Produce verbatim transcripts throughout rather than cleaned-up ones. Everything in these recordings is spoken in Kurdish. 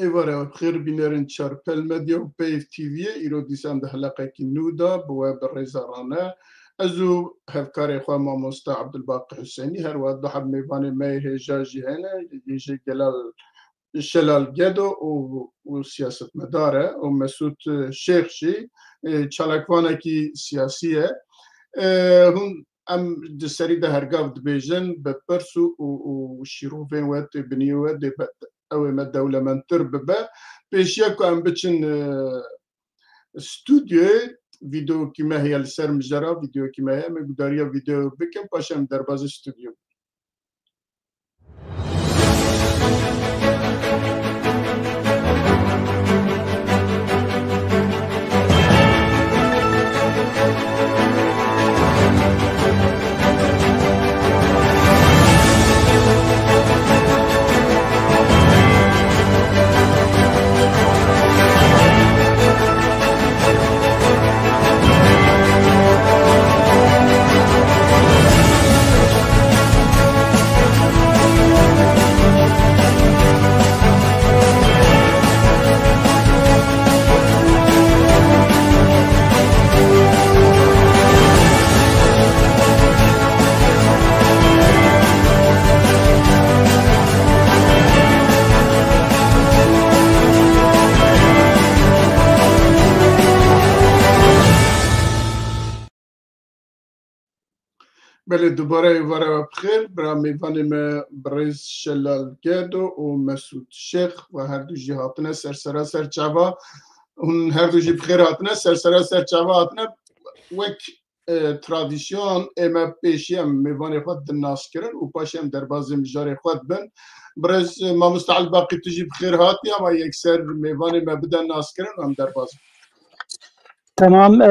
Êvara xêr bînerên Çarpel Medya û Peyv T V'yê, îro dîsan di heleqekî nû de bi we bi rêza rane. Ez û hevkarê xwe mamoste Abdulbaqi Husênî, her wiha du heb mêvanê me yê hêja jî hene, yê jê Gelal Şelal Gedo û, û siyasetmedar e û Mesûd Şêx jî, e, çalakvanekî siyasî ye. E, hûn em di serî de hergav dibêjin, bi pirs û, û, û şîrovên we tê biniyê we dê be, ew ê me dewlemendtir bibe. Pêşiya ku em biçin, e, stûdyoyê, vîdeokî me heye li ser mijara, vîdeokî me heye, em ê gudariya vîdeo bikin, paşê em derbazî stûdyo. Belê, dubare êvara we bi xêr, bira mêvanê me birêz Şelal Gedo û Mesûd Şêx, we her du jî hatine ser sera ser çava. Hûn her du jî bi xêr hatine, ser sera ser çava hatine. Wek, e, tradisyon ê me, pêşî em mêvanê xwe didin naskirin û paşê em derbazê mijarê xwe dibin. Birêz, e, mamoste Elbaqî, tu jî bi xêr hatî, ama yekser mêvanê me bide naskirin û em derbaz bin. Temam, e,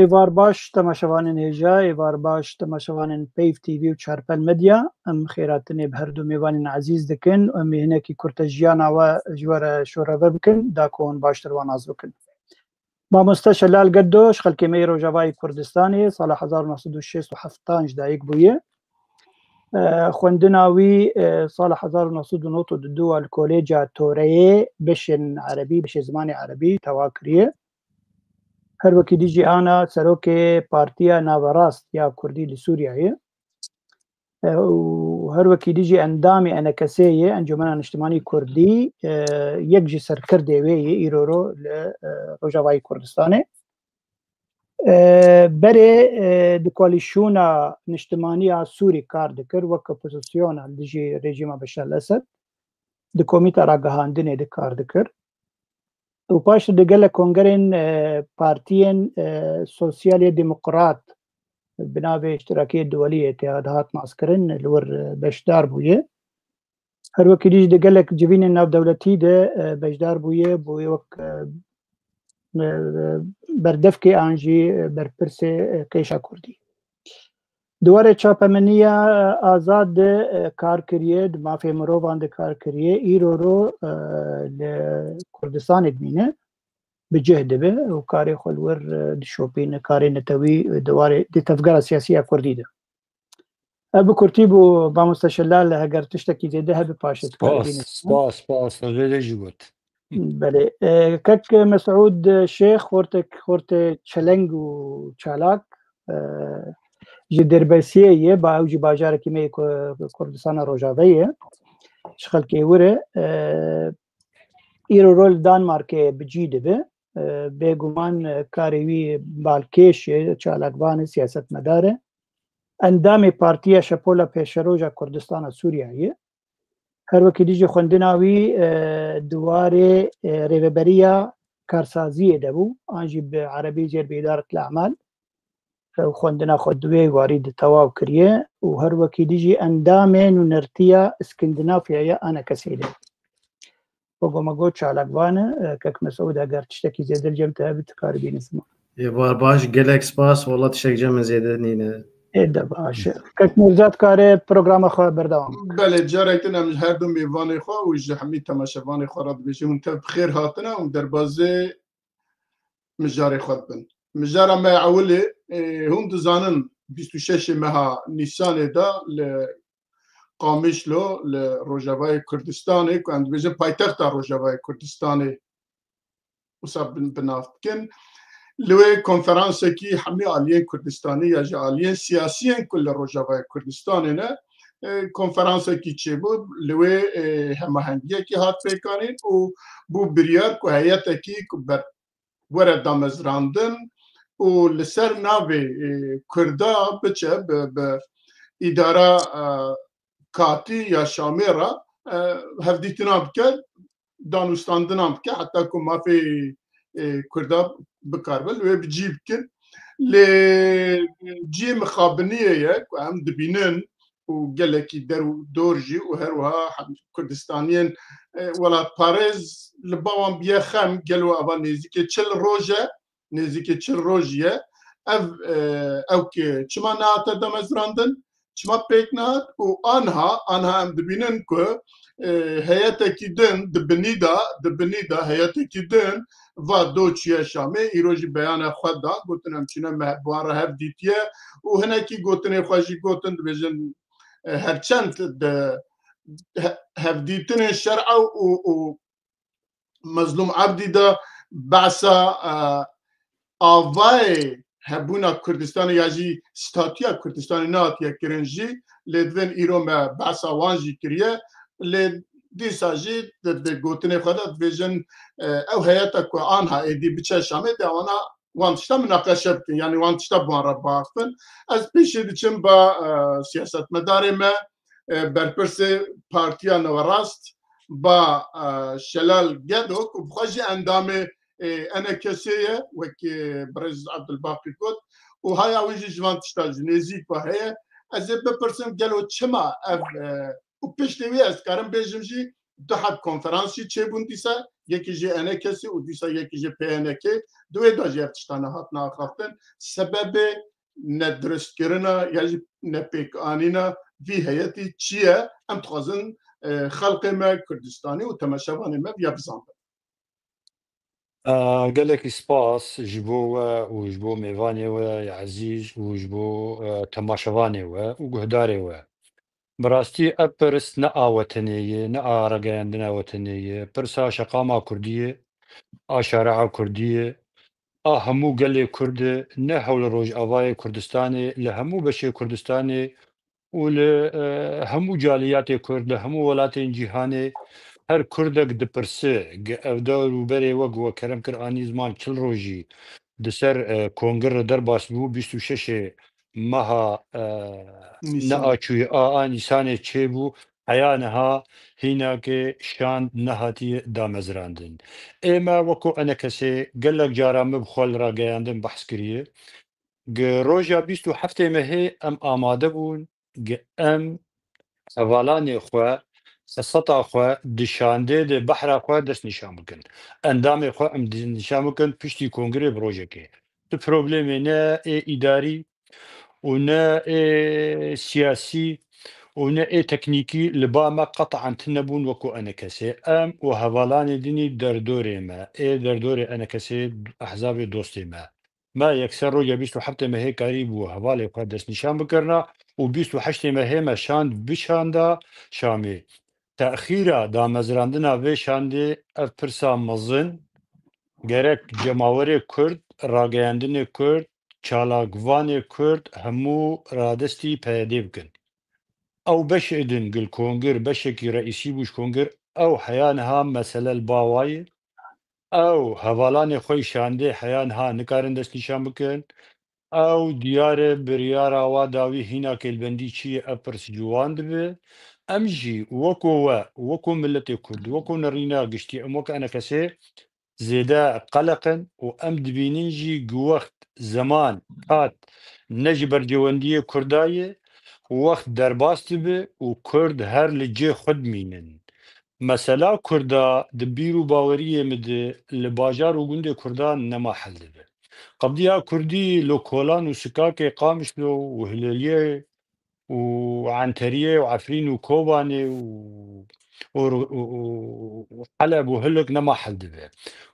êvar baş temaşevanên hêja, êvar baş temaşevanên Peyv T V û Çarpel Medya. Em xêratinê bi her du mêvanên ezîz dikin û em ê hinekî kurte jiyana we ji we re şorever bikin, da ku hûn baştir wan nas bikin. Mamoste Şelal Geddo ji xelkê me yê Rojavayê Kurdistanê, sala hezar û neh sed û şêst û heft ji dayik bûye. E, xwendina wî, e, sala hezar û neh sed û nod û du li Kolêca Toreyê beşên erebî, beşê zimanê erebî tewa kiriye. Her wekî dî jî ana serokê Partiya Naverast ya Kurdî li Sûriyeyê. E, û her wekî dî jî endamê ENKS'ê ye, Encûmena Niştimanî Kurdî, e, yek ji serkirdê wê ye îroro li, e, Rojavayê Kurdistanê. E, berê, e, di koalîsyona niştimaniya Sûrî kar dikir, wek opozisyona li dijî rejîma Beşar el-Esed, di komîta ragihandinê de kar dikir. Û paş de gelek kongerên, e, partiyên, e, sosyalê demokrat bi navê Îştirakiyê Duwelî, Îtîhad, hat naskirin, li wir, e, beşdar bûye. Her wekî dî jî di gelek civînên navdewletî de, e, beşdar bûye, bûye wek, e, e, berdevkê an jî, e, berpirsê, e, kêşa Kurdî. Di warê çapemeniya, e, azad de, e, kar kiriye, di mafê mirovan de kar kiriye. Îro ro, e, li Kurdistanê dimîne, bi cih dibe û karê xwe li wir, e, dişopîne, karê netewî, e, di warê, di tevgera siyasî ya Kurdî de. Ev bi kurtî bû, mamoste Şelal, heger tiştekî zêde hebe paşê dikarî Spas, bîne. Spas, spas, ez zêde jî got. Belê. E, kek Mesûd Şêx, xortek, xortê çeleng û çalak, e, ji Dêrbesiyê ye, ba ew jî bajarekî me yê Ku-, Kurdistana Rojavayê ye. Ji xelkê wir e, e, îro rol Danmarkê bi cî dibe. E, bêguman, e, karê wî balkêş e, çalakvan e, siyasetmedar e. Endamê Partiya Şepola Pêşeroja Kurdistana Sûriyeyê. Her wekî dî jî xwendina wî, e, di warê, e, rêveberiya karsaziyê de bû, an jî bi erebî jê re bê îdaretil emal. Ew xwendina xwe di wê warî de tewaw kiriye û her wekî dî jî endamê nûnertiya Îskindinafyaya ENKS'ê de. Wego me got çalakvan e, e, kek Mesûd, eger tiştekî zêde li cem te hebe, tu karî bînî ziman. Êvar baş, gelek spas. Wela tiştek cem min zêde nîne. Ê de baş e. Kek Mîrza dikare programa xwe berdewam bike. Belê, carek din em ji her du mêvanê xwe û ji hemî temaşevanê xwe re dibêjin, hûn tev bi xêr hatine û derbazê mijarê xwe dibin. Mijara me ewilê, e, hûn dizanin bîst û şeşê meha Nîsanê de li Qamişlo li Rojavayê Kurdistanê, ku em dibêjin paytexta Rojavayê Kurdistanê, wisa bi, bi nav dikin. Li wê konferansekî hemî aliyên Kurdistanê ya jî aliyên siyasiyên ku li Rojavayê Kurdistanê ne, e, konferansekî çêbû, li wê, e, hemahengiyekî hat pêkanîn û bû biryar ku heyetekî ku ber-, were damezrandin û li ser navê, e, Kurda biçe bi, bi îdara, e, katî ya Şamê re, e, hevdîtina bike, danûstandinan bike, heta ku mafê, e, Kurda bikaribe li wê bi cî bikin. Lê cî mixabiniyê ye ku em dibînin û gelekî der û dor jî û her wiha hem Kurdistaniyên, e, welatparêz li ba wan biye xem, gelo eva nêzîkê çil roj e, nêzîkî çil rojî ye. Ev, e, ew ki çima nehate damezrandin, çima pêk nehat û anha, anha em dibînin ku, e, heyetekî din di binî de, di binî de heyetekî din va do çûye Şamê, îro jî beyane xwe da, gotin em çûne me bi wan re hev dîtiye û hinekî gotinê xwe jî gotin, dibêjin, e, herçend di he-, hevdîtinên şer'a û, û Mezlûm Ebdî de behsa, e, avayê hebûna Kurdistanê ya jî statûya Kurdistanê nehatiye kirin jî, lê divên îro me behsa wan jî kiriye, lê dîsa jî di, di gotinê xwe de dibêjin, e, ew heyeta ku anha êdî biçe Şamê de wana wan tişta minaqeşe bikin, yanî wan tişta bi wan re biaxivin. Ez pêşî diçim ba, e, siyasetmedarê me, e, berpirsê Partiya Newerast, ba, e, Şelal Gedo, ku bi xwe jî endamê, e, ENKSê ye, wekî birêz Abdulbaqî got, û haya wî jî ji van tişta ji nêzîk ve heye. Ez ê bipirsim, gelo çima ev, e, û piştê wî ez karim bêjim jî du heb konferans jî çêbûn dîsa, yekî jê ENKSê û dîsa yekî jê PNKê, di wê de jî ev tiştane hatine axaftin. Sebebê nedurustkirina ya jî nepêkanîna vî heyetî çi ye? Em dixwazin, e, xelkê me Kurdistanî û temaşevanê me viya bizanbin. E, gelekî spas ji bo we û ji bo mêvanê we ya ezîz û ji bo, e, temaşevanê we û guhdarê we. Bi rastî ev pirs ne a wetenê ye, ne a ragihandina wetenê ye. Pirsa şeqama kurdî ye, a şare'a kurdî ye, a hemû gelê kurd e, ne hewl Rojavayê Kurdistanê, li hemû beşê Kurdistanê û li, e, hemû caliyatê kurd, li hemû welatên cîhanê her kurdek dipirse, ge-, ev dewr û berê wek we kerem kir anî ziman çil rojî di ser, e, kongir re derbas bû, bîst û şeş meha, e, Nîsan. Neaçûyî a, a Nîsanê çêbû, heya niha hînakê şand nehatiye damezrandin. Ê me weko ENKSê gelek cara min bi xwe li rageyandin behs kiriye. Gi roja bîst û heftê mehê em amade bûn, gi em hevalanê xwe, heseta xwe di şandê de behra xwe dest nîşan bikin. Endamê xwe em dest nîşan bikin piştî kongirê bi rojekê. Tu problemê ne ê îdarî û ne ê siyasî û ne ê teknîkî li ba me qete'an tune bûn wekû ENKSê. Em û hevalanê dinî derdorê me, ê derdorê ENKSê, ehzabê dostê me. Me yekser roja bîst û heftê mehê karî bû hevalê xwe destnîşan bikirina û bîst û heştê mehê me şand bişanda Şamê. Texîra damezrandina vê şandê ev pirsa mezin gerek cemawerê Kurd, rageyandinê Kurd, çalakvanê Kurd hemû radestî PYDê bikin. Ew beşê din gil kongir, beşekî reîsî bû ji kongir, ew heya niha mesele li ba wa ye. Ew hevalanê xwe yî şandê heya niha nikarin destnîşan bikin. Ew diyar e, biryara wa dawî hîna kêlbendî çi ye, ev pirs ji wan dibe. Em jî weko we, weko miletê Kurd, weko nerîna giştî, em wek ENKSê zêde qeleq in û em dibînin jî gi wext, zeman, kat ne ji bercewendiyê Kurda ye, wext derbas dibe û Kurd her li cê xwe dimînin. Mesela Kurda di bîr û baweriyê min de li bajar û gundê Kurdan nema hel dibe. Qediya Kurdî li Kolan û Sikakê, Qamişlo û Hilêliyê û Enteriyê û Efrîn û Kobanê û, û, û, û, û Heleb û Hilik nema hel dibe.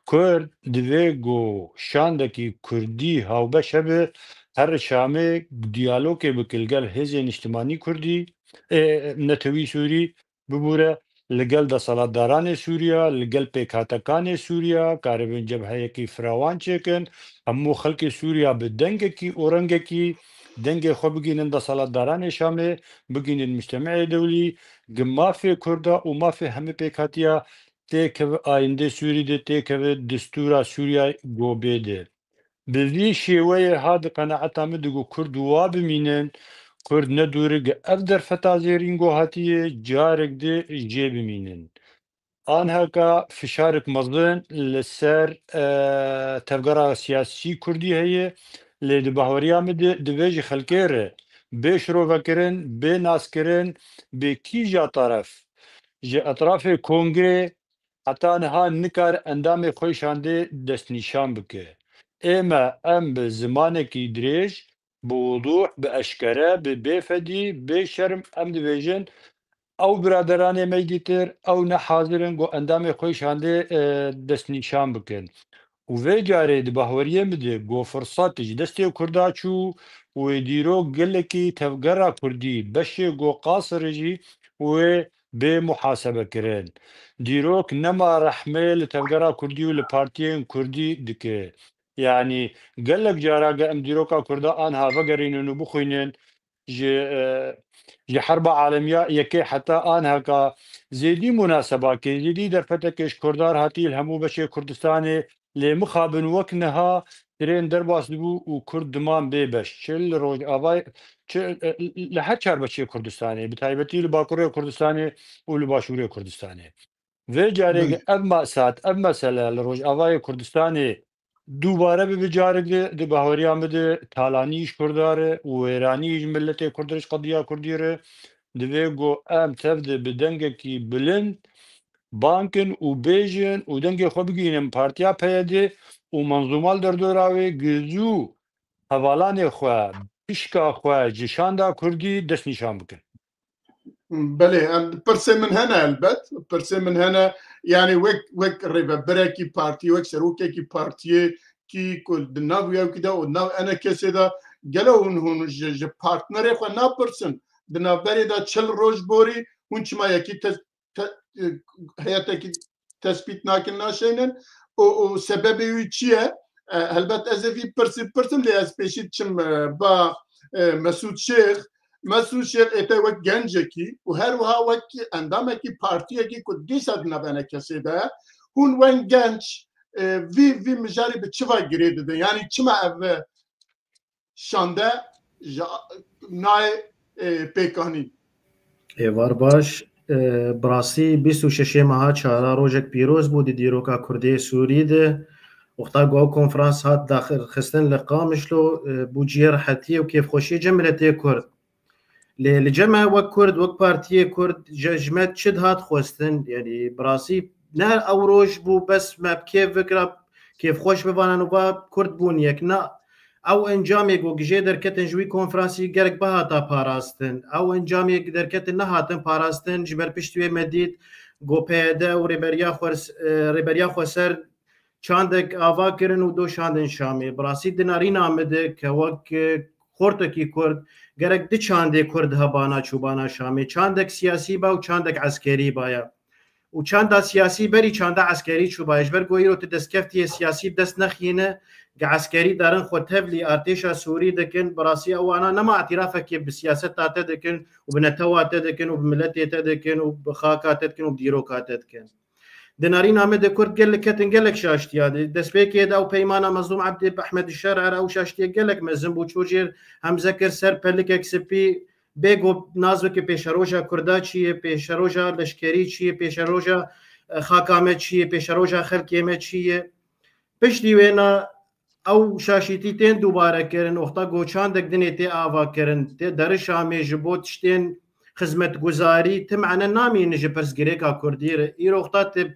Kurd divê ku şandekî Kurdî hawbeş hebe, here Şamê diyalogê bike li gel hêzên niştimanî Kurdî, ê, netewî Sûrî, bibûre li gel deselatdaranê Sûriya, li gel pêkhatekanê Sûriya, karibin cebheyekî firawan çêkin, hemû xelkê Sûriya bi dengekî û rengekî dengê xwe bigînin deselatdaranê Şamê, bigînin mujtemeê dewlî, gi mafê Kurda û mafê hemî pêkhatiya têkeve ayîndê Sûrî de, têkeve distûra Sûriya gobê de. Bi vî şêweyê ha di qenaeta min de ku Kurd wa bimînin, Kurd ne dûrik ev derfeta zêrîn ku hatiye, carek di jê bimînin. Anheka fişarek mezin li ser, e, tevgera siyasî Kurdî heye, lê di bahweriya min de divê ji xelkê re bê şirovekirin, bê naskirin, bê kîja taraf ji etrafê kongrê heta niha nikar endamê xwe şandê destnîşan bike. Ê me, em bi zimanekî dirêj, bi wudûh, bi eşkere, bi bêfedî, bê şerm em dibêjin, ew biraderanê me dîtir, ew ne hazir in ku endamê xwe şandê, e, destnîşan bikin. Û vê carê di bahweriyê min de ku firsat ji destê Kurda çû û wê dîrok gelekî tevgera Kurdî, beşê ku qasir jî wê bê muhasebe kirin. Dîrok nema rehmê li tevgera Kurdî û li partiyên Kurdî dike. Yanî gelek cara ge em dîroka Kurda anha vegerînin û bixwînin, ji, e, ji Herba Alemiya Yekê heta anheka zêdî munasebakê, zêdî derfetekê ji Kurda re hatî li hemû beşê Kurdistanê, lê mixabin wek niha tirên derbas dibû û Kurd diman bê beş. Çi li Rojavayê, çi, e, li her çar beşê Kurdistanê, bi taybetî li Bakurê Kurdistanê û li Başûrê Kurdistanê. Vê carê Belê. ev mesat, ev mesele li Rojavayê Kurdistanê dubare bibe carek di, di bahweriya min de talanî ji Kurda re û wêranî ji miletê Kurd re, ji qediya Kurdî re, divê ku em tev de bi dengekî bilind bang kin û bêjin û dengê xwe bigihînin partiya P Y D û menzûma li derdora wê gi zû hevalanê xwe, pişka xwe ji şanda Kurdî destnîşan bikin. Belê, em, pirsê min hene elbet. Pirsê min hene, yani wek, wek rêvebirekî partî, wek serokekî partiyê kî ku di nav yewkî de û nav enekesê de gelo hûn, hûn ji, ji partnerê xwe napirsin. Di navberê de çil roj borî hûn çima yekî te-, te-, e, heyetekî tespît nakin, naşeynin û, û sebebê wî çi ye? E, helbet ez ê vî pirsî pirsim lê ez pêşî diçim, e, ba, e, Mesûd Şêx. Mesûd Şêx ê te wek gencekî û her wiha wek endamekî partiyekî ku dîsa di nav enekesê de ye, hûn weng genc, e, vî, vî mijarî bi çi va girê didin? Yanî çima ev, e, şande ji nayê, e, pêkanîn. Êvar baş, e, bi rastî bîst û şeşê meha çara rojek pîroz bû di dîroka Kurdê Sûrî de. Wexta ku ew konferans hat daxistin li Qamişlo, e, bû cihê rehetiyê û kêfxweşiyê cem miletê Kurd. Lê li cem me wek Kurd, wek partiyê Kurd, ji, ji me çi dihat xwestin? Yanî bi rastî ne ew roj bû bes me bi kêf bikira, kêfxweş bivanan û va Kurd bûn yek. Na, ew encamê ku gijê derketin ji wî konferansî gerek bihata parastin. Ew encamê derketin nehatin parastin, ji ber piştî wê me dît ku P Y D û rêberiya xwe, e, rêberiya xweser çandek ava kirin û doşandin Şamê. Bi rastî di nerîna min de ke wek, e, xortekî Kurd, gerek di çandê Kurd hebana çûbana Şamê. Çandek siyasî ba û çandek eskerî baya. Û çanda siyasî berî çanda eskerî çûbaye. Ji ber ku îro tu destkeftiyê siyasî bi dest nexîne, ge eskerî darin xwe tevlî artêşa Sûrî dikin, bi rastî ewana nema îtirafekê bi siyaseta te dikin û bi netewa te dikin û bi miletê te dikin û bi xaka te dikin û bi dîroka te dikin. Di nerîna me de Kurd gelek ketin gelek şaştiya de. Destpêkê de ew peymana Mezlûm Ebdî bi Ehmed Şer, her ew şaştiye gelek mezin bû. Çû jêr hemze kir ser pelikek spî, bê ku nas bike pêşeroja Kurda çi ye, pêşeroja leşkerî çi ye, pêşeroja, e, xaka me çi ye, pêşeroja xelkê me çi ye. Piştî wêna ew şaşîtî tên dubare kirin, wexta ku çandek dinê tê ava kirin, tê derişa me ji bo tiştên xizmetguzarî ti mane namîne ji pirsgirêka Kurdî re. Îro wexta tu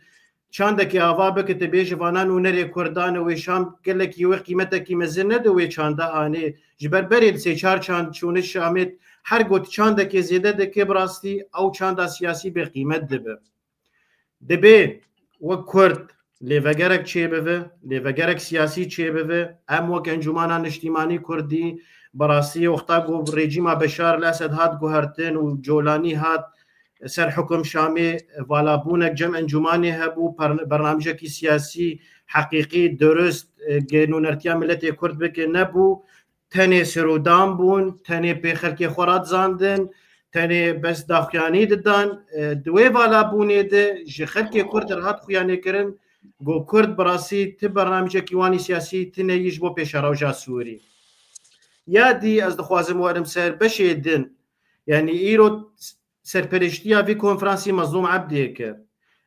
çandekî ava bike, tu bêjî vana nûnerê Kurdan e, wê Şam gelekî wê qîmetekî mezin nede wê çanda anê. Ji ber berê di sê çar çand çûne Şamê, her got çandekê zêde dike, bi rastî ew çanda siyasî bê qîmet dibe. Dibê wek Kurd lêvegerek çêbibe, lêvegerek siyasî çêbibe, em wek Encûmena Niştîmanî Kurdî, Bi rastî wexta ku rejîma Beşar el Esed hat guhertin û Colanî hat ser hukum Şamê, valabûnek cem encûmanê hebû, per-, bernamijekî siyasî heqîqî, durust, e, gê nûnertiya miletê Kurd bike nebû. Tenê serûdan bûn, tenê pê xelkê xwe radizandin, tenê bes daxuyanî didan. E, di wê valabûnê de ji xelkê Kurd re hat xuyanê kirin, got Kurd bi rastî ti bernamijekî wanî siyasî tine yî ji bo pêşeroja Sûrî. Ya dî ez dixwazim werim ser beşê din. Yanî îro serpereştiya vî konferansî Mezlûm Ebdiyê kir.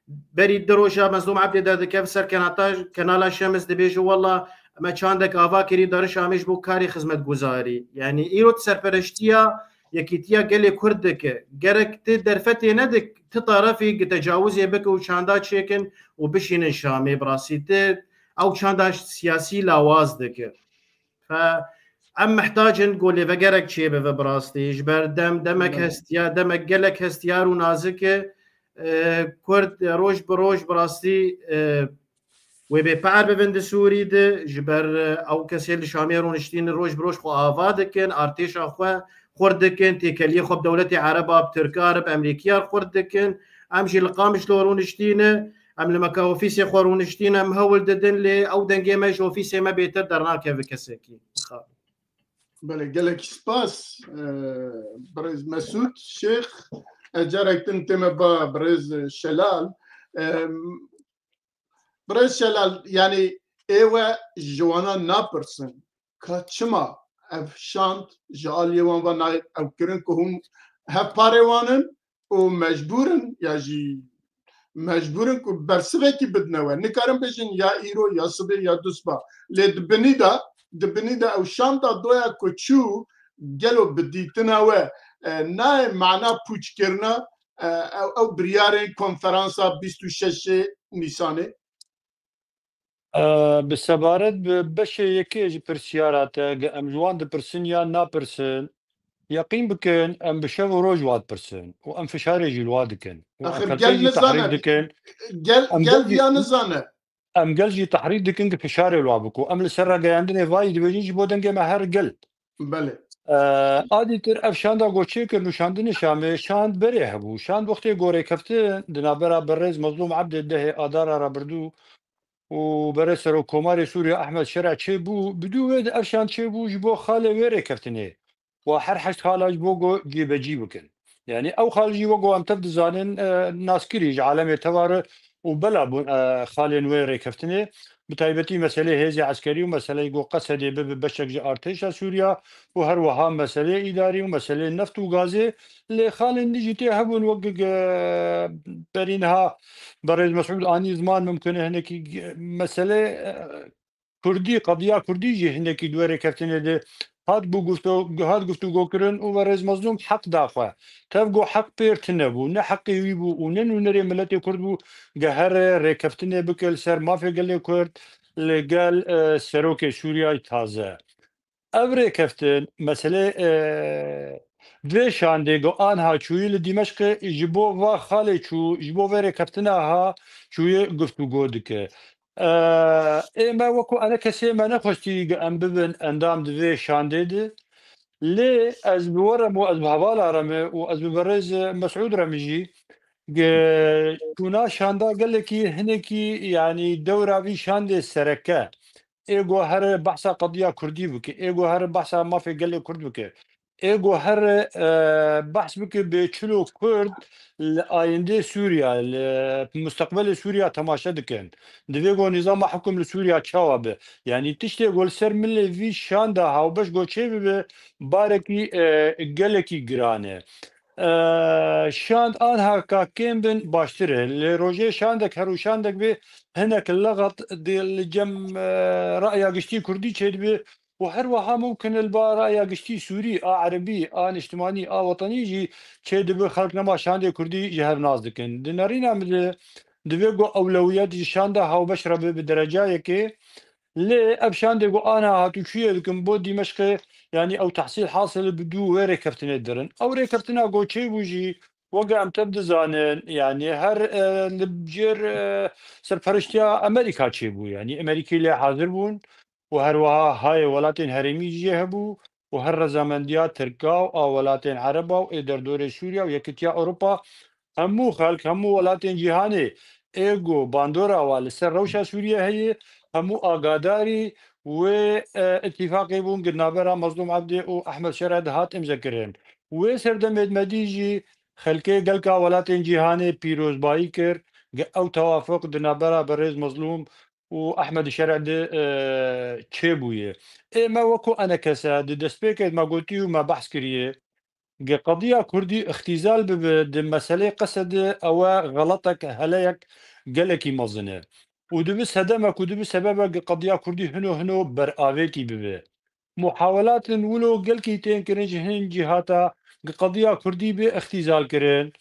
Berî du roja Mezlûm Ebdiyê derdikeve ser kenata, kenala Şems dibêje, wela me çandek ava kirî darişa me ji bo karê xizmetguzarî. Yanî îro tu serpereştiya Yekîtiya Gelê Kurd dike. Gerek ti derfetê nedik, ti tarafî gi tecawizê bike û çanda çêkin û bişînin Şamê. Bi rastî ti ew çanda siyasî lawaz dike. Fe em mihtac in ku lêvegerek çêbibe bi rastî. Ji ber dem, demek Belê. hestiya, demek gelek hestiyar û nazik e. E, Kurd roj bi roj bi rastî, e, wê bê pe'er bibin di Sûrî de. Ji ber, e, ew kesê li Şamê rûniştîn roj bi roj xwe ava dikin, artêşa xwe xurt dikin, têkeliyê xwe bi dewletê Ereba, bi Tirka re, bi Emerîkiya re xurt dikin. Em jî li Qamişlo rûniştîne, em li meka ofîsê xwe rûniştîne, em hewl didin, lê ew dengê me ji ofîsê me bêtir dernakeve kesekî. Belê, gelek spas, e, birêz Mesûd Şêx. Ez carek din tême ba birêz Şelal. E, birêz Şelal, yanî êwe ji wana napirsin ka çima ev şand ji aliyê wan ve nayê ew kirin ku hûn hevparê wan in û mecbûr in ya jî mecbûr in ku bersivekî bidine we. Nikarin bêjin ya îro, ya sibê, ya dusba. Lê di binî de, di binî de ew şanda doya ku çû gelo bi dîtina we, e, nayê mana pûçkirina, e, ew, ew biryarên konferansa bîst û şeşê Nîsanê? E, bi sebaret bi beşê yekê ji pirsiyara te, ge em ji wan dipirsin ya napirsin, yeqîn bikin, em bi şev û roj wan dipirsin û em fişarê jî li wan dikin. Û em Axir xelkê gel jî nizane, tehrîk dikin. gel, Em gel gel jî ya nizane. Em gel jî tehrîk dikin ki fişarê li wan biko. Em li ser rageyandinê vayî dibêjin ji bo dengê me her gel. Belê. E, a dîtir ev şanda ku çêkir nûşandinê Şamê, şand berê hebû. Şand wextê ku rêkeftin di navbera birêz Mezlûm Ebdê dehê Adara rabirdû û berê Serokkomarê Sûriye Ehmed Şera çêbû, bi dû wê de ev şand çêbû ji bo xalê wê rêkeftinê. Wa her heşt xala ji bo ku cîbecî bikin. Yanî ew xal jî wek ku em tev dizanin, e, naskirî ji alemê teva re û bela bûn, e, xalên wê rêkeftinê. Bi taybetî meselê hêzê eskerî û meseleyê ku Qesedê bibe beşek ji artêşa Sûriya û her wiha meselê îdarî û meselê neft û gazê. Lê xalên din jî tê hebûn wek, e, berî niha berêz Mesûd anî ziman mimkun e hinekî, e, meselê, e, Kurdî, qediya Kurdî jî hinekî di wê rêkeftinê de hat bû gufto-, hat guftûgo kirin û berêz Mezlûm heq da xwe. Tev got heq pêr tune bû, ne heqê wî bû û ne nûnerê miletê Kurd bû, ge here rêkeftinê bike li ser mafê gelê Kurd li gel, e, serokê Sûriyayê taze. Ev rêkeftin, meselê, e, vê şandê ku anha çûyî li Dîmeşqê ji bo va xalê çû, ji bo vê rêkeftina ha çûyî guftûgo dike. E, ê me wekû enekesê me nexwestî ge em bibin endam di vê şandê de. Lê ez bi we re me û ez bi hevala re me û ez bi berêz Mesûd re me jî ge çûna şanda gelekî hinekî, yanî dewra vî şandê sereke. Ê go here behsa qediya Kurdî bike, ê go here behsa mafê gelê Kurd bike, ê go here, e, behs bike bê çilo Kurd li ayendê Sûriya, li musteqbelê Sûriya temaşe dikin. Divê go nîzama hukum li Sûriya çawa be. Yanî tiştê go li ser milê vî şanda hawbeş go çê bibe, barekî, e, gelekî giran e. E, şand anha ka kêm bin baştir e. Lê rojê şandek her û şandek bê hinek lexet di li cem, e, ra'ya giştî Kurdî çêdibe û her wiha mumkin e li ba ra'ya giştî Sûrî, a Erebî, a niştimanî, a wetenî jî çêdibe, xelk nema şandê Kurdî ji hev nas dikin. Di nerîna min de divê ku ewlewiyet ji şanda hawbeş re be bi derecayekê. Lê ev şandê ku ana hatûçûyê dikin bo Dîmeşqê, yanî ew tehsîl hasil bi dû wê rêkeftinê dirin. Ew rêkeftina ku çêbû jî, weke em tev dizanin, yanî her, e, li jêr, e, serperiştiya Amerîka çêbû. Yanî Amerîkî lê hazir bûn û her wiha hayê welatên herêmî jî hebû û her rezamendiya Tirka û a welatên Ereba û ê derdorê Sûriya û Yekitiya Ewropa, hemû xelk, hemû welatên cîhanê ê ku bandora wa li ser rewşa Sûriye heye, hemû agadarî wê, e, îtîfaqê bûn ku navbera Mezlûm Ebdî û Ehmed Şer'e de hat îmzekirin. Wê serdemê de me dî jî xelkê gelka welatên cîhanê pîrozbayî kir, gi ew tewafuq di navbera birêz Mezlûm û Ehmed Şer'e de, e, çêbûye. Ê me wekû enekese di destpêkê de me gotî û me behs kiriye, gi qediya Kurdî îxtîzal bibe di meselê Qesedê, ew e xeletek, heleyek gelekî mezin e. Û dibe sedemek û dibe sebebek gi qediya Kurdî hino hino beravêtî bibe. Muhawelatên wilo gelkî tên kirin ji hin cîhata gi qediya Kurdî bê îxtîzal kirin.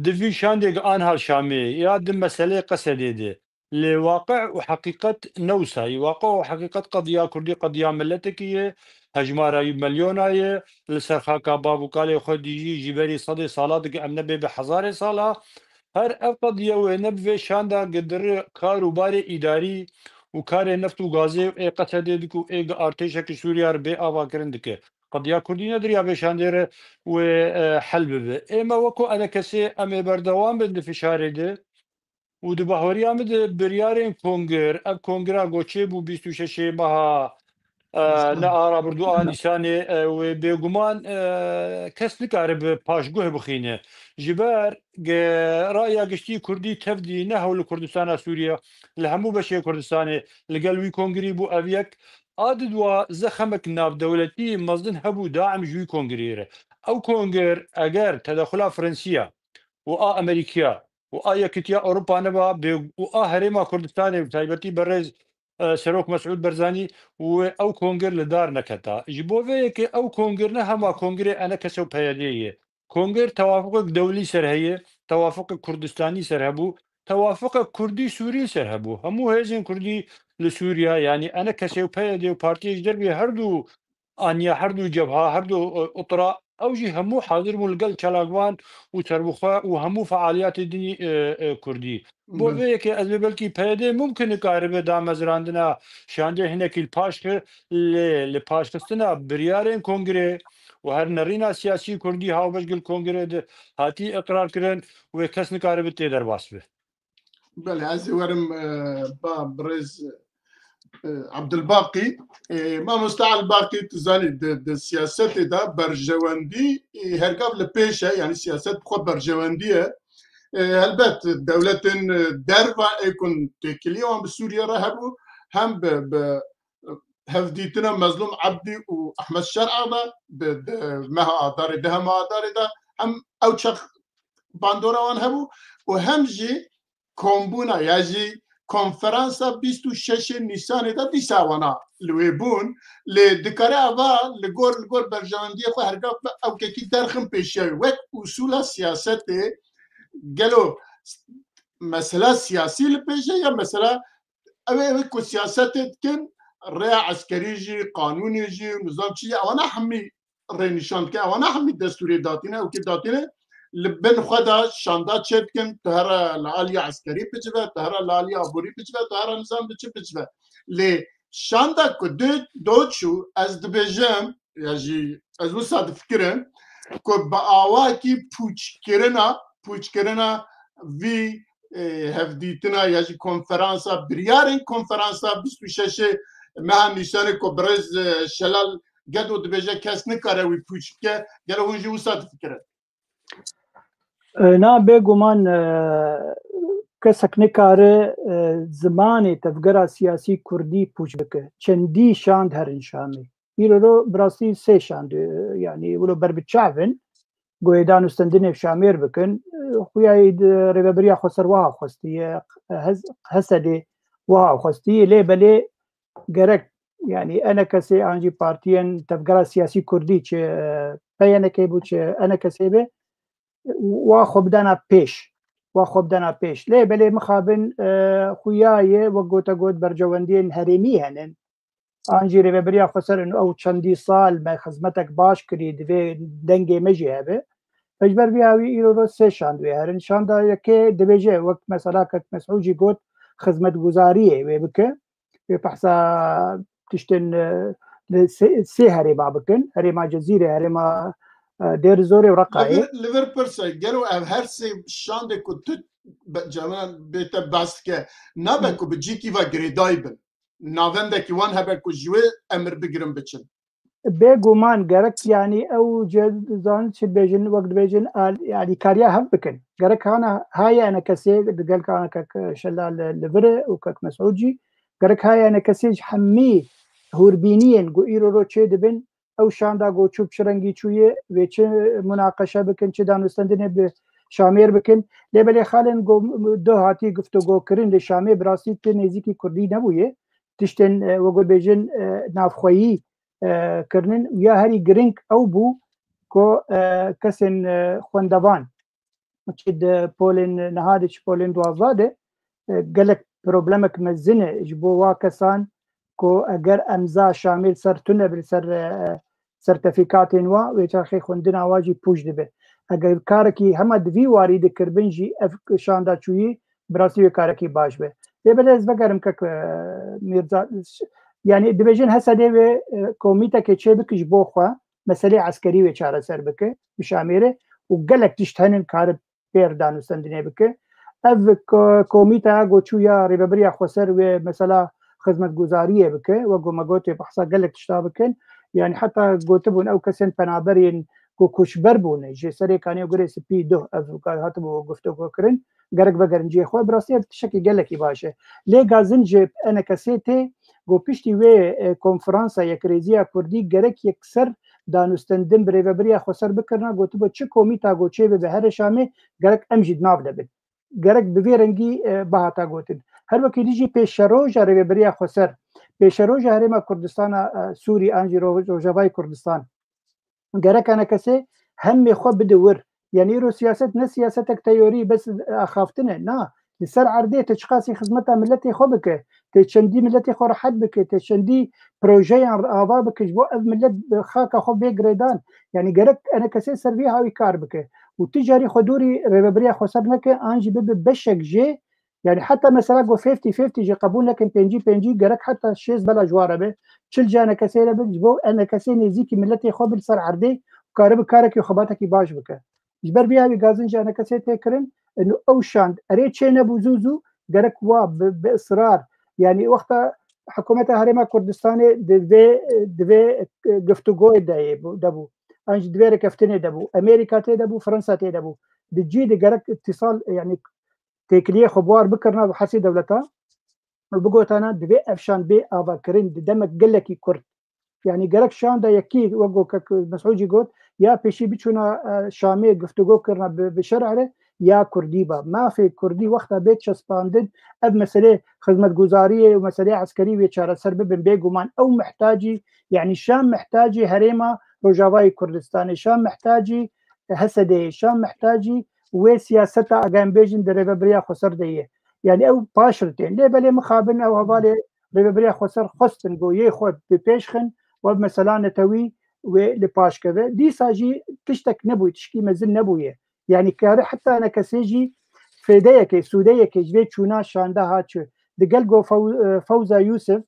Di vî şandê gi anha Şamê ya di meselê Qesedê de. Lê waqi û heqîqet ne wisa ye. Waqi û heqîqet qediya Kurdî qediya miletekî ye. Hejmara wî milyona ye. Li ser xaka bav û kalê xwe dijî ji berî sedê sala dike, em nebê bi hezarê sala. Her ev qediye wê ne bi vê şanda gi diri kar û barê îdarî û karê neft û gazê ê Qesedê dike û ê gi artêşekî Sûriya re bê avakirin dike. Qediya Kurdî ne di riya vê şandê re wê, e, hel bibe. Ê me wekû enekesê em ê berdewam bin di fişarê de û di bahweriya min de biryarên kongir, ev kongira ku çêbû bîst û şeşê meha, e, ne a rabirdû a Nîsanê, e, wê bêguman, e, kes nikaribe paşguh bixîne. Ji ber ge raya giştî Kurdî tevdî ne hewl li Kurdistana Sûriye, li hemû beşê Kurdistanê li gel wî kongirî bû. Ev yek, a didwa zexemek navdewletî mezin hebû daim ji wî kongirî re. Ew kongir eger tedexula Fransiya û a Amerîkiya û a Yekîtiya Ewropa neba bê û a Herêma Kurdistanê, bi taybetî berêz, e, Serok Mesûd Barzanî û ew kongir li dar neketa. Ji bo vê yekê ew kongir ne hema kongirê enekese û P Y D'ê ye. Kongir tewafuqek dewlî ser heye, tewafuqek Kurdistanî ser hebû, tewafuqek Kurdî Sûrî ser hebû. Hemû hêzên Kurdî li Sûriya, yanî enekese û P Y D û partiyê ji dervê her du aniya, her du cebha, her du, e, utra, ew jî hemû hazir bûn li gel çalakvan û serbixwe û hemû fealiyatê dinî, e, e, Kurdî. Bo vê yekê ez bê belkî P Y D mumkin nikaribe damezrandina şandê hinekî li paş xi, lê li paşxistina biryarên kongrê û her nerîna siyasî Kurdî hawbeş gil kongrê de hatî iqrar kirin, wê kes nikaribe tê derbas be. Belê, ez ê werim, e, ba birêz, e, Ebdulbaqî. E, mamoste Elbaqî, tu zanî, di, di siyasetê de berjewendî, e, hergav li pêş e, yanî siyaset bi xwe berjewendî ye. E, helbet dewletên, e, derva ê ku têkiliyê wan bi Sûriye re hebû, hem bi, bi hevdîtina Mezlûm Ebdî û Ehmed Şer'a de, di, di meha Adarê, di hema Adarê de hem ew çax bandora wan hebû û hem jî kombûna ya jî konferansa bîst û şeşê Nîsanê de dîsa wana li wê bûn. Lê dikare ava li gor, li gor berjewendiyê xwe hergav bi ewkekî derxin pêşiya wî. Wek usûla siyasetê, gelo mesela siyasî li pêş e ya mesela ew ê, ew ê ku siyasetê dikin, rêya eskerî jî, qanûnê jî, nizam çi jî, ewana hemî rê nîşan dike. Ewana hemî destûrê datîne, ew kê datîne, li bin xwe de şanda çêdikin, tu here li alî eskerî bicive, tu here li alî aborî bicive, tu here nizam bi çi bicive. Lê şanda ku dê do çû, ez dibêjim, ya jî ez wisa difikirim, ku bi awakî pûçkirina, pûçkirina vî, e, hevdîtina ya jî konferansa, biryarên konferansa bîst û şeşê meha Nîsanê ku birêz, e, Şelal Gedo dibêje kes nikare wî pûç bike, gelo hûn jî wisa difikirin? E, na, bêguman, e, kesek nikare, e, zimanê tevgera siyasî kurdî pûç bike. Çendî şand herin Şamê. Îro ro bi rastî sê şand, e, yanî wilo ber bi çav in, guhêdan û stendinê bi Şamêr bikin. E, xuyayî di rêveberiya xweser wiha xwestiye, hez-, Hesedê wiha xwestiye, lê belê gerek, yanî enekesê an jî partiyên tevgera siyasî kurdî, çi, e, P Y N K bû, çi enekesê be, wa xwe bidana pêş. Wa xwe bidana pêş. Lê belê mixabin, e, xuya ye, wek gote got, berjewendiyên herêmî henin. An jî rêveberiya xweser in, ew çendî sal me xizmetek baş kirî, divê dengê me jî hebe. Ji ber vî awî îro ro sê şand wê herin. Şanda yekê dibêje, wek mesela Kek Mesûd jî got, xizmetguzariyê wê bike. Wê behsa tiştên, e, sê, sê herêma bikin, herêma Cezîrê, herêma e, Dêr Zorê û Reqayê. Li vir, li vir pirse, gelo ev her sê şandê ku tu be-, cemran bê te behs dike, nabe ku bi cîkî ve girêdayî bin? Navendekî wan hebe ku ji wê emir bigirin biçin? Bêguman gerek, yanî ew ce-, zanin çi dibêjin, wek dibêjin al-, alîkariya hev bikin. Gerek hana haye enekesê, digel kana kek Şelal li, li vir e û kek Mesûd jî. Gerek haye enekesê ji hemî hûrbîniyên ku îro ro çê dibin, ew şanda go çû bi çi rengî çûye, wê çi munaqeşe bikin, çi danûstendinê bi Şamêr bikin. Lê belê xalên go do hatî guftûgo kirin li Şamê bi rastî ti nêzîkî kurdî nebûye. Tiştên, e, wek bêjin, e, navxweyî, e, kirinin. Ya herî giring ew bû ku, e, kesên, e, xwendevan çi di polên niha de, çi polên duwazdeh de, e, gelek problemek mezin e ji bo wa kesan ku eger emza Şamê li ser tune bi, li ser, e, sertefîkatên wa, wê çaxê xwendina wa jî pûç dibe. Eger karekî hema di vî warî dikirbin jî ev şanda çûyî bi rastî wê karekî baş be. Lê belê ez vegerim kek, e, Mîrza, yanî dibêjin Hesedê wê, e, komîtekê çê bike ji bo xwe, meselê eskerî wê çareser bike bi Şamêrê û gelek tişt henin kare pêr danûstendinê bike. Ev ko-, komîte go çû ya Rêvebiriya Xweser wê mesela xizmetguzariyê bike, wek ku me gotê behsa gelek tişta bikin. Yanî heta gotibûn ew kesên penaber yên ku koçber bûne, ji Serêkanê û Gurê Spî duh ev hatibû guftûgo kirin, gerek vegerin cihê xwe. Bi rastî ev tiştekî gelekî baş e. Lê gazin ji enekesê tê, ku piştî wê, e, konferansa Yekrêziya Kurdî gerek yekser danûstendin bi Rêvebiriya Xweser bikirina, gotibû çi komîta ku çê bibe herê Şamê, gerek em jî di nav de bin. Gerek bi vê rengî, e, bihata gotin. Her wekî dî jî pêşeroja Rêvebiriya Xweser, pêşeroja Herêma Kurdistana, e, Sûrî an jî Ro-, Rojavayê Kurdistan, gerek enekesê hemê xwe bide wir. Yanî îro siyaset ne siyasetek teorî bes axaftin e. Na, li ser erdê tu çiqasî xizmeta miletê xwe bike, tê çendî miletê xwe rehet bike, tê çendî projeyan ava bike ji bo ev milet bi xaka xwe bê girêdan. Yanî gerek enekesê ser vî hawî kar bike. Û tu carî xwe dûrî Rêvebiriya Xweser neke, an jî bibe beşek jê. Yanî heta mesela ku fifty fifty jî qebûl nekin, pêncî pêncî, gerek heta şêst bela ji wa re be. Çil ji enekesê re bin, ji bo enekesê nêzîkî miletê xwe bin ser erdê û karibe karekî xebatekî baş bike. Ji ber vê hawî gazin ji enekesê tê kirin, û ew şand erê çê nebû zû zû, gerek wa bi, bi israr, yanî wexta Hikûmeta Herêma Kurdistanê di vê, di vê, e, guftûgoyê de yê bû, de bû. An jî di vê rêkeftinê de bû. Amerîka tê de bû, Fransa tê de bû. Di cî de gerek îtîsal, yanî têkiliyê xwe bi war bikirina bi hersî dewleta û bigotana divê ev şand bê avakirin di demek gelekî kurt. Yanî gerek şanda yekî, wek ku kek Mesûd jî got, ya pêşî biçûna, e, Şamê guftûgo kirina bi, bi şer'ê re, ya kurdî ba. Mafê kurdî wexta bê çespandin, ev meselê xizmetguzariyê û meselê eskerî wê çareser bibin, bêguman ew mihtacî, yanî Şam mihtacî herêma Rojavayê Kurdistanê, Şam mihtacî Hesedê ye, Şam mihtacî wê siyaseta, eger em bêjin, di Rêvebiriya Xweser de ye. Yanî ew paş re tên. Lê belê mixabin ew hevalê Rêvebiriya Xweser xwestin ku yê xwe bi pêş xin û ev mesela netewî wê li paş keve. Dîsa jî tiştek nebûye, tişkî mezin nebûye. Yanî kare heta enekesê jî fêdeyekê, sûdeyekê ji vê çûna şanda ha çi. Digel ku Few-, e, Fewza Yûsif,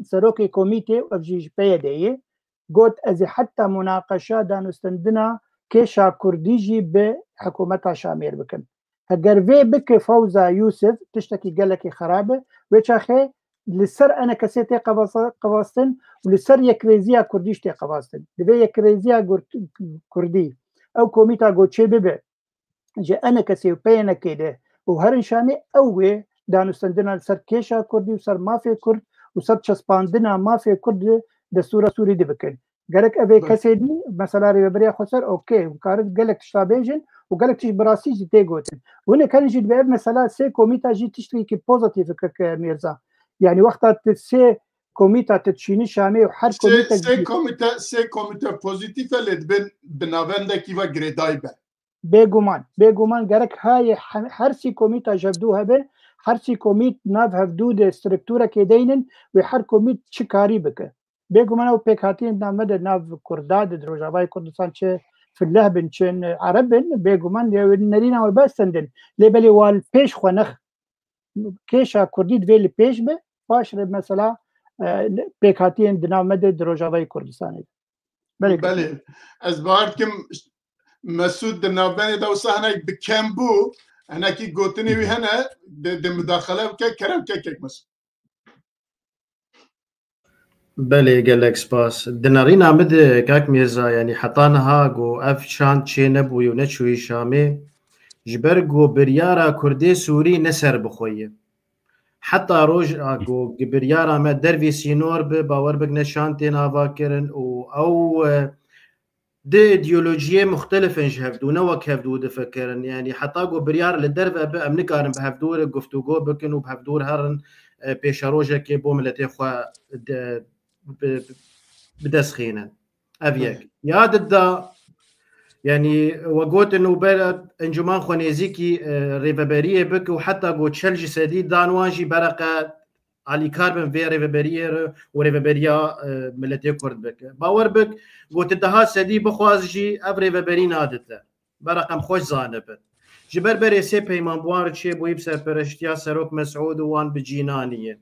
serokê komîtê, ev jî ji P Y D'ê ye, got, ez ê heta munaqeşa danûstendina kêşa kurdî jî bi hikûmeta Şamêr bikim. Heger vê bike Fewza Yûsif, tiştekî gelekî xerab e. Wê çaxê li ser enekesê tê qevasa-, qevastin û li ser yekrêziya kurdî jî tê qevastin. Divê yekrêziya gur-, kurdî, ew komîta ku çê bibe ji enekesê û P Y N'ê de û herin Şamê, ew wê danûstendina li ser kêşa kurdî û ser mafê kurd û ser çespandina mafê kurd li destûra Sûrî de bikin. Gerek ev ê kesê dî, mesela Rêveberiya Xweser, okey, hûn karin gelek tişta bêjin û gelek tişt bi rastî jî tê gotin. Hûn ê karin jî dibe ev mesela sê komîta jî tiştekî pozîtîf e kek Mîrza. Yanî wexta tu sê komîta tu dişînî Şamê û her komîtek sê komîte, sê komîte pozîtîf e, lê dibin bi navendekî ve girêdayî be. Bêguman, bêguman gerek hayê he-, her sî komîta jevdû hebe, her sî komît nav hevdû de strukturekê deynin wê her komît çi karî bike. Bêguman ew pêkhatiyên nav me de, nav Kurda de, di Rojavayê Kurdistan çi fileh bin, çi Ereb bin, bêguman lê nerîna we bestendin. Lê belê wa li pêş xwe nex-, kêşa Kurdî divê li pêş be, paş re mesela e, pêkhatiyên di nav me de di Rojavayê Kurdistanê de. Belê. Belê. Ez bawer dikim Mesûd di navbenê de wisa hinek bi kem bû, hinekî gotinê wî hene, di, di mudaxele bike, kerem ke kek Mesûd. Belê, gelek spas. Di nerîna min de kak Mêrza, yanî heta niha ku ev çand çê nebûye û neçûye Şamê, ji ber ku biryara Kurdê Sûrî ne serbixwe ye. Heta roja ku biryara me dervê sînor bi, bawer bik ne çand tên avakirin û ew, e, di îdeolojiyê muxtelif in ji hevdû, ne wek hevdû difikirin. Yanî heta ku biryar li derve bi, em nikarin bi hevdû re guftûgo bikin û bi hevdû re herin, e, pêşerojekê bo miletê xwe de, bi, bi dest xînin. Ev yek. Ya dida, yanî we gotin û ber encûman xwe nêzîkî, e, rêveberiyê bike û heta ku çel ji sedî dan wan jî bereqe alîkar bin vê rêveberiyê re û rêveberiya, e, miletê Kurd bike. Bawer bik, ku tu deha sedî bixwaz jî ev rêveberî nadite. Bereqem xweş zanibin. Ji ber berê sê peyman bi wan re çêbûyî bi serpereştiya Serok Mesûd û wan bi cînanî ye.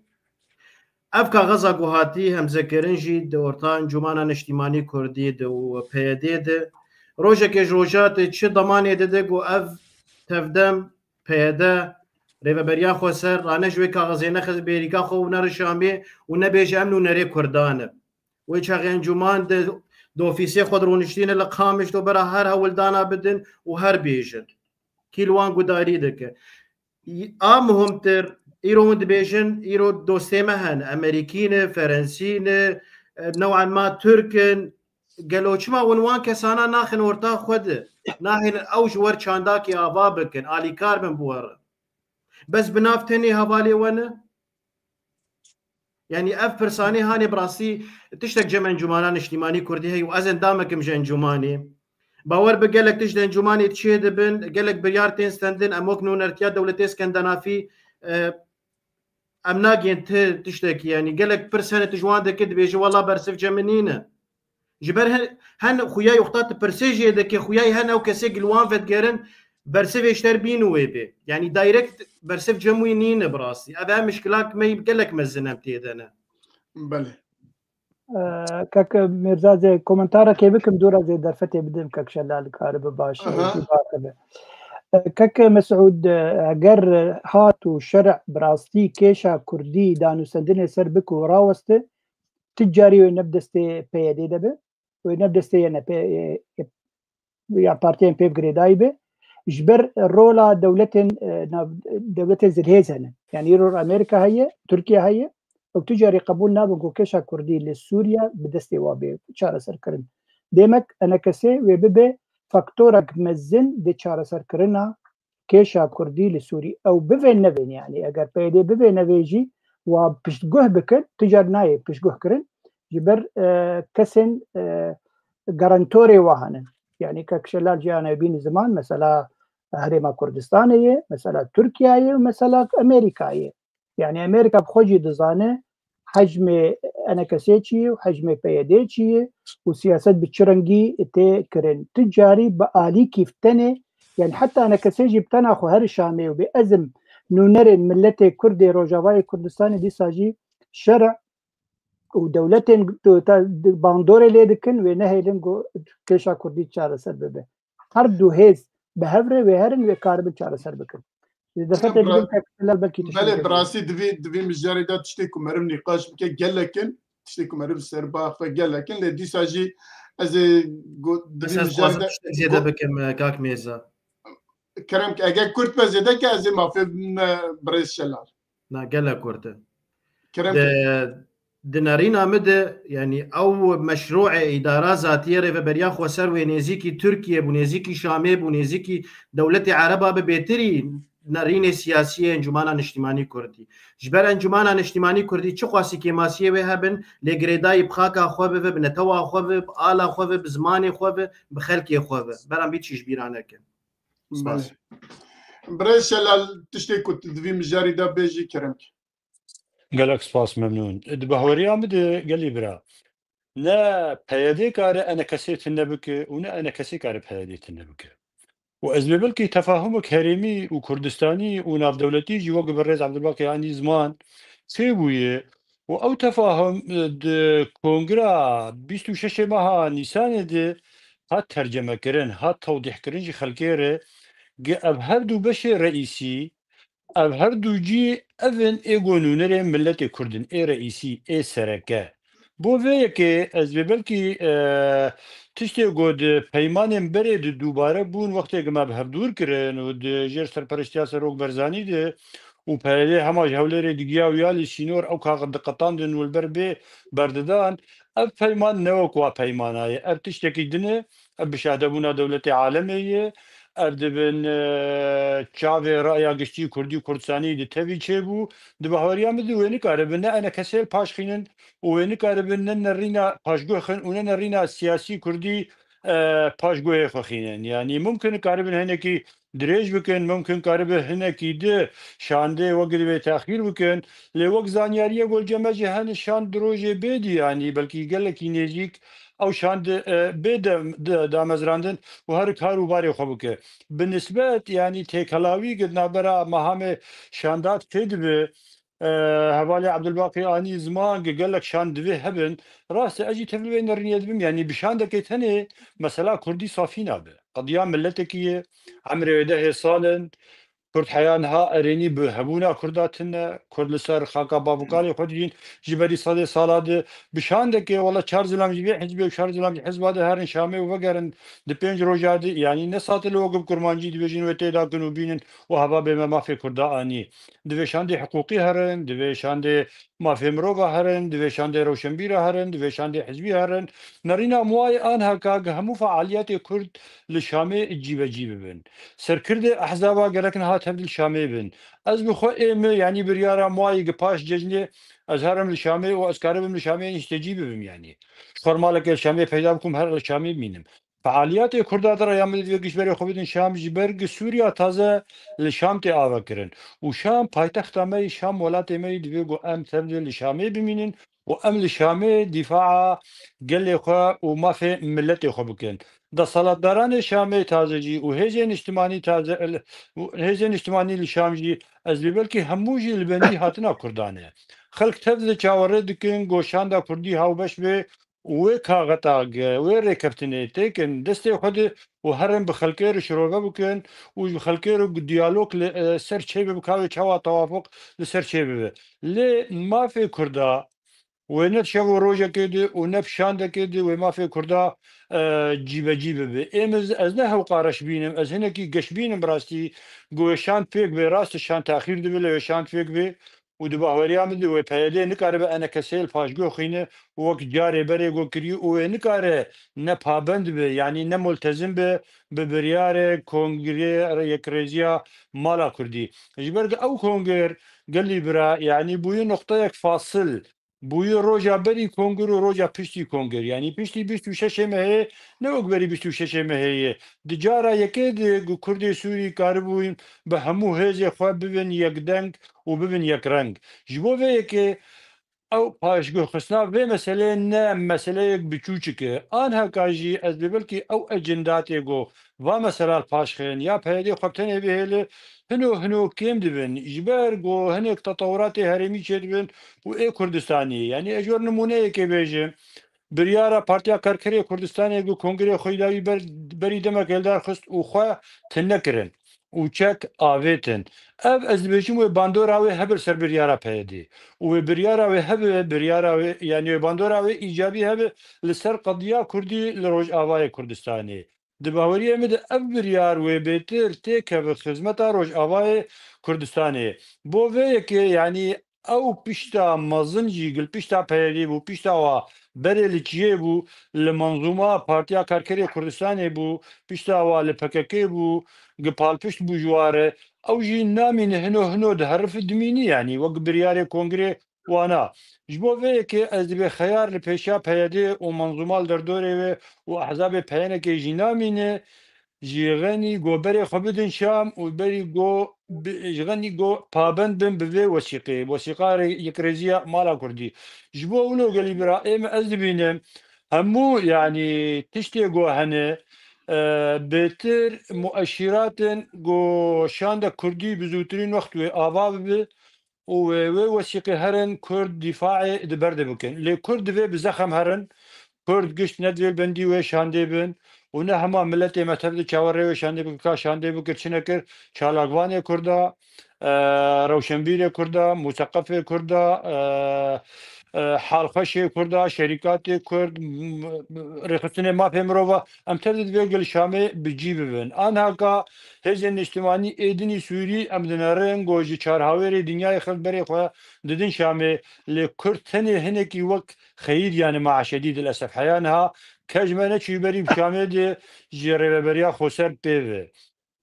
Ev kaxeza ku hatî hemzekirin jî di orta Encûmana Niştîmanî Kurdî de û P Y D de rojekê ji roja tê çi demanê dide ku ev tevdem P Y D rêveberiya xweser rane ji wê kaxezê nexist bêrîka xwe û nere Şamê û nebêje em nûnerê Kurdan in. Wê çaxê encûman di, di ofîsê xwe de rûniştîne li Qamişlo bera her hewldana bidin û her bêjin. Kî li wan gudarî dike? A muhimtir, îro hûn dibêjin, îro dostê me hene, Emerîkî ne, Ferensî ne, e, new'an ma Tirk in. Gelo çima hûn wan kesana naxin orta xwe de? Nahêlin ew ji wer çandakê ava bikin, alîkar bin bi we re. Bes bi nav tenê hevalê we ne? Yanî ev pirsanê hanê bi rastî tiştek cem Encûmana Niştîmanî Kurdî heye û ez endamek im ji encûmanê. Bawer bi gelek tişt di encûmanê çê dibin, gelek biryar tên stendin, em wek nûnertiya dewletê Skandinafî, e, em nagên ti tiştekî, yanî gelek pirs hene tu ji wan dikî dibêjî wela bersiv cem min nîne. Ji ber hin, hin xuya yoxta tu pirsê jê dike, xuya hin ew kesê gil wan vedigerin, bersivê ji ter bîn wê bê. Yanî direkt bersiv cem wî nîne bi rastî. Ev e mişkilak me gelek mezin em tê de ne. Belê. Ee, Kek Mirza, zê komentarekê bikim, dûra zê derfetê bidim, Kek Şelal karibe baş, Aha. Cî bakibe. Ee, Kek Mesûd, e, eger hat û şer'e bi rastî kêşa Kurdî danûstendinê ser bik û raweste, ti carî wê ne bi destê P Y D de be, wê ne bi destê Y N P, e, e, ya partiyên pêv girêdayî be, ji ber rola dewletên, e, nav-, dewletên zilhêz hene. Yanî îro Amerîka heye, Tirkiye heye, ew tu carî qebûl nabin ku kêşa Kurdî li Sûriye bi destê wa bê çareserkirin. Demek enekesê wê bibe faktorek mezin di çareserkirina kêşa Kurdî li Sûrî. Ew bivên nevên, yanî eger P Y D bivê nevê jî wa piştguh bikin, tu car nayê piştguh kirin. Ji ber, e, kesên, e, garantorê wa hene. Yanî Kek Şelal jî ane bîn ziman, mesela Herêma Kurdistanê ye, mesela Tirkiye ye û mesela Amerîka ye. Yanî Amerîka bi xwe jî dizane hecmê enekesê çi ye û hecmê P Y D çi ye û siyaset bi çi rengî tê kirin. Tu carî bi alîkî tenê, yanî heta enekesê jî bi tena xwe her Şamê û bê ez im nûnerên miletê Kurd ê Rojavayê Kurdistanê dîsa jî şer û dewletên tu-, ta-, di-, bandorê lê dikin, wê nehêlin ku kêşa Kurdî çareser bibe. Her du hêz bi hev re wê herin, wê karibin çareser bikin. Ji derfetê Bra-, bidim Kek Şelal belkî tu belê, şîrîn bi rastî divî, divî mijarê de tiştê ku meriv nîqaş bike gelek in, tiştê ku meriv ser ba xwe gelek in, lê dîsa jî ez ê go-, divî Ez ez mijarê dixwazim de tiştek zêde go-, bikim, e, kak Mêrza. Kerem ke, eger kurt be zêde ke ez ê mafê bime birêz Şelal. Na, gelek kurt e. Kerem ke. Di, di nerîna min de, yanî ew meşrûê îdara zatiyê rêveberiya xweser wê nêzîkî Tirkiye bû, nêzîkî Şamê bû, nêzîkî dewletê Ereba bi bêtirî nerînê siyasiyê Encûmana Niştîmanî Kurdî. Ji ber Encûmana Niştîmanî Kurdî çi xwasî kêmasiyê wê hebin, lê girêdayî bi xaka xwe bibe, bi netewa xwe be, bi ala xwe be, bi zimanê xwe be, bi xelkê xwe be. Beran bî çî ji bîra nekin. Spas. Belê. Birêz Şelal, tiştê ku tu di vî mijarî de bêjî, kerem ke. Gelek spas, memnûn. Di bahweriya min de gelî bira, ne P Y D kare enekesê tune bike û ne enekesê kare P Y D tune bike. Û ez bê belkî tefahumek herêmî û Kurdistanî û navdewletî jî wek birêz Ebdulbaqî Enî ziman çêbûye, Û ew tefahum, e, di kongra bîst û şeşê meha Nîsanê de hat tercemekirin, hat tewdîhkirin ji xelkê re, gi ev her du beşê reîsî, ev her du cî ev in ê go nûnerê miletê Kurd in, ê reîsî, ê sereke. Bo vê yekê ez vê belkî, e, tiştê go di peymanên berê di dubare bûn, wextê gi me bi hevdûr kirin û di jêr serpereştiya Serok Berzanî de û P Y D hema ji Hewlêrê digiya û ya li sînor ew kaxit diqetandin û li ber bê berdidan, ev peyman ne wek wa peymana ye. Ev tiştekî din e, ev bi şahdebûna dewletê alemê ye. Ev dibin, e, çavê raya giştî Kurdî û Kurdistanî di tevî çêbû. Di bahweriya min de wê nikaribin ne enekesê li paş xînin û wê nikaribin ne nerîna paşguh xin û ne nerîna siyasî Kurdî, e, paşguhê xwe xînin. Yanî mumkin karibin hinekî dirêj bikin, mumkin karibe hinekî di şandê wek divê texîr bikin. Lê wek zanyariyê gol cemecê hene şand di rojê bêdî, yanî belkî gelekî nêzîk ew şand, e, bê de, de, damezrandin û her kar û barê xwe bike. Bi nisbet, yanî têkelawî gi di navbera mehamê şandat çêdibe, e, hevalê Abdulbaqî anî ziman gi gelek şand divê hebin. Rast e, ez jî tevlî vê nerînê dibim. Yanî bi şandekê tenê mesela Kurdî safî nabe. Qediya miletekî ye, emrê wê dehê sal in. Kurd heya niha erênî bi hebûna Kurda tune. Kurd li ser xaka bav û kalê xwe dijîn. Ji berî sedê sala di bi şandekê, wela çar zilam ji vê hizbê û çar zilam ji hizba di herin Şamê û vegerin di pênc roja di, yanî ne sate li wek bi kurmancî dibêjin wê têda kin û bînin û heva bê me mafê Kurda anî. Divê şandê hiqûqî herin, divê şandê mafê mirova herin, divê şandê rewşenbîra herin, divê şandê hizbî herin. Nerîna muayê anha ka gi hemû fealiyetê Kurd li Şamê cîbecî bibin. Serkirdê ehzaba gerek niha tev li Şamê bin. Ez bi xwe ê min, yanî biryara muayê gi paş cejnê ez herim li Şamê û ez karibim li Şamê niştecî bibim yanî. Ji xwe malekê li Şamê peyda bikim, her li Şamê bimînim. Fealiyetê Kurda di raya min de divê gişberê xwe bidin Şam, ji ber gi Sûriya taze li Şam tê avekirin. Û Şam paytexta me yî, Şam welatê me yî, divê ku em tev de li Şamê bimînin û em li Şamê dîfaa gelê xwe û mafê miletê xwe bikin. Desthilatdaranê Şamê taze jî û hêzên niştimanî taze, û hêzên niştimanî li Şam jî, ez bê belkî hemû jî li bendî hatina Kurdan e. Xelk tev de çawerê dikin ku şanda Kurdî hawbeş be û wê kaxeta ge, wê rêkeftinê têkin destê xwe de û herin bi xelkê re şirove bikin û ji xelkê re diyalog li, e, ser çêbibe, bi ka wê çawa tewafuq li ser çêbibe. Lê mafê Kurda wê ne şev û rojekê de û ne şandekê de wê mafê Kurda, e, cîbecî bibe. Ê min, ez ne hewqareş bînim, ez hinekî geşbîn im bi rastî, ku wê şand pêk be, rast e şand texîr dibe, lê wê şand pêk be. Û di bahweriya min de wê P Y D nikaribe enekesê li paşguh xîne û wek carê berê got kirî û wê nikare ne pabend be, yanî ne multezim be bi biryarê Kongrê Yekrêziya Mala Kurdî. Ji ber ku ew konger gelî bira, yanî bûye noqteyek fasil, bûye roja berî konger û roja piştî konger. Yanî piştî bîst û şeşê mehê ne wek berî bîst û şeşê mehê ye. Di cara yekê de ku Kurdê Sûrî karibûn bi hemû hêzê xwe bibin yekdeng û bibin yekreng. Ji bo vê yekê ew paşguhxistina vê meseleyê ne meseleyek biçûçik e. Anheka jî ez bê belkî ew ecenda tê ku va mesela li paş xêrin ya P Y D xwe bi tenê bihêle, hino hino kêm dibin. Ji ber ku hinek tetewuratê herêmî çêdibin û ê Kurdistanê. Yanî ez ji wir nimûneyekê bêjim. Biryara Partiya Karkerê Kurdistanê ku kongrê xwe yî dawî ber-, berî demek hêldar xist û xwe tune kirin û çek avêtin. Ev, ez dibêjim, wê bandora wê hebe li ser biryara P Y D û wê biryara wê hebe, biryara wê, yanî wê bandora wê îcabî hebe li ser qediya Kurdî li Rojavayê Kurdistanê. Di baweriyê min de ev biryar wê bêtir têkeve xizmeta Rojavayê Kurdistanê. Bo vê yekê, yanî ew pişta mezin jî gil pişta P Y D bû, pişta wa berê li çiyê bû, li menzûma Partiya Karkerê Kurdistanê bû, pişta wa li P K K bû, gi palpişt bû ji wa re. Ew jî namîne hino hino diherife dimînî, yanî wek biryarê kongrê wana. Ji bo vê yekê ez dibê xeyar li pêşiya P Y D û menzûma li derdorê wê û ehzabê P Y N K jî namîne, ji xenî go berê xwe bidin Şam û berî go bi-, ji xenî go pabend bin bi vê wesîqê, wesîqa rê-, yekrêziya mala Kurdî. Ji bo wilo gelî bira ê min ez dibînim hemû, yanî tiştê go hene, e, bêtir mueşîrat in go şanda Kurdî bi zûtirîn wext wê ava bibe. û wê, wê wesîqê herin Kurd dîfaê di ber de bikin. Lê Kurd divê bi zexem herin, Kurd gişt ne divê li bendî wê şandê bin û ne hema miletê me tev di çawerê wê şandê bike, ka şandê bikir, çi nekir, çalakvanê Kurda, e, rewşenbîrê Kurda, museqefê Kurda, e, e, halxweşê Kurda, şerîkatê Kurd, m-, m-, rêxistinê mafê mirova, em tev di vê gil Şamê bi cî bibin. Anha ka hêzên niştimanî ê dinî Sûrî em dinerin, go ji çarhawêrê dinyayê xelk berê xwe didin Şamê, lê Kurd tenê hinekî wek xeyîd, yani ma şedîd el esef heya niha, ke ji me neçûyî berî bi Şamê de ji rêveberiya xweser pê ve.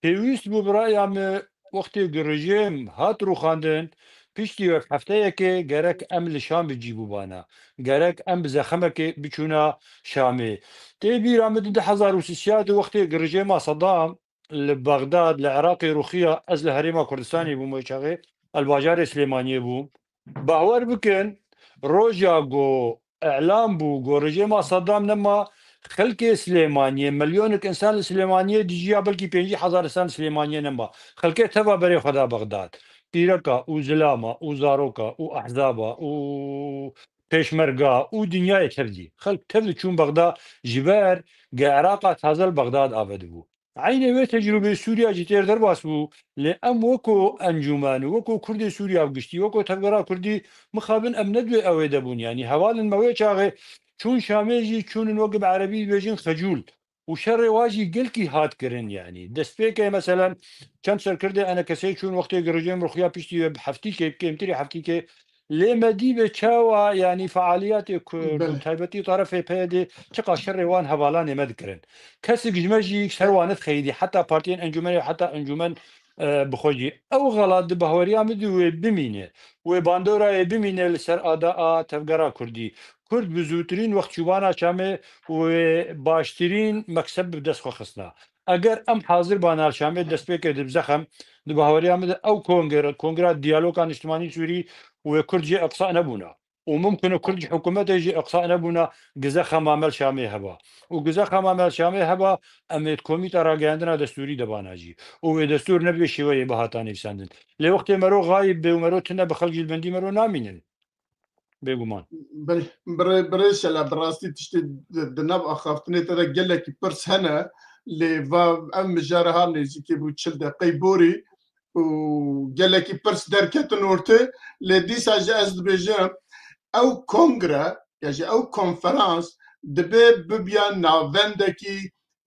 Pêwîst bû bi raya me wextê ku rejîm hat rûxandin, piştî wek hefteyekê gerek em li Şam bi cî bûbana. Gerek em bi zexemekê biçûna Şamê. Tê bîra min di du hezar û sisya de wextê ku rejîma Sedam li Bexdad, li Iraqê rûxiya, ez li Herêma Kurdistanê bûm wê çaxê, li bajarê Silêmaniyê bûm. Bawer bikin, roja ku îlan bû, ku rejîma Sedam nema, xelkê Silêmaniyê, milyonek însan li Silêmaniyê dijiya, belkî pêncî hezar însan li Silêmaniyê nema. Xelkê teva berê xwe da Bexdad. Pîreka û zilama û zaroka û ehzaba û pêşmerga û dinyayê tevdî. Xelk tevdi çûn Bexdad, ji ber ge Iraqa taze li Bexdad avedibû. Eynê wê tecrûbê Sûriya jî têr derbas bû, lê em weko encûmen û weko Kurdê Sûriya bi giştî, weko tevgera Kurdî mixabin em ne di wê ewê de bûn. Yanî hevalên me wê çaxê çûn Şamê jî çûnin, wek bi erebî dibêjin xecûl. Û şerê wa jî gelkî hat kirin yanî. Destpêkê meselen çend serkirdê enekesê çûn wextê ku rejîm rûxiya piştî wê bi heftîkê, bi kêmtirî heftîkê, lê me dî be çawa, yanî fealiyatê Kurd û Belê. taybetî tarafê P Y D'ê çiqa şerê wan hevalanê me dikirin. Kesik ji me jî ser wan nexeyidî, heta partiyên encûmenê, heta encûmen, e, bi xwe jî. Ew xelat di bahweriya min de wê bimîne. Wê bandorayê bimîne li ser ada a tevgera Kurdî. Kurd bi zûtirîn wext çûbana Şamê wê baştirîn mekseb bi dest xwe xistina. Eger em hazir bana li Şamê destpêkê di bi zexem, di bahweriya min de ew kongre, kongra diyaloga niştimanî Sûrî wê Kurd jê eqsa nebûna. Û mumkin e Kurd ji hikûmetê jî eqsa nebûna, gize xema me li Şamê heba. Û gize xema me li Şamê heba, em ê di komîta ragihandina destûrî de bana jî. Û wê destûr ne bi vê şêweyê bihata nivîsandin. Lê wextê mero xayib be û mero tune bi xelk jî li bendî mero namînin. Bêguman. Bi-, birê, birê Şela, bi rastî tiştê di, di nav axaftinê te de gelekî pirs hene, lê va ev mijara ha nêzîkê bû çil deqey borî û gelekî pirs derketin ortê, lê dîsa jî ez dibêjim, ew kongre, ya jî ew konferans dibe bibiya navendekî,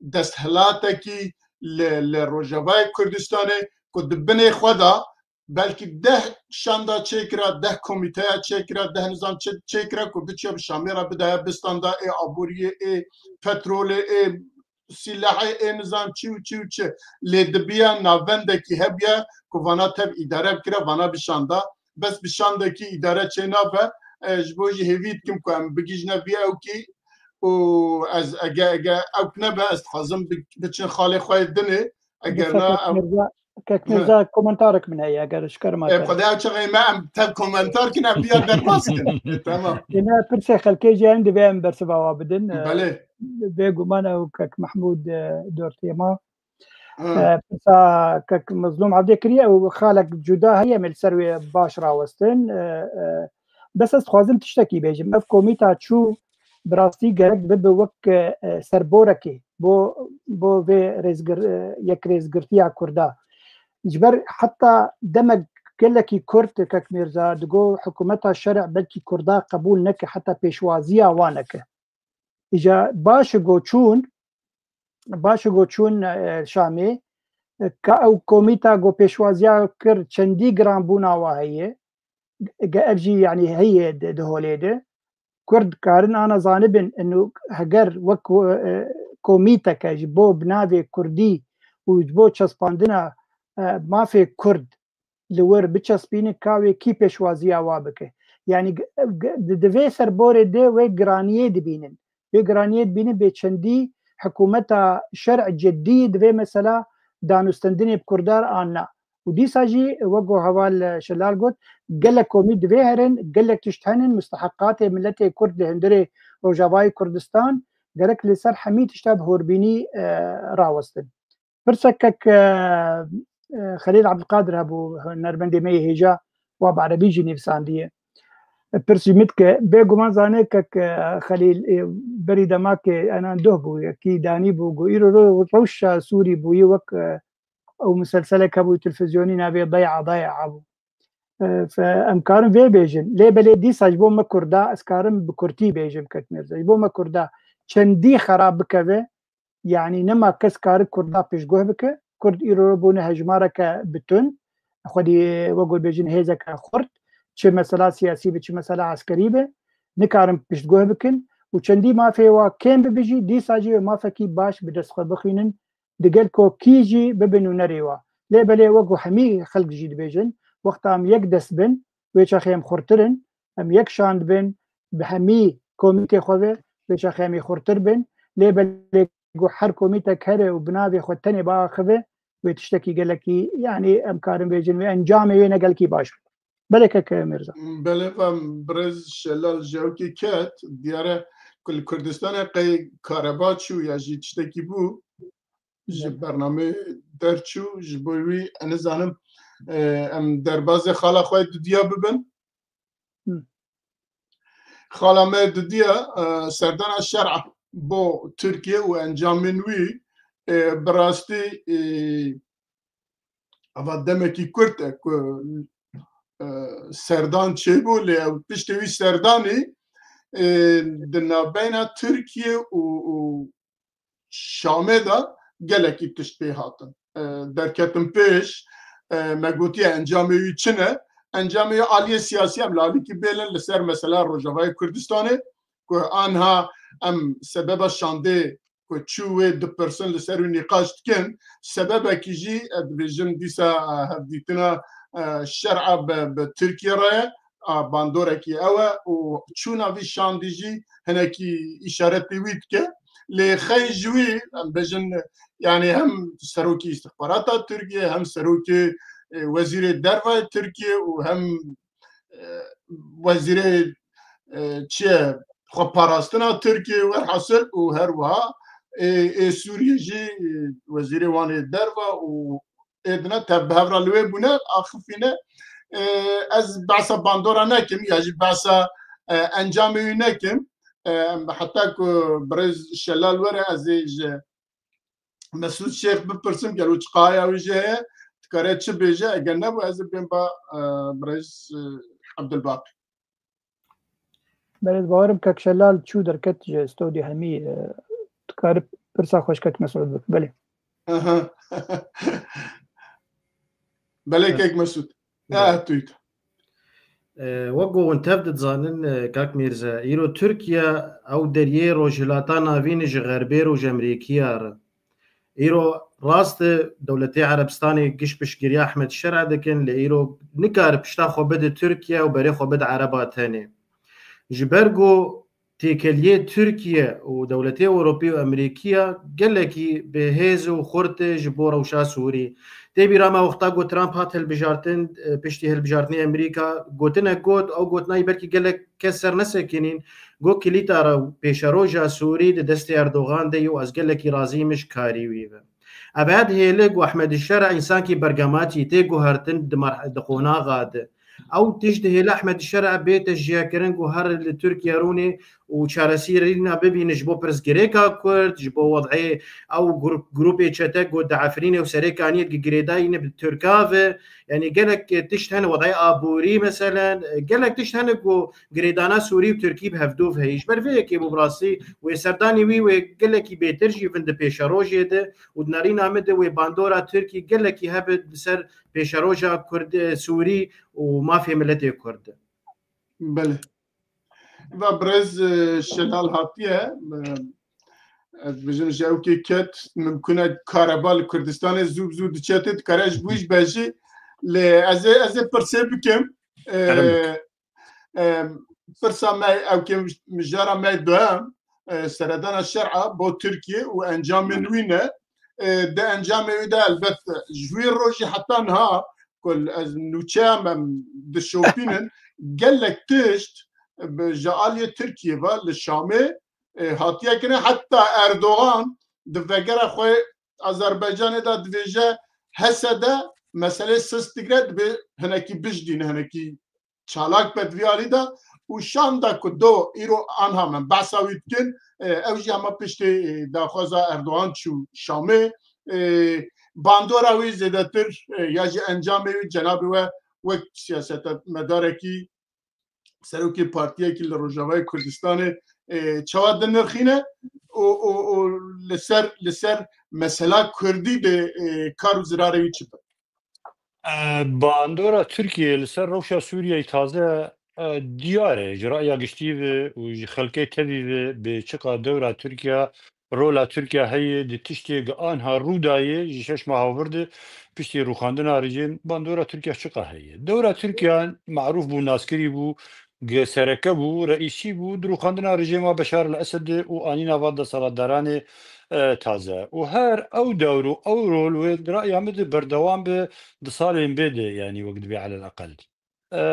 desthilatekî li, li Rojavayê Kurdistanê ku di binê xwe de belkî deh şanda çêkira, deh komîteya çêkira, deh nizam çê-, çêkira ku biçe bi Şamê re bidaya bistanda ê aboriyê, ê petrolê, ê sîlehê, ê nizam çi û çi û çi. Lê dibiya navendekî hebiya ku vana tev îdare bikira, vana bi şanda. Bes bi şandekî îdare çê nabe, e, ji bo jî hêvî dikim ku em bigihîjine vî ewkî û ez ege, ege ewk nebe, ez dixwazim bi-, biçin xalê xwe yê dinê. Eger Dîsa na Kek ew Mirza, Kek Mirza, komentarek min heye, eger ji kerema E, te. Xwedê ew çaxê me em tev komentar kin, em biya derbas kin. E, tamam. Êne pirsê xelkê jî hene, divê em bersiva wa bidin. E, Belê. Bêguman ew Kek Mehmûd, e, Dortêma. Ha. E, pirsa Kek Mezlûm Evdê kiriye, ew xalek cuda heye, em ê li ser wê baş rawestin. E, e, bes ez dixwazim tiştekî bêjim. Ev komîta çû bi rastî gerek bibe wek, e, serborekê bo, bo vê rêzgir-, e, yekrêzgirtiya Kurda. Ji ber heta demek gelekî Kurd, Kek Mîrza, digo hikûmeta şerî belkî Kurda qebûl neke, heta pêşwaziya wan neke. Îja baş e go çûn, baş e go çûn, e, Şamê, e, ka ew komîta go pêşwaziya kir, çendî giranbûna wa heye, ge ev jî, yanî, heye di, di holê de. Kurd karin ana zanibin, inu heger wek, e, komîteke ji bo bi navê Kurdî û ji bo çespandina, e, mafê Kurd li wir biçespînin, ka wê kî pêşwaziya wa bike. Yanî g-, g-, di, di vê serborê de wê giraniyê dibînin. Wê giraniyê dibînin bê çendî hikûmeta şer'î cidî di vê mesela danûstendinê bi Kurdan an na. Û dîsa jî wek ku heval Şelal got, gelek komî divê herin, gelek tişt henin, musteheqatê miletê Kurd li hundirê Rojavayê Kurdistan gerek li ser hemî tişta bi horbînî, e, rawestin. Pirsek kek, e, e, Xelîl Ebdulkadir hebû, hunermendê me yê hêja, Wa bi erebî jî nivîsandiye. Pirsî min dike, bêguman zanê kek, e, Xelîl, e, berî dema ke enan doh bû, yekî danî bû, got, îro ro rewşa Sûrî bûyî wek, e, ew miselselek hebû televîzyonî navê Day'a Day'a bû. E, fe, em karin vê bêjin. Lê belê dîsa ji bo me Kurda, ez karim bi kurtî bêjim kek Mîrza. Ji bo me Kurda çendî xerab bikeve, yanî nema kes kari Kurda piştguh bike. Kurd îro bûne hejmareke bi tund. Xwedî wek bêjin hêzeke xurt. Çi mesela siyasî be, çi mesela eskerî be. Nikarin piştguh bikin. Û çendî mafê wa kêm bibe jî, dîsa jî wê mafekî baş bi dest xwe bixînin. Digel ku kî jî bibe nûnerê wa. Lê belê wek ku hemî xelk jî dibêjin, wexta em yek dest bin, wê çaxê em xurtir in, em yek şand bin, bi hemî komîtê xwe ve, wê çaxê em ê xurtir bin. Lê belê ku her komîtek here û bi navê xwe tenê biaxive, wê tiştekî gelekî, yanî em karin bêjin, wê encamê wê ne gelekî baş be. Belê keke Mîrza. Belê, va birêz Şelal ji ewkê ket, diyar e ku li Kurdistanê qey kareba çû ya jî tiştekî bû, ji bernamê derçû, ji bo wî, ez nizanim, e, em derbazê xala xwe dudiya bibin. Hı. Xala me dudiya, e, serdana şer'a bo Tirkiye û encamên wî, e, bi rastî, e, eva demekî kurt e ku, e, serdan çêbû, lê ew tiştê wî serdanî, e, di navbeyna Tirkiye û, û Şamê de gelekî tişt pê hatin. E, derketin pêş, e, me gotiye encamê wî çi ne? Encamê wî aliyê siyasî em li alîkî bêlin li ser mesela Rojavayê Kurdistanê, ku anha em sebeba şandê ku çû wê dipirsin, li ser wî nîqaş dikin. Sebebekî jî, ez dibêjim dîsa, e, hevdîtina, e, şer'a bi, bi Tirkiye re ye. A, bandorekî ew e û çûna vî şandî jî hinekî îşaretê wî dike. Lê xey ji wî, em bêjin, yanî hem serokê îstixbarata Tirkiye, hem serokê, e, wezîrê derva Tirkiye û hem, e, wezîrê, e, çi ye, xweparastina Tirkiye, werhasil û her wiha, e, ê Sûriyê jî, e, wezîrê wan ê derva û ê dine tev bi hev re li wê bûne, axifîne. E, ez behsa bandora nekim ya jî behsa, e, encamê wî nekim. E, heta ku birêz Şelal were, ez ê ji Mesûd Şêx bipirsim, gelo çiqaya wî jê heye, dikare çi bêje, eger nebû ez ê bêm ba, e, birêz, e, Ebdulbaqî. Belê, bawerim kek Şelal çû derket ji stûdyo hemî, e, dikare pirsa xwe ji kek Mesûd bike. Belê. Aha. Belê, kek Mesûd. Ya, belê. Hatûyî. E, wek ku hûn tev dizanin, e, kak Mîrze, îro Tirkiye ew deriyê Rojhilata Navîn ji Xerbê re û ji Amerîkiya re. Îro rast e, dewletê Erebistanê giş piştgiriya Ehmed Şer'a dikin, lê îro nikare pişta xwe bide Tirkiye û berê xwe bide Ereba tenê. Ji ber ku têkeliyê Tirkiye û dewletê Ewropî û Amerîkiya gelekî bi hêz û xurt e ji bo rewşa Sûrî. Tê bîra me wexta ku Trump hat hilbijartin, e, piştî hilbijartinê Amerîka gotine got, ew gotina wî belkî gelek kes ser nesekinîn, got, kilîta re pêşeroja Sûrî di destê Erdogan de ye û ez gelekî razî me ji karî wî ve. Ev hêle ku Ehmed Şer'a însankî bergematî tê guhertin di mer-, di qonaxa de. Ew tişt dihêle Ehmed Şer'a bê tecrîyekirin ku her li Tirkiye rûnê û çaresîrîna bibîne ji bo pirsgirêka Kurd, ji bo wed'ê ew grup, grûpê çete ku di Efrînê û Serêkaniyê girêdayî ne bi Tirka ve. Yanî gelek tişt hene, wed'ê aborî meselen, gelek tişt hene ku girêdana Sûrî û Tirkî bi hevdûv heyî. Ji ber vê yekê bû bi rastî wê serdanî wî wê gelekî bêtir jî bin di pêşerojê de û di nerîna min de wê bandora Tirkî gelekî hebe li ser pêşeroja Kurd, e, Sûrî û mafê miletê Kurd. Belê. Va birêz, e, Şelal hatiye, e, ez dibêjim ji ewkê ket, mimkun e kareba li Kurdistanê zû bi zû diçe tê, dikare ji bo wî jî bejî. Lê ez ê, ez ê pirsê bikim. E, Kerem bike. E, pirsa me, ewkê mijara me duhem, e, seredana şer'a bo Tirkiye û encamên wî ne. E, di encamê wî de elbet ji wî rojî heta niha ku ez nûçeya me dişopînin, gelek tişt bi, ji aliyê Tirkiye ve li Şamê, e, hatiye kirin. Heta Erdogan di vegera xwe Azerbaycanê de dibêje, H S D meselê sist digre, dibe hinekî bijdîne, hinekî çalak be di vî alî de. Û şanda ku do îro anha min behsa wî dikin, e, ew jî hema piştê, e, daxwaza Erdogan çû Şamê, e, bandora wî zêdetir, e, ya jî encamê wî cenabê we wek siyasetmedarekî serokê partiyekî li Rojavayê Kurdistanê, e, çawa dinirxîne û, û, û li ser, li ser mesela Kurdî de, e, kar û zirarê wî çi be? E, bandora Tirkiyeyê li ser rewşa Sûriyeyê taze, e, diyar e. Ji raya giştî ve û ji xelkê tevî ve bê çiqa dewra Tirkiye, rola Tirkiye heye di tiştê gi anha rû dayê ji şeş meha vir de piştî rûxandina rejîm bandora Tirkiye çiqa heye. Dewra Tirkiye marûf bû, naskirî bû, gi sereke bû, reîsî bû, di rûxandina rejîma Beşar el Esed de û anîna va desthilatdaranê, e, taze. Û her ew dewr û ew rol wê di raya min de berdewam be di salên bê de, yanî wek dibê elel eqel. E,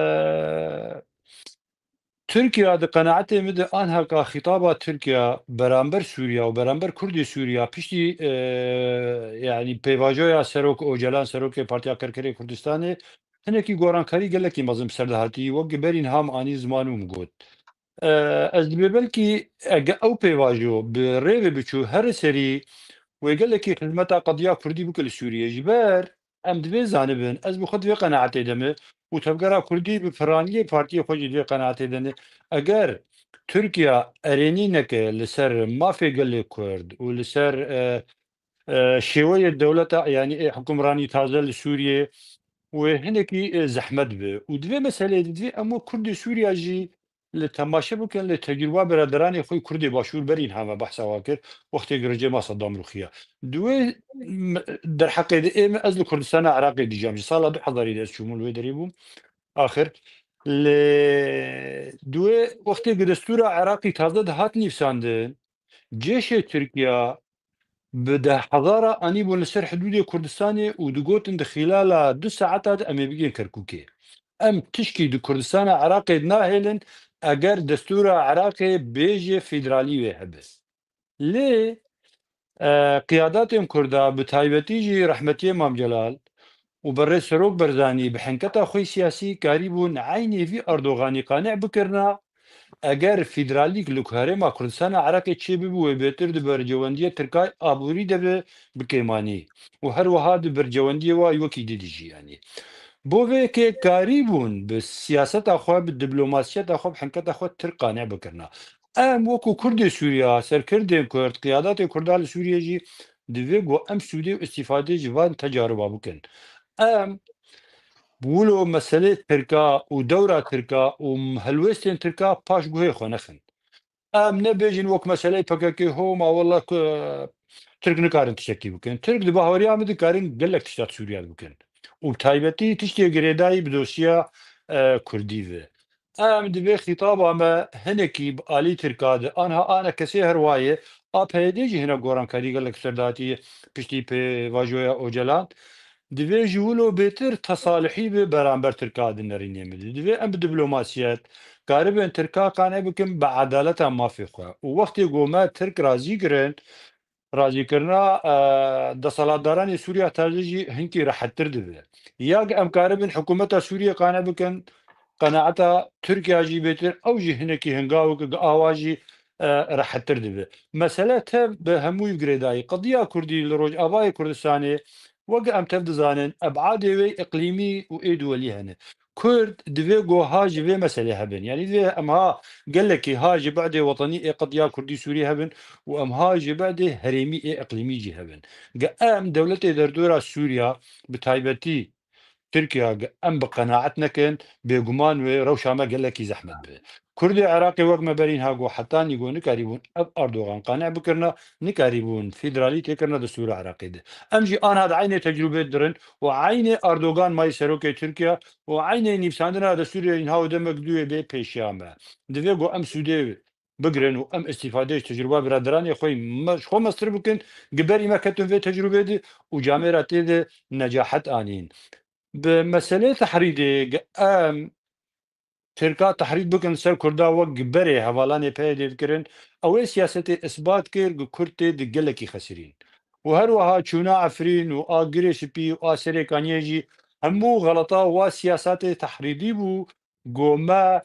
Tirkiye di qenaetê min de anha ka xîtaba Tirkiye beramber Sûriye û beramber Kurdê Sûriye piştî, e, yanî pêvajoya Serok Ocalan, Serokê Partiya Kerkerê Kurdistanê, hinekî gorankarî gelekî mezin bi ser de hatî, wek berî niha min anî ziman û min got. E, ez dibê belkî ege ew pêvajo bi rê ve biçû, her serî wê gelekî xizmeta qediya Kurdî bike li Sûriyê. Ji ber em divê zanibin, ez bi xwe di vê qenaetê de me û tevgera Kurdî bi piraniyê partiyê xwe jî di vê qenaetê de ne. Eger Tirkiye erênî neke li ser mafê gelê Kurd û li ser, e, e, şêweyê dewleta, yanî ê hukimranî taze li Sûriyê wê hinekî, e, zehmet bi. Û di vê meseleyê de divê em wek Kurdê Sûriya jî li temaşe bikin, li tecrûba biraderanê xwe Kurdê Başûr berî niha me behsa wa kir, wextê girêcê ma Sedam rûxiya. Di wê m-, derheqê de ê min, ez li Kurdistana Iraqê dijam. Ji sala du hezarî de ez çûbûm li wê derê bûm. Axir li di wê wextê ku destûra Iraqî taze dihat nivîsandin, cêşê Tirkiya bi dehhezara anîbûn li ser hidûdê Kurdistanê û digotin di xîlala du saeta de em ê bigihên Kerkûkê. Em tişkî di Kurdistana Iraqê de nahêlin eger destûra Iraqê bêje federalî wê hebe. Lê, e, qiyadatên Kurda, bi taybetî jî rehmetiyê Mam Celal û berê Serok Berzanî bi henketa xwe siyasî karîbûn eynê vî Erdoganî qanî bikirina, eger federalîk li Herêma Kurdistana Iraqê çêbibû, wê bêtir di bercewendiyê Tirkay aborî de bi, bi kêmanî û her wiha di bercewendiyê wa wekî dî de jî, yanî. Bo vê yekê karîbûn bi siyaseta xwe, bi diplomasiyeta xwe, bi henketa xwe Tirk qanî bikirina. Em wekû Kurdê Sûriya, serkirdên Kurd, qiyadatê Kurda li Sûriyê jî divê ku em sûdê û îstîfadê ji van tecaruba bikin. Em wilo meselê Tirka û dewra Tirka û helwêstên Tirka paş guhê xwe nexin. Em nebêjin wek meseleyê P K K, ho ma wela ku Tirk nikarin tiştekî bikin. Tirk di bahweriya min dikarin gelek tişta di Sûriya de bikin. Û bi taybetî tiştê girêdayî bi dosya, e, Kurdî ve. Em divê xîtaba me hinekî bi alî Tirka de, anha A N K S her wayê, A P Y D jî hinek gorankarî gelek ser de hatiye piştî pêvajoya Ocalan. Divê ji wilo bêtir tesalihî bi beramber Tirka di nerînê min de. Divê em bi diplomasiyet karibin Tirka qane bikin bi edaleta mafê xwe. Û wextê ku me Tirk razî kirin, razîkirina, e, desthilatdaranê Sûriya taze jî hinkî rehettir dibe. Ya em karibin hikûmeta Sûriyê qane bikin, qenaeta Tirkiya jî bêtir, ew jî hinekî hingawek awa jî, e, rehettir dibe. Mesele tev bi hemûyî girêdayî. Qediya Kurdî li Rojavayê Kurdistanê, wek em tev dizanin, ebadê wê îqlîmî û ê duwelî hene. Kurd divê ku ha ji vê meselê hebin. Yanî divê em ha gelekî ha ji bidê wetenî ê qediya Kurdî Sûrî hebin û em ha ji bidê herêmî ê îqlîmî jî hebin. Ge em dewletê derdora Sûriya, bi taybetî Tirkiya, ge em bi qenaet nekin, bêguman wê rewşa me gelekî zehmet be. Kurdê Iraqê wek me berî niha got, heta nîgo nikarîbûn ev Erdogan qane bikirina, nikarîbûn federalî têkirina destûra Iraqê de. Em jî anha di eynê tecrûbê dirin û eynê Erdogan mayî serokê Tirkiye û eynê nivîsandina destûrê niha û demek dûyê bê pêşiya me. Divê ku em sûdê bigirin û em îstîfadê ji tecrûba biraderanê xwe me, ji xwe mestir bikin, gi berî me ketin vê tecrûbê de û camêra tê de necahet anîn. Bi meselê tehrîdê, em Tirka tehrîd bikin ser Kurda wek berê hevalanê P Y D dikirin, ew ê siyasetê isbat kir, ku Kurd tê di gelekî xesirîn. û her wiha çûna Efrîn û a Girê Spî û a Serêkaniyê jî hemû xeleta wa siyasatê tehrîdî bû. Go me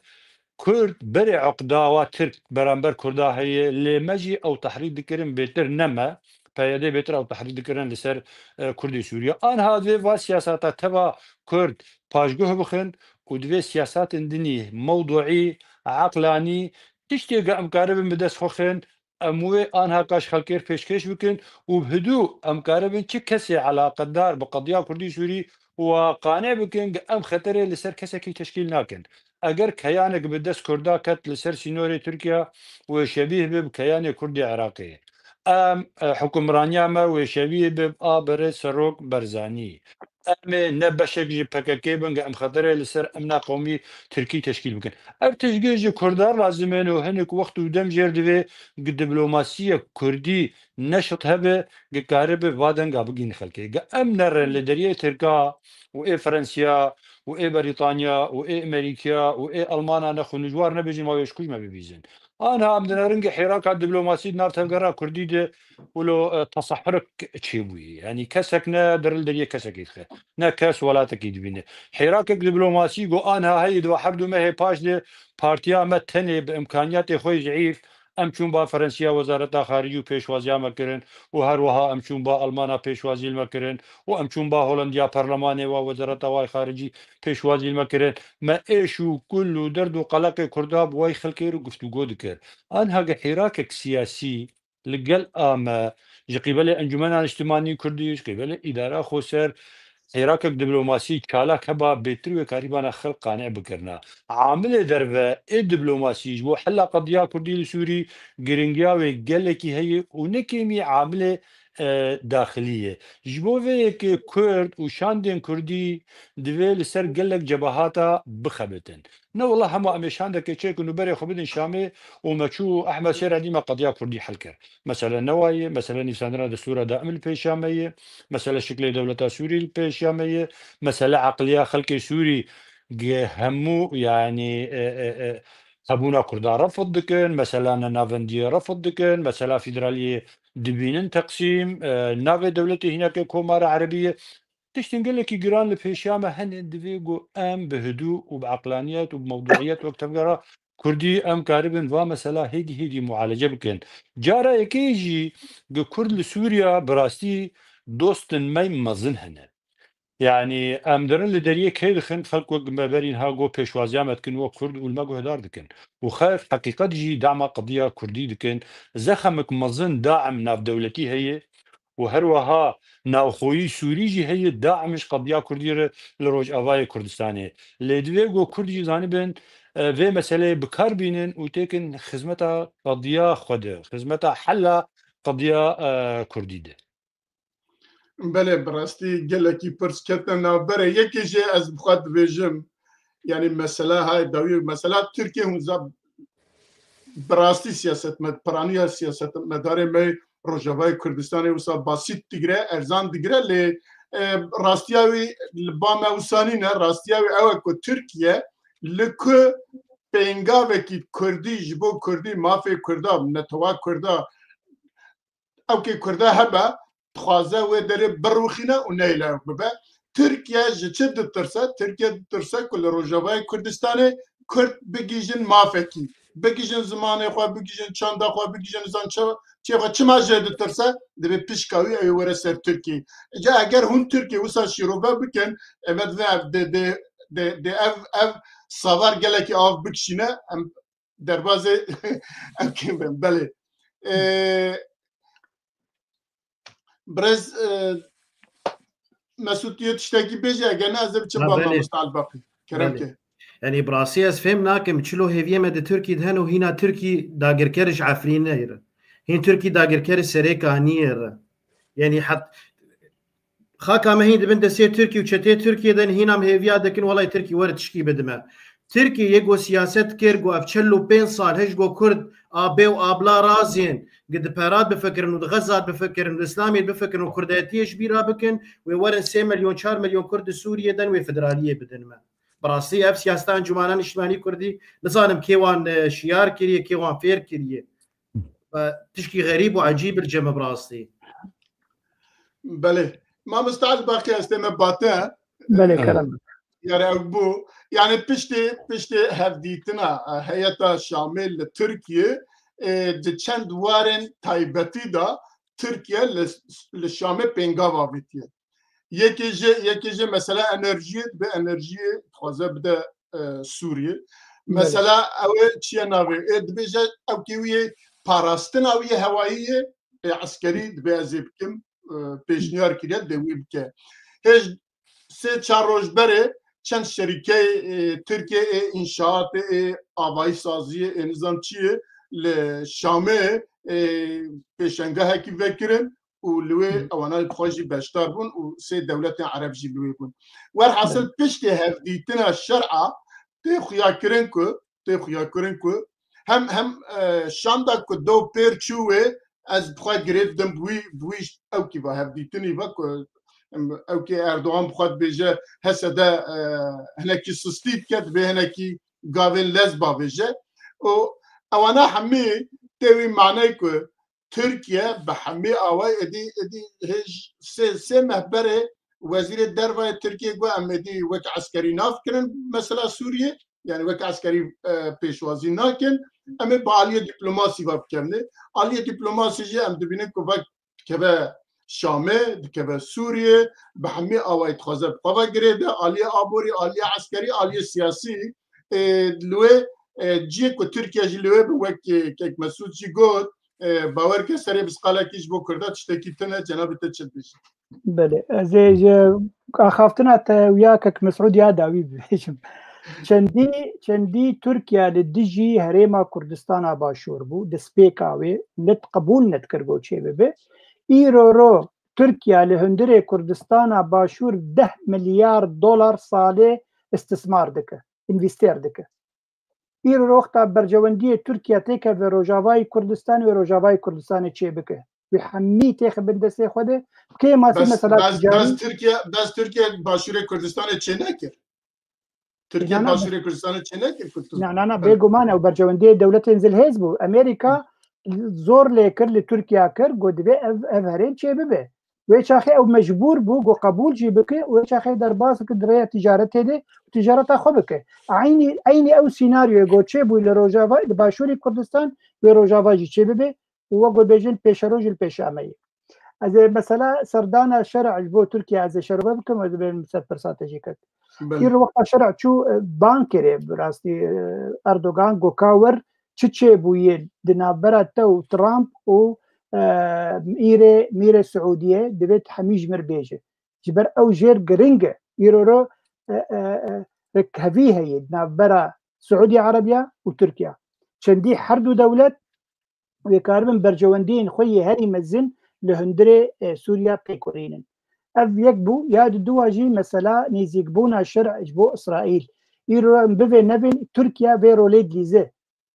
Kurd berê uqda wa Tirk beramber Kurda heye, lê me jî ew tehrîd dikirin bêtir ne me. P Y D bêtir ew tehrîd dikirin li ser, e, Kurdê Sûriye. Anha divê va siyaseta teva Kurd paşguh bixin û divê siyasatên dinî, mewduî, eqlanî, tiştê ge em karibin bi dest xwe xin, em wê anha kaş xelkêr pêşkêş bikin û bi hidû em karibin çi kesê elaqedar bi qediya Kurdî Sûrî wa qane bikin, em xeterê li ser kesekî teşkîl nakin. Eger keyanek bi dest Kurda ket li ser sînorê Tirkiye, wê şebîh be bi keyanê Kurdê Iraqê. Em, e, hukimraniya me wê şeviyê be a berê Serok Barzanî. Em ê ne beşek ji P K K bin, em xeterê li ser emna qewmî Tirkî teşkîl bikin. Ev tiştgê ji Kurdan lazim e û hinek wext û dem jêr divê gi diplomasiyek Kurdî neşit hebe, gi karibe va denga bigihîn xelkê. Gi em nerin li deriyê Tirka û ê Fransiya û ê Berîtanya û ê Emerîkiya û ê Elmana nexwin û ji war nebêjin, ma wê ji ku ji me bibîzin. Anha em dinerin gi hêraka diplomasî di nav tevgera Kurdî de wilo, e, tesahurek çêbûyî. Yanî kesek ne deril deriyê kesekî dixe. Ne kes welatekî dibîne. Hêrakek diplomasî go anha heyî di va her du mehê paş de partiya me tenê bi imkaniyatê xwe zîîf, em çûn ba Ferensiya Wezareta Xaricî û pêşwaziya me kirin û her wiha em çûn ba Elmana pêşwazî li me kirin û em çûn ba Holandiya Perlemanê wa Wezareta Way Xaricî pêşwazî li me kirin. Me êş û kul û derd û qeleqê Kurda bi way xelkê re guftûgo dikir. Anha ge hêrakek siyasî li gel a me ji qîbelê Encûmena Niştimanî Kurdî, ji qîbelê îdara xweser, hêrakek diplomasî çalak heba bêtir wê karîbana xelk qane bikirina. Amilê derve ê diplomasî ji bo hela qediya Kurdî li Sûrî giringiya wê gelekî heye û ne kêmî amilê, e, daxilî ye. Ji bo vê yekê Kurd û şandên Kurdî divê li ser gelek cebahata bixebitin. Ne wela hema em ê şandekê çêkin û berê xwe bidin Şamê û me çû Ehmed Şêr Edî me qediya Kurdî hel kir. Mesele newa ye, mesele nivîsandina destûra daim li pêşa me ye, mesele şiklê dewleta Sûrî li pêşa me ye, mesele eqliya xelkê Sûrî ge hemû, yanî, e, e, e, hebûna Kurda refd dikin, mesela nenavendiyê refd dikin, mesela federaliyê dibînin teqsîm, e, navê dewletê hîneke Komara Erebî ye. Tiştên gelekî giran li pêşiya me hene, divê ku em bi hidû û bi eqlaniyet û bi mewduiyet wek tevgera Kurdî em karibin va mesela hêdî hêdî mualece bikin. Cara yekê jî ku Kurd li Sûriya bi rastî dostên me mezin hene. Yanî em dirin li deriyê kê dixin, xelk wek me berî niha got pêşwaziya me dikin wek Kurd û li me guhdar dikin. Û xelk heqîqet jî dama qediya Kurdî dikin. Zexmek mezin daim navdewletî heye û her wiha navxweyî Sûrî jî heye, daim ji qediya Kurdî re li Rojavayê Kurdistanê. Lê divê ku Kurd jî zanibin, e, vê meseleyê bi kar bînin û têkin xizmeta qediya xwe de, xizmeta hela qediya, e, Kurdî de. Belê, bi rastî gelekî pirs ketine navberê. Yekê jê ez bi xwe dibêjim, yanî mesela hay dawî, mesela Tirkiye hûn za-, bi rastî siyasetmed-, piraniya siyasetmedarê me Rojavayê Kurdistanê wisa basît digire, erzan digire, lê, e, rastiya wî li ba me wisa nîne. Rastiya wî ew e ku Tirkiye li ku pêngavekî Kurdî ji bo Kurdî, mafê Kurda, netewa Kurda, ewkê Kurda hebe, dixwaze wê derê birûxîne û neyê lawik bibe. Tirkiye ji çi ditirse? Tirkiye ditirse ku li Rojavayê Kurdistanê Kurd bigihîjin mafekî, bigihîjin zimanê xwe, bigihîjin çanda xwe, bigihîjin nizam çi, çiyê xwe. Çima jê ditirse? Divê pişka wî ew ê were ser Tirkiyê. Îca eger hûn Tirkiye wisa şîrove bikin, ê me divê ev, dê, dê, dê, dê ev, ev savar gelekî av bikişîne, em derbazê em kêm bin. Belê. Ee, Birêz, e, Mesûd, tu yê tiştekî bêje, eger ne ez ê biçim. Ha, ba belê. Mamoste Elbaqî. Kerem ke. Yanî bi rastî ez fêm nakim, çilo hêviyê me di Tirkî de hene û hîna Tirkî dagirker ji Efrînê re. Hîn Tirkî dagirker ji Serêkaniyê re. Yanî het-, xaka me hîn dibin destê Tirkî û çetê Tirkiyê de, hîna em hêviya dikin, welay Tirkî were tişkî bidime. Tirkî yê go siyaset kir, go ev çel û pênc sal hej go Kurd, abê û abla razên, gi di Perat bifikirin û di Xezat bifikirin û di Îslamê bifikirin û Kurdetiyê ji bîra bikin, wê werin sê milyon, çar milyon Kurd di Sûriyê den, wê federaliyê bidin me. Bi rastî ev siyaseta Encûmena Niştimanî Kurdî, nizanim kê wan, e, şiyar kiriye, kê wan fêr kiriye. E, tişkî xerîb û ecîb li cem e bi rastî. Belê. Mamosta Elbaqî, ez tême bate. Belê, kerem. Yani ew bû. Yani piştê, piştê hevdîtina, e, heyeta Şamê li Tirkiye, e, di çend warên taybetî de Tirkiye li, li Şamê pêngav avêtiye. Yekê ji, yekê ji mesela enerjiyê, dibe enerjiyê dixwaze bide, e, Sûriye. Belê. Mesela ew ê çiye navê, ê dibêje ew kê wî yê parastina wî yê hewayî yê, ê eskerî dibe ez ê bikim, e, pêşniyar kiriye dê wî bike. Hêj sê çar roj berê çend şerîkeyê, e, Tirkiye ê înşaatê, ê avayî saziyê, ê nizam çi yê li Şamê, e, pêşengahekî vekirin û li wê Hı. ewana xwe jî beşdar bûn û sê dewletên Ereb jî li wê bûn. Werhasil Hı. piştê hevdîtina şer'a tê xuyakirin ku, tê xuyakirin ku hem, hem, e, Şam da ku do pêr çû wê, ez bi xwe girêv dim bi wî, bi wî ew kî va hevdîtinî va ku, em, ew kê Erdogan bi xwe dibêje H S D, e, hinekî sustî dike, dibê hinekî gavên lez bavêje. Û ewana hemî tê wî maney ku Tirkiye bi hemî awayî êdî, êdî hêj sê, sê meh berê Wezîrê Derva yê Tirkiye got, em êdî wek eskerî nafikirin mesela Sûriye, yani wek eskerî, e, pêşwazî nakin, em ê bi aliyê dîplomasî ve bikevin. Aliyê dîplomasî jî em dibînin ku vek dikeve Şamê, dikeve Sûriye, bi hemî awayî dixwaze bi xwe ve girêde, aliyê aborî, aliyê eskerî, aliyê siyasî, e, li wê, e, cihê ku Tirkiye jî li wê bi wek, e, kek Mesûd jî got, e, bawer ke serê bi sqalekî ji bo Kurda tiştekî tune, cenabê te çi dibêje? Belê, ez ê ji axaftina te û ya kek Mesûd ya dawî bibêjim. Çendî, çendî Tirkiye li dijî Herêma Kurdistana Başûr bû, destpêka wê net qebûl nedikir got çê bibe. Îro ro Tirkiye li hundirê Kurdistana Başûr deh milyar dolar salê istismar dike, învestêr dike. Îro ro wexta berjewendiyê Tirkiye têkeve Rojavayê Kurdistanê û Rojavayê Kurdistanê çêbike. Wî hemî têxe bin destê xwe de. Kê masî Bes, mesela bes, ticarî? Bes Tirkiye, bes Tirkiye Başûrê Kurdistanê çê nekir. Tirkiye Na, na, Başûrê Kurdistanê çê nekir ku tu Na, na, na, Belê. Bêguman ew berjewendiyê dewletên zilhêz bû. Amerîka zor lê kir, li Tirkiye kir, got divê ev, ev herêm çê bibe. Wê çaxê ew mecbûr bû, got qebûl jî bike, wê çaxê derbas bike di rêya ticaretê de û ticareta xwe bike. Eynî, eynî ew sînaryoyê got çê bû li Rojava, li Başûrê Kurdistan, wê Rojava jî çê bibe û wek got bêjin pêşeroj li pêş ameyê. Ez ê mesela serdana şer'a ji bo Tirkiye ez ê şerve bikim, ez dibêm ser pirsa te jî kek. Belê. Îro wexta şer'a çû, e, ban kirê, bi rastî, e, Erdogan got ka wer çi çêbûyê di navbera te û Trump û, e, mîrê, mîrê Siûdiyê divê tu hemî ji mir bêje. Ji ber ew jêr giring e. Îro ro, e, e, e, rikhevî heye di navbera Siûdî Erebiya û Tirkiye. Çendî her du dewlet wê karibin berjewendiyên xwe yê herî mezin li hundirê, e, Sûriya pêk werînin. Ev yek bû, ya di dua jî mesela nêzîkbûna şer'a ji bo Îsraîl. Îro em bivê nevên Tirkiye vê rolê dilîze.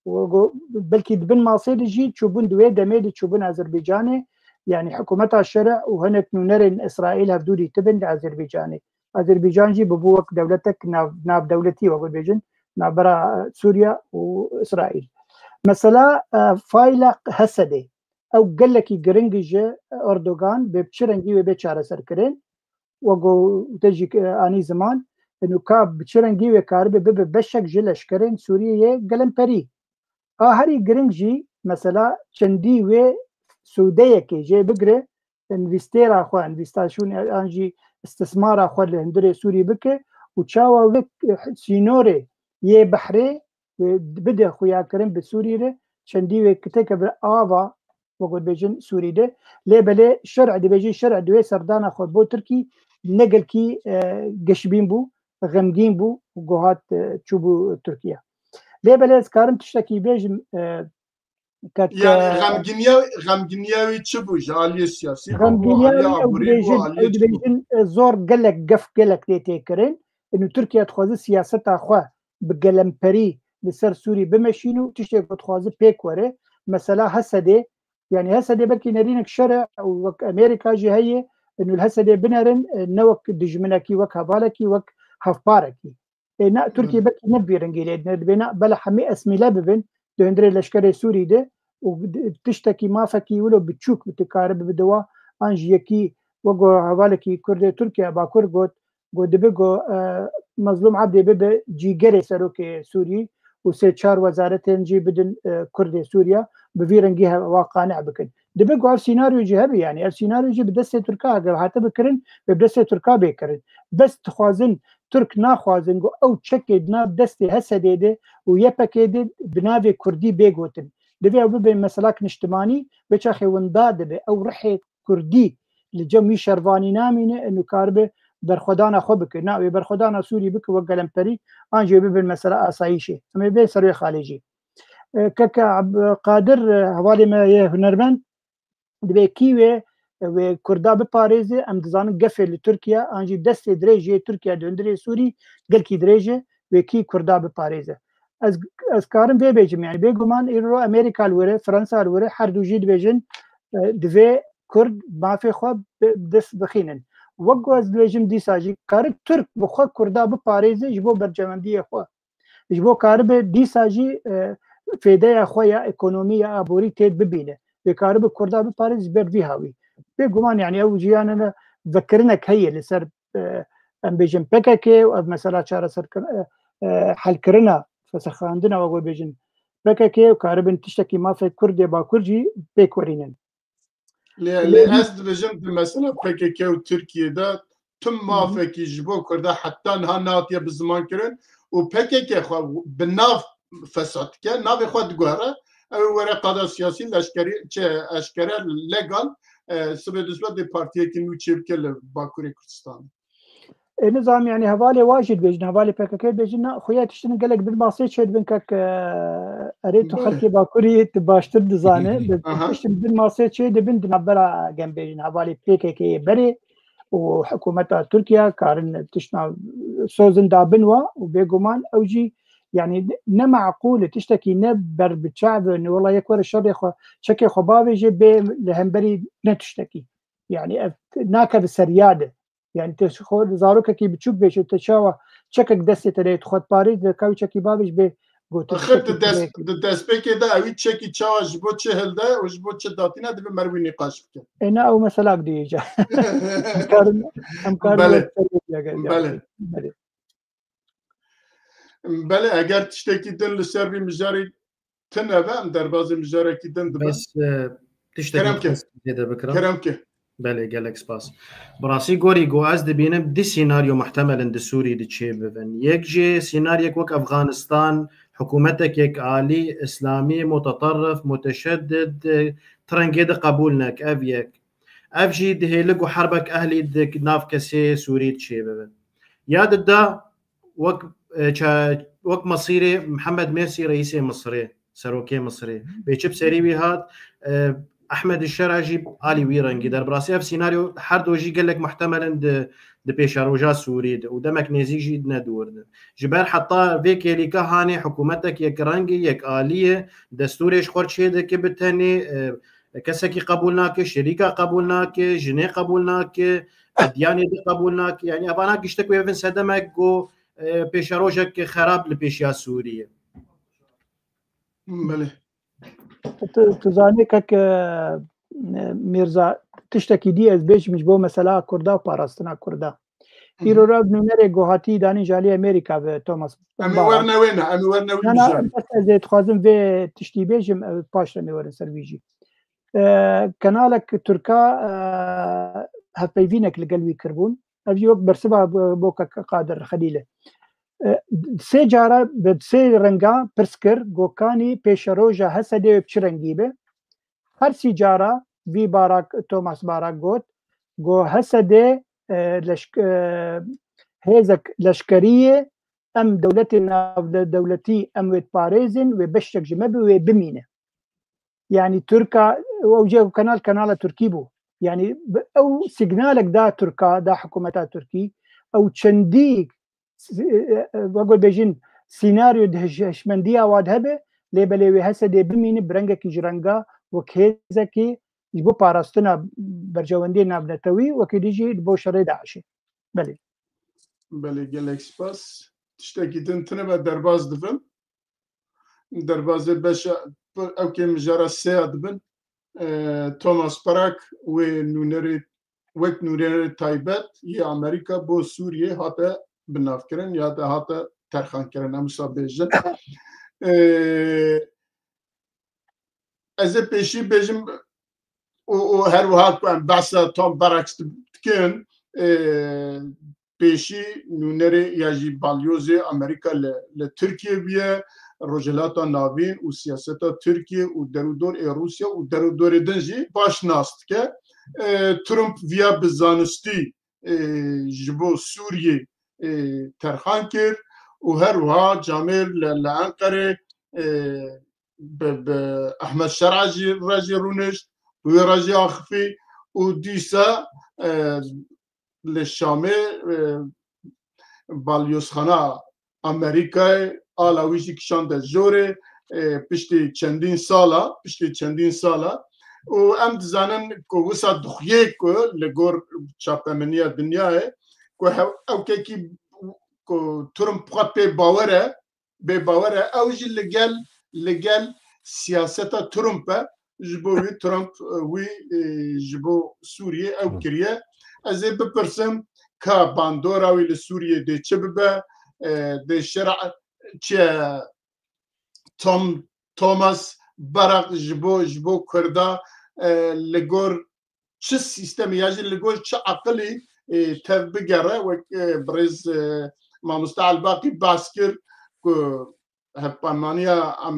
Û go-, belkî di bin masê de jî çûbûn di wê demê de çûbûn Azerbaycanê, yanî hikûmeta şer'a û hinek nûnerên Îsraîl hevdû dîtibin li Azerbaycanê. Azerbaycan jî bibû wek dewletek nav-, navdewletî, wek bêjin, navbera Sûriya û Îsraîl. Mesela, e, fayla Hesedê. Ew gelekî giring ji Erdogan bê bi çi rengî wê bê çareserkirin. Wek ku te jî, e, anî ziman, û ka bi çi rengî wê karibe bibe beşek ji leşkerên Sûriyê yê gelemperî. A herî giring jî, mesela çendî wê sûdeyekê jê bigire, învîstêra xwe, învîstasyonê an jî istismara xwe li hundirê Sûrî bike û çawa wê, e, sînorê yê behrê, e, bide xuyakirin bi Sûrî re, çendî wê kiteke bi ava, wek dibêjin, Sûrî de. Lê belê şer'e, dibêjin şer'e di wê serdana xwe bo Tirkî ne gelkî, e, geşbîn bû, xemgîn bû û gohat, e, çûbû Tirkiye. Lê belê ez karim tiştekî bêjim, e, kek, Yani e, xemginiya, xemginiya wî çi bû ji aliyê siyasî? Xemginiya wî ew dibêjin, ew dibêjin, e, zor gelek gef gelek lê tê kirin. Û Tirkiye dixwaze siyaseta xwe bi gelemperî li ser Sûrî bimeşîn û tiştê ku dixwaze pêk were. Mesela Hesedê, yani Hesedê belkî nerînek şer e û wek Amerîka jî heye, û li Hesedê binerin, e, ne wek dijminekî, wek hevalekî, wek hevparekî. Ê, na, Tirkiye belkî ne bi vî rengî lê dine, dibê na, bela hemî esmîle bibin di hundirê leşkerê Sûrî de û di-, tiştekî mafekî wilo biçûk bi tu karibe bide wa, an jî yekî, Wek ku hevalekî Kurdê Tirkiye Bakur got, got dibe ku, e, Mezlûm Ebdî bibe cîgerê serokê Sûriyê û sê çar wezaretên jî bidin, e, Kurdê Sûriye, bi vî rengî hewa qane bikin. Dibe ku ev sînaryo jî hebe, yanî ev sînaryo jî bi destê Tirka hate bikirin, bi destê Tirka bê kirin. Bes dixwazin, Tirk naxwazin ku ew çekê di nav destê H S D'ê de û Y P G'ê de bi navê Kurdî bê gotin. Divê ew bibe meselak niştimanî, wê çaxê winda dibe ew rihê Kurdî li cem wî şervanî namîne, û karibe berxwedana xwe bike. Na, wê berxwedana Sûrî bike wek gelemperî, an jî wê bibin mesela asayîşê. Em ê bên ser wê xalê jî. E, keke Ab-, Qadir, e, hevalê me yê hunermend, dibê kî wê, wê Kurda biparêze, em dizanin gefê li Tirkiye, an jî destê dirêj yê Tirkiye di hundirê Sûrî gelkî dirêj e, wê kî Kurda biparêze. Ez, ez karim vê bêjim, yani bêguman îro Amerîka li wir e, Fransa li wir e, her du jî dibêjin, e, divê Kurd mafê xwe bi dest bixînin. Wek ku ez dibêjim dîsa jî, kare Tirk bi xwe Kurda biparêze ji bo berjewendiyê xwe. Ji bo karibe dîsa jî, e, fêdeya xwe ya ekonomî ya aborî tê bibîne. Wê karibe Kurda biparêze ji ber vî hawî. Bêguman yani ew jiyane ne vekirinek heye li ser, e, em bêjin P K K û ev mesela çareser kir-, e, e, helkirina, fesexandina wek wê bêjin P K K û karibin tiştekî mafê Kurdê Bakur jî pêk werînin. Lê, lê ez dibêjim di mesela P K K û Tirkiye de tim mafekî ji bo Kurda heta niha nehatiye bi ziman kirin û P K K xwe bi nav fesad dike, navê xwe diguhere, ew ê were qada siyasî leşkerî, çi eşkere legal, e, sibê dusbetê partiyekî nû çêbike li Bakurê Kurdistanê. E, nizam, yani hevalê wa jî dibêjin, hevalê P K K dibêjin, na, xuya tiştin gelek bin masê çê dibin kek, e, erê tu Belê. Xelkê Bakurî tu baştir dizane. Aha. Tiştin bin masê çê dibin di navbera, gem bêjin, hevalê P K K'yê berê û hikûmeta Tirkiye karin tiştna sozin dabin wa û bêguman ew jî, yani ne meqûl e, tiştekî ne ber bi çav e, ne wela yek were şerê xwe, çekê xwe bavêje bê li hemberî ne tiştekî. Yani ev nakeve ser yade. Yani te xwe zarokekî biçûk bêje, te çawa çekek destê te de tu xwe diparê, de kawî çekî bavêj bê gotin. Axir di dest, di destpêkê de ewî çekî çawa ji bo çi hilde û ji bo çi datîne, divê mer wî nîqaş bike. E, na ew meselak diyê ca. Em karin, em karin Belê. Belê. Belê. Belê, eger tiştekî din li ser vî mijarî tune be, em derbazê mijarekî din dibin. Bes, e, tiştekî Kerem ke. Zêde bikirim. Kerem ke. Belê, gelek spas. Bi rastî gorî ku ez dibînim du senaryo muhtemel in di Sûrî di çê bibin. Yek jê senaryek wek Efxanistan, hikûmetek yek alî, îslamî, muteterrif, muteşeddid, e, ti rengê de qebûl neke, ev yek. Ev jî dihêle ku herbek ehlî di nav kesê Sûrî di çê bibin. Ya di da wek, e, ça-, wek Mesîrê Mihemed Mersî reîsê Misirê, serokê Misirê. Bê çi bi serî wî hat, e, Ehmed Şera jî alî wî rengî der. Bi rastî ev senaryo her do jî gelek muhtemel in di, di pêşeroja Sûrî de û demek nêzîk jî ne dûr de. Ji ber heta vê kêlîka hanê hikûmetek yek rengî, yek alî ye, destûrê ji xwe çê dike bi tenê, e, kesekî qebûl nake, şerîka qebûl nake, jinê qebûl nake, edyanê de qebûl nake. Yani evana giştek wê bibin sedemek ku, e, pêşerojek xerab li pêşiya Sûriyê. Belê. Tu, tu zanî kek, e, Mîrza, tiştekî dî ez bêjim ji bo mesela Kurda û parastina Kurda. Hı hı. Îro re nûnerê ku hatî danîn ji alî Amerîka bi Thomas Em ê Barak. Werne wê ne, em ê werne wî Na, na, mijarê. Bes ez ê dixwazim vê tiştî bêjim, ew paş re em ê werin ser wî jî. E, kenalek Tirka, e, hevpeyvînek li gel wî kirbûn. Ev jî wek bersiva bo, bo Kak Qadir Xelîl e. E, sê cara bi sê renga pirs kir, gokanî pêşeroja H S D'ê bi çi rengî be? Her sî cara vî Barak, Thomas Barak got, go H S D, e, leşk-, e, hêzek leşkerî ye, em dewletê navdewletî em wê diparêzin, wê beşek ji me bi wê bimîne. Yani Tirka, ew jê kenal, kenala Tirkî bû. Yani bi-, ew signalek da Tirka, da hikûmeta Tirkî, ew çendî s-, e, e, e, wek bêjin, senaryo di hej-, hişmendiya wa de hebe, lê belê wê H S D'ê bimîne, bi rengekî ji renga wek hêzekî ji bo parastina berjewendiyê navnetewî, wekî dî jî ji bo şerê DAIŞê. Belê. Belê, gelek spas. Tiştekî din tune ve derbas dibin. Derbazê beşa, ew kê mijara sêya dibin. E, Thomas Barak wê nûnerê wek nûnerê taybet yê Amerîka bo Sûriyê hate binavkirin ya da hate terxankirin, em wisa bêjin. E, ez ê pêşî bêjim û, û her wiha ku em behsa Tom Barracks dikin, e, pêşî nûnerê ya jî balyozê Amerîka li, li Tirkiye bûye, Rojhilata Navîn û siyaseta Tirkiye û derûdor ê Rûsya û derûdorê din jî baş nas dike. E, Trump viya bi zanistî, e, ji bo Sûriyê, e, terxan kir û her wiha camêr li, li Enqerê, e, bi, bi Ehmed Şer'a jî re jî rûnişt, wê re jî axifî û dîsa, e, li Şamê, e, balyozxana Amerîkayê ala wî jî kişande jorê, e, piştî çendîn sala, piştî çendîn sala. Û em dizanin ku wisa dixuyê ku li gor çapemeniya dinyayê, ku hew-, ew kekî ku Trump xwe pê bawer e, bê bawer e, ew jî li gel, li gel siyaseta Trump e. Ji bo wî Trump, e, wî, e, ji bo Sûriyê ew Hı. kiriye. Ez ê bipirsim, ka bandora wî li Sûriyê dê çi bibe, e, dê şer'a çi ye? Tom, Thomas Barak ji bo, ji bo Kurda, e, li gor çi sîstemê ya jî li gor çi aqilî, e, tev bigere, wek, e, birêz, e, mamoste Elbaqî behs kir ku hevpeymanîya em,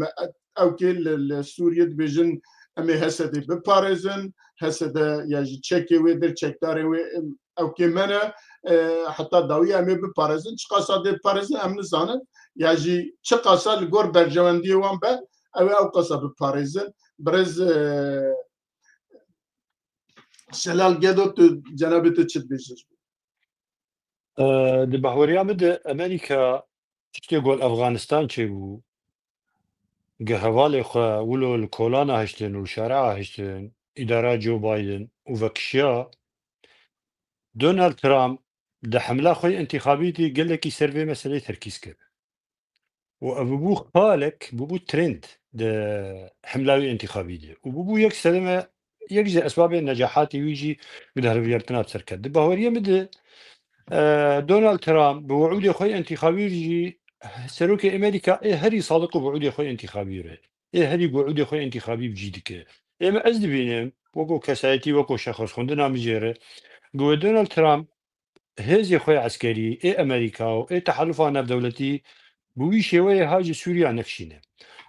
ewkê li, li Sûriyê dibêjin, em ê H S D'ê biparêzin, H S D ya jî çekê wê dir, çekdarê wê, em, ewkê me ne, e, heta dawî em ê biparêzin. Çiqasa dê biparêzin em nizanin. Ya jî çiqasa li gor berjewendiyê wan be, ew ê ew qasa biparêzin. Birêz, e, Şelal Gedo, tu cenabê tu çi dibêjî? E, di bahweriya min de Amerîka tiştê ku li Afganistan çêbû, ku hevalê xwe wilo li kolana hiştin û li şare'a hiştin, îdara Joe Biden û vekişiya, Donald Trump di hemla xwe yê întîxabî de gelekî ser vê meseleyê terkîz kir. Û ev bû xalek, bûbû trend di hemla wî întîxabî de. Û bûbû yek sedeme, yek ji esbabên necahatê wî jî guhdar hilbijartina bi ser ket. Di bahweriya min de, e, Donald Trump bi wi'ûdê xwe yê întîxabî jî serokê Amerîka ê herî sadiq û wi'ûdê xwe yê întîxabî re. Ê herî wi'ûdê xwe yê întîxabî bi cî dike. Ê min ez dibînim, weko kesayetî, weko şexs, xwendina min jê re, ku wê Donald Trump hêzê xwe yê eskerî, ê Amerîka û ê tehelufa navdewletî bi wî şêweyê ha ji Sûriya nekişîne.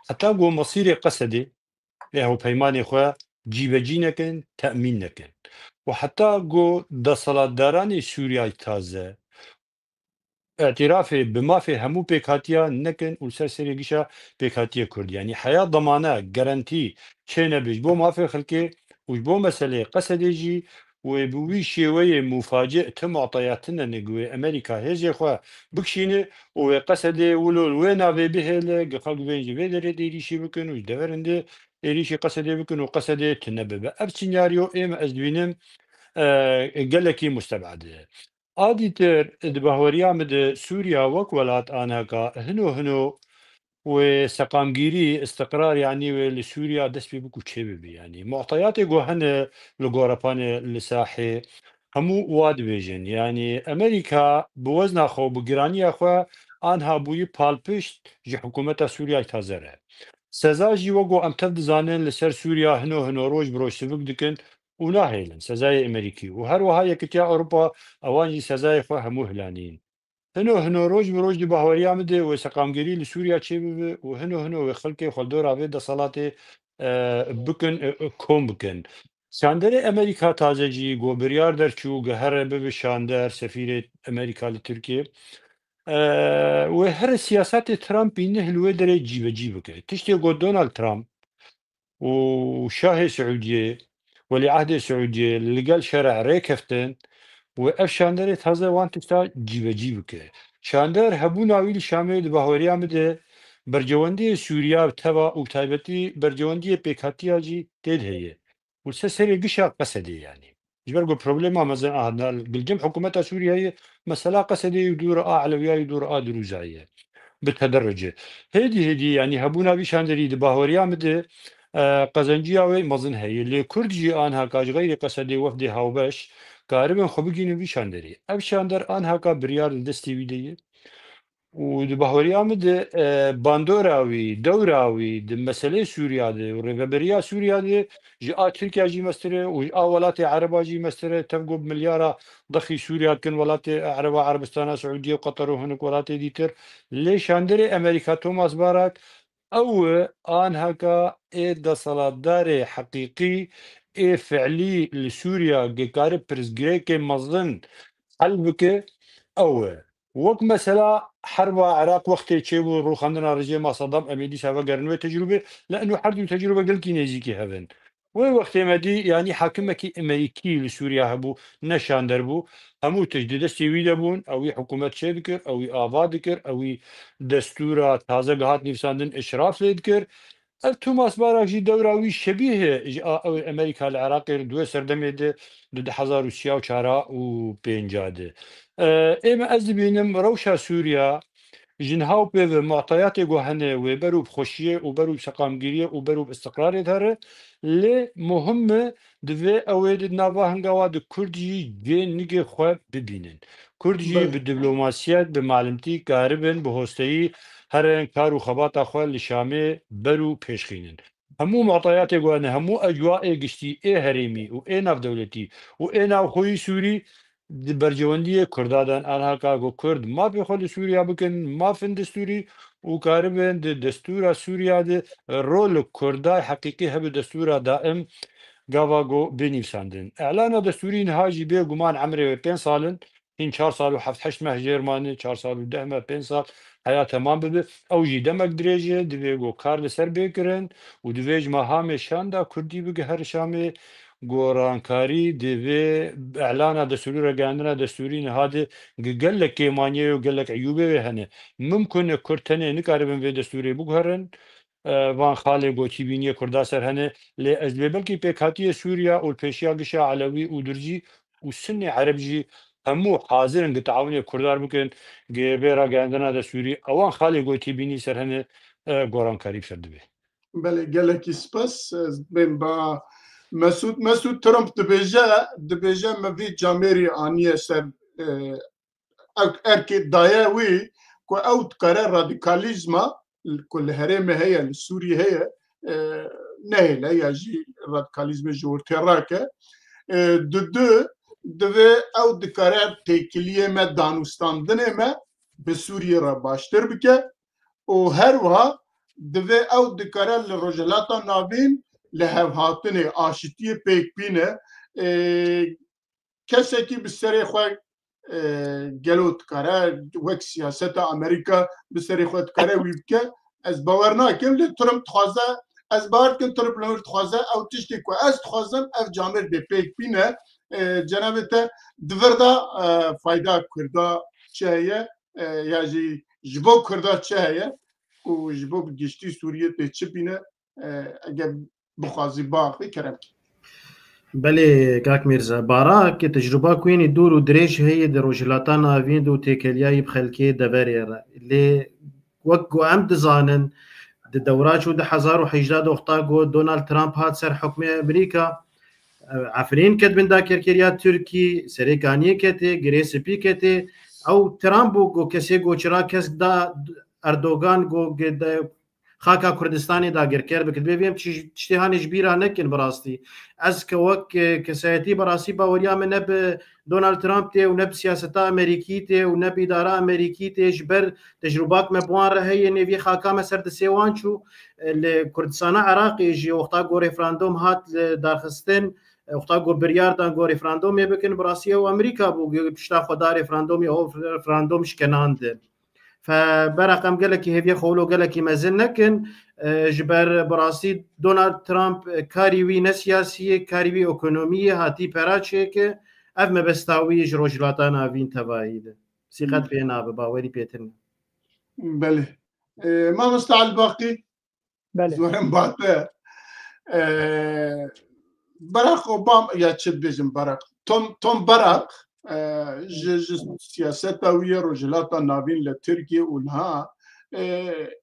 Heta ku mesîrê Qesedê ê hewpeymanê xwe cîbecî nekin, temîn nekin. Û heta ku desthilatdaranê Sûriyayê taze îtirafê bi mafê hemû pêkhatiya nekin û li ser serê gişa pêkhatiya Kurd. Yanî heya demane, garantî çênebe ji bo mafê xelkê û ji bo meseleyê Qesedê jî, wê bi wî şêweyê mûfaci ti mu'teya tune ne, ku wê Amerîka hêzê xwe bikişîne û wê Qesedê wilo li wê navê bihêle, ku xelk bên ji vê derê de êrîşî bikin û ji deverên de êrîşî Qesedê bikin û Qesedê tune bibe. Ev senaryo ê min ez dibînim, e, gelekî mustebed e. A dîtir, di bahweriya min de Sûriya wek welat anheka hino hino wê seqamgîrî, îstiqrar, yanî wê li Sûriya dest pê bik û çêbibe. Yanî mu'teyatê ku hene li gorepanê li sahê hemû wa dibêjin. Yanî Amerîka bi wezna xwe û bi giraniya xwe anha bûyî palpişt ji hikûmeta Sûriyayê taze re. Seza jî wek ku em tev dizanin li ser Sûriya hino hino roj bi roj sivik dikin û nahêlin sezayê Amerîkî û her wiha Yekîtiya Ewropa, ewan jî sezayê xwe hemû hilanîn. Hino hino roj bi roj di bahweriya min de wê seqamgirî li Sûriya çêbibe û hino hino wê xelkê xwe li dora vê desthilatê, e, bikin, e, e, kom bikin. Şanderê Amerîka taze jî ku biryar derçû ku here bibe şander, sefîrê Amerîka li Tirkiye, e, wê here siyasetê Trumpî neh li wê derê cîbecî bike. Tiştê ku Donald Trump û Şahê Siûdiyê, Welîehdê Siûdiyê li gel şerê rêkeftin û ev şanderê taze wan tişta cîbecî bike. Şander hebûna wî li Şamê di bahweriya min de berjewendiyê Sûriya teva û bi taybetî berjewendiyê pêkhatiya jî tê de heye. Û li ser serê gişa Qesedê yanî. Ji ber ku problema mezin a, na, gilcim hikûmeta Sûriyeyê mesela Qesedê û dûr a Elewiyayê û dûr a Dirûzayê. Bi tederrucê. Hêdî hêdî, yanî hebûna vî şanderî di bahweriya min de, e, qezenciya wê mezin heye. Lê Kurd jî anha ka ji xeyrê Qesedê wefdê hawbeş, karibin xwe bigihînin vî şanderê. Ev şander anhaka biryar li destê wî de ye. Û di bahweriya min de, e, bandora wî, dewra wî, di meseleyê Sûriya de û rêveberiya Sûriya de ji a Tirkiya jî mestir e û ji a welatê Ereba jî mestir e. Tev ku bi milyara dexî Sûriya dikin welatê Ereba, Erebistana Siûdiye û Qeter û hinek welatê dîtir. Lê şanderê Amerîka Thomas Barak, ew e anhaka ê deselatdarê heqîqî, ê fiilî li Sûriya, ku kare pirsgirêkê mezin hel bike, ew e. Wek mesela herba Iraq wextê çêbû, rûxandina rejîma Saddam, em ê dîsa vegerin wê tecrûbê, lê eno her du tecrûbe gelkî nêzîkî hev in. Wê wextê me dî, yanî hakimekî Amerîkî li Sûriya hebû, ne şander bû. Hemû tişt di destê wî de bûn, ew wî hikûmet çêdikir, ew wî ava dikir, ew wî destûra taze gihat nivîsandin, îşraf lê dikir. Ev Thomas Barak jî dewra wî şebîh e ji a ew ê Amerîka li Iraqê di wê serdemê de di du hezar û sî û çar û pênc de. E, ê me ez dibînim rewşa Sûriya ji niha û pê ve mu'teyatê ku hene wê ber û bi xweşiyê û ber û bi seqamgiriyê û ber û bi îstiqrarê de here, lê muhim e divê ew ê di nava hingawa de Kurd jî cê nigê xwe bibînin. Kurd jî Belê. bi diplomasiyet, bi malimtî karibin, bi hosteyî herin kar û xebata xwe li Şamê ber û pêşxînin. Hemû mu'teyatê ku hene, hemû ecwaê giştî ê herêmî û ê navdewletî û ê navxweyî Sûrî di berjewendiyê Kurda de ne. Anha ka ku Kurd mafê xwe li Sûriya bikin, mafin destûrî û karibin di destûra Sûriya de rol Kurda heqîqî hebe, destûra daim gava ku bê nivîsandin. Îlana destûrî niha jî bêguman emrê wê pênc sal in, hîn çar sal û heft heşt meh jêr mane, çar sal û deh meh, pênc sal heya temam bibe. Ew jî demek dirêj e, divê ku kar li ser bê kirin û divê ji mehamê şanda Kurdî bigihere Şamê. Gorankarî divê îlana destûrî, ragihandina destûrî niha de gi gelek kêmaniyê û gelek eyûbê wê hene. Mimkun e Kurd tenê nikaribin vê destûrê biguherin. E, van xalê gotîbîniyê Kurda ser hene, lê ez dibê belkî pêkhatiyê Sûriya û li pêşiya gişa Elewî û Durzî û Sunnê Ereb jî hemû hazir in gi teawunê Kurdan bikin, gi vê ragihandina destûrî ewan xalê gotîbînî ser hene, e, gorankarî bi ser dibe. Belê, gelekî spas. Ez bên ba Mesûd. Mesûd, Trump dibêje, dibêje me vî camêrî aniye ser, e, ew erkê daye wî ku ew dikare radikalîzma ku li herêmê heye, li Sûriyê heye, e, nehêle ya jî radikalîzmê ji ortê rake. E, di du, divê ew dikare têkiliyê me, danûstandinê me bi Sûriyê re baştir bike û her wiha divê ew dikare li Rojhilata Navîn li hevhatinê, aşitiyê pêk bîne. E, kesekî bi serê xwe, e, gelo dikare wek siyaseta Amerîka bi serê xwe dikare wî bike? Ez bawer nakim, lê Trump dixwaze, ez bawer dikim Trump li wir dixwaze ew tiştê ku ez dixwazim ev camêr bê pêk bîne, e, cenabê te di vir de, e, fayda Kurda çi heye, e, ya jî ji bo Kurda çi heye û ji bo bi giştî Sûriyê tê çi bîne, e, eger bixwazî biaxivî, kerem kî. Belê, kak Mîrze, Barak, tecrûba ku yên dûr û dirêj heye di Rojhilata Navîn de û têkiliyayî bi xelkê deverê re. Lê wek ku em dizanin, di dewra çû du hezar û hejdeh de wexta ku Donald Trump hat ser hukmê Amerîka, Efrîn ket bin dagirkeriya Tirkî, serê kaniyê ketê, girê spî ketê. Ew Trump bû ku kesê ku çira kesk da Erdogan ku ge-, de, xaka Kurdistanê dagirker bike. Divê vê em çi-, tiştê hanê ji bîra nekin bi rastî. Ez ke wek, e, kesayetî bi rastî baweriya min ne bi Donald Trump tê û ne bi siyaseta Amerîkî tê û ne bi îdara Amerîkî tê. Ji ber tecrûbak me bi wan re heye, nêvî xaka me ser disê wan çû. E, li Kurdistana Iraqê jî wexta ku referandum hat li darxistin, e, wexta ku biryar dan ku referandumê bikin, bi rastî ew Amerîka bû, ku pişta xwe da referandumê, ew referandum şkenandin. Fe beraq em gelekî hêviyê xwe wilo gelekî mezin nekin. E, ji ber bi rastî Donald Trump, e, karî wî ne siyasî ye, karî wî ekonomî ye, hatî pera çêke. Ev mebesta wî ji Rojhilata Navîn tevayî de. Sîqet pê nabe, bawerî pê tune. Belê. E, Mamosta Elbaqî, Belê. Zorim bate. E, Barack Obama, ya çi dibêjim Barack? Tom, Tom Barack, e, ji, ji siyaseta wî yê Rojhilata Navîn li Tirkiye û niha, e,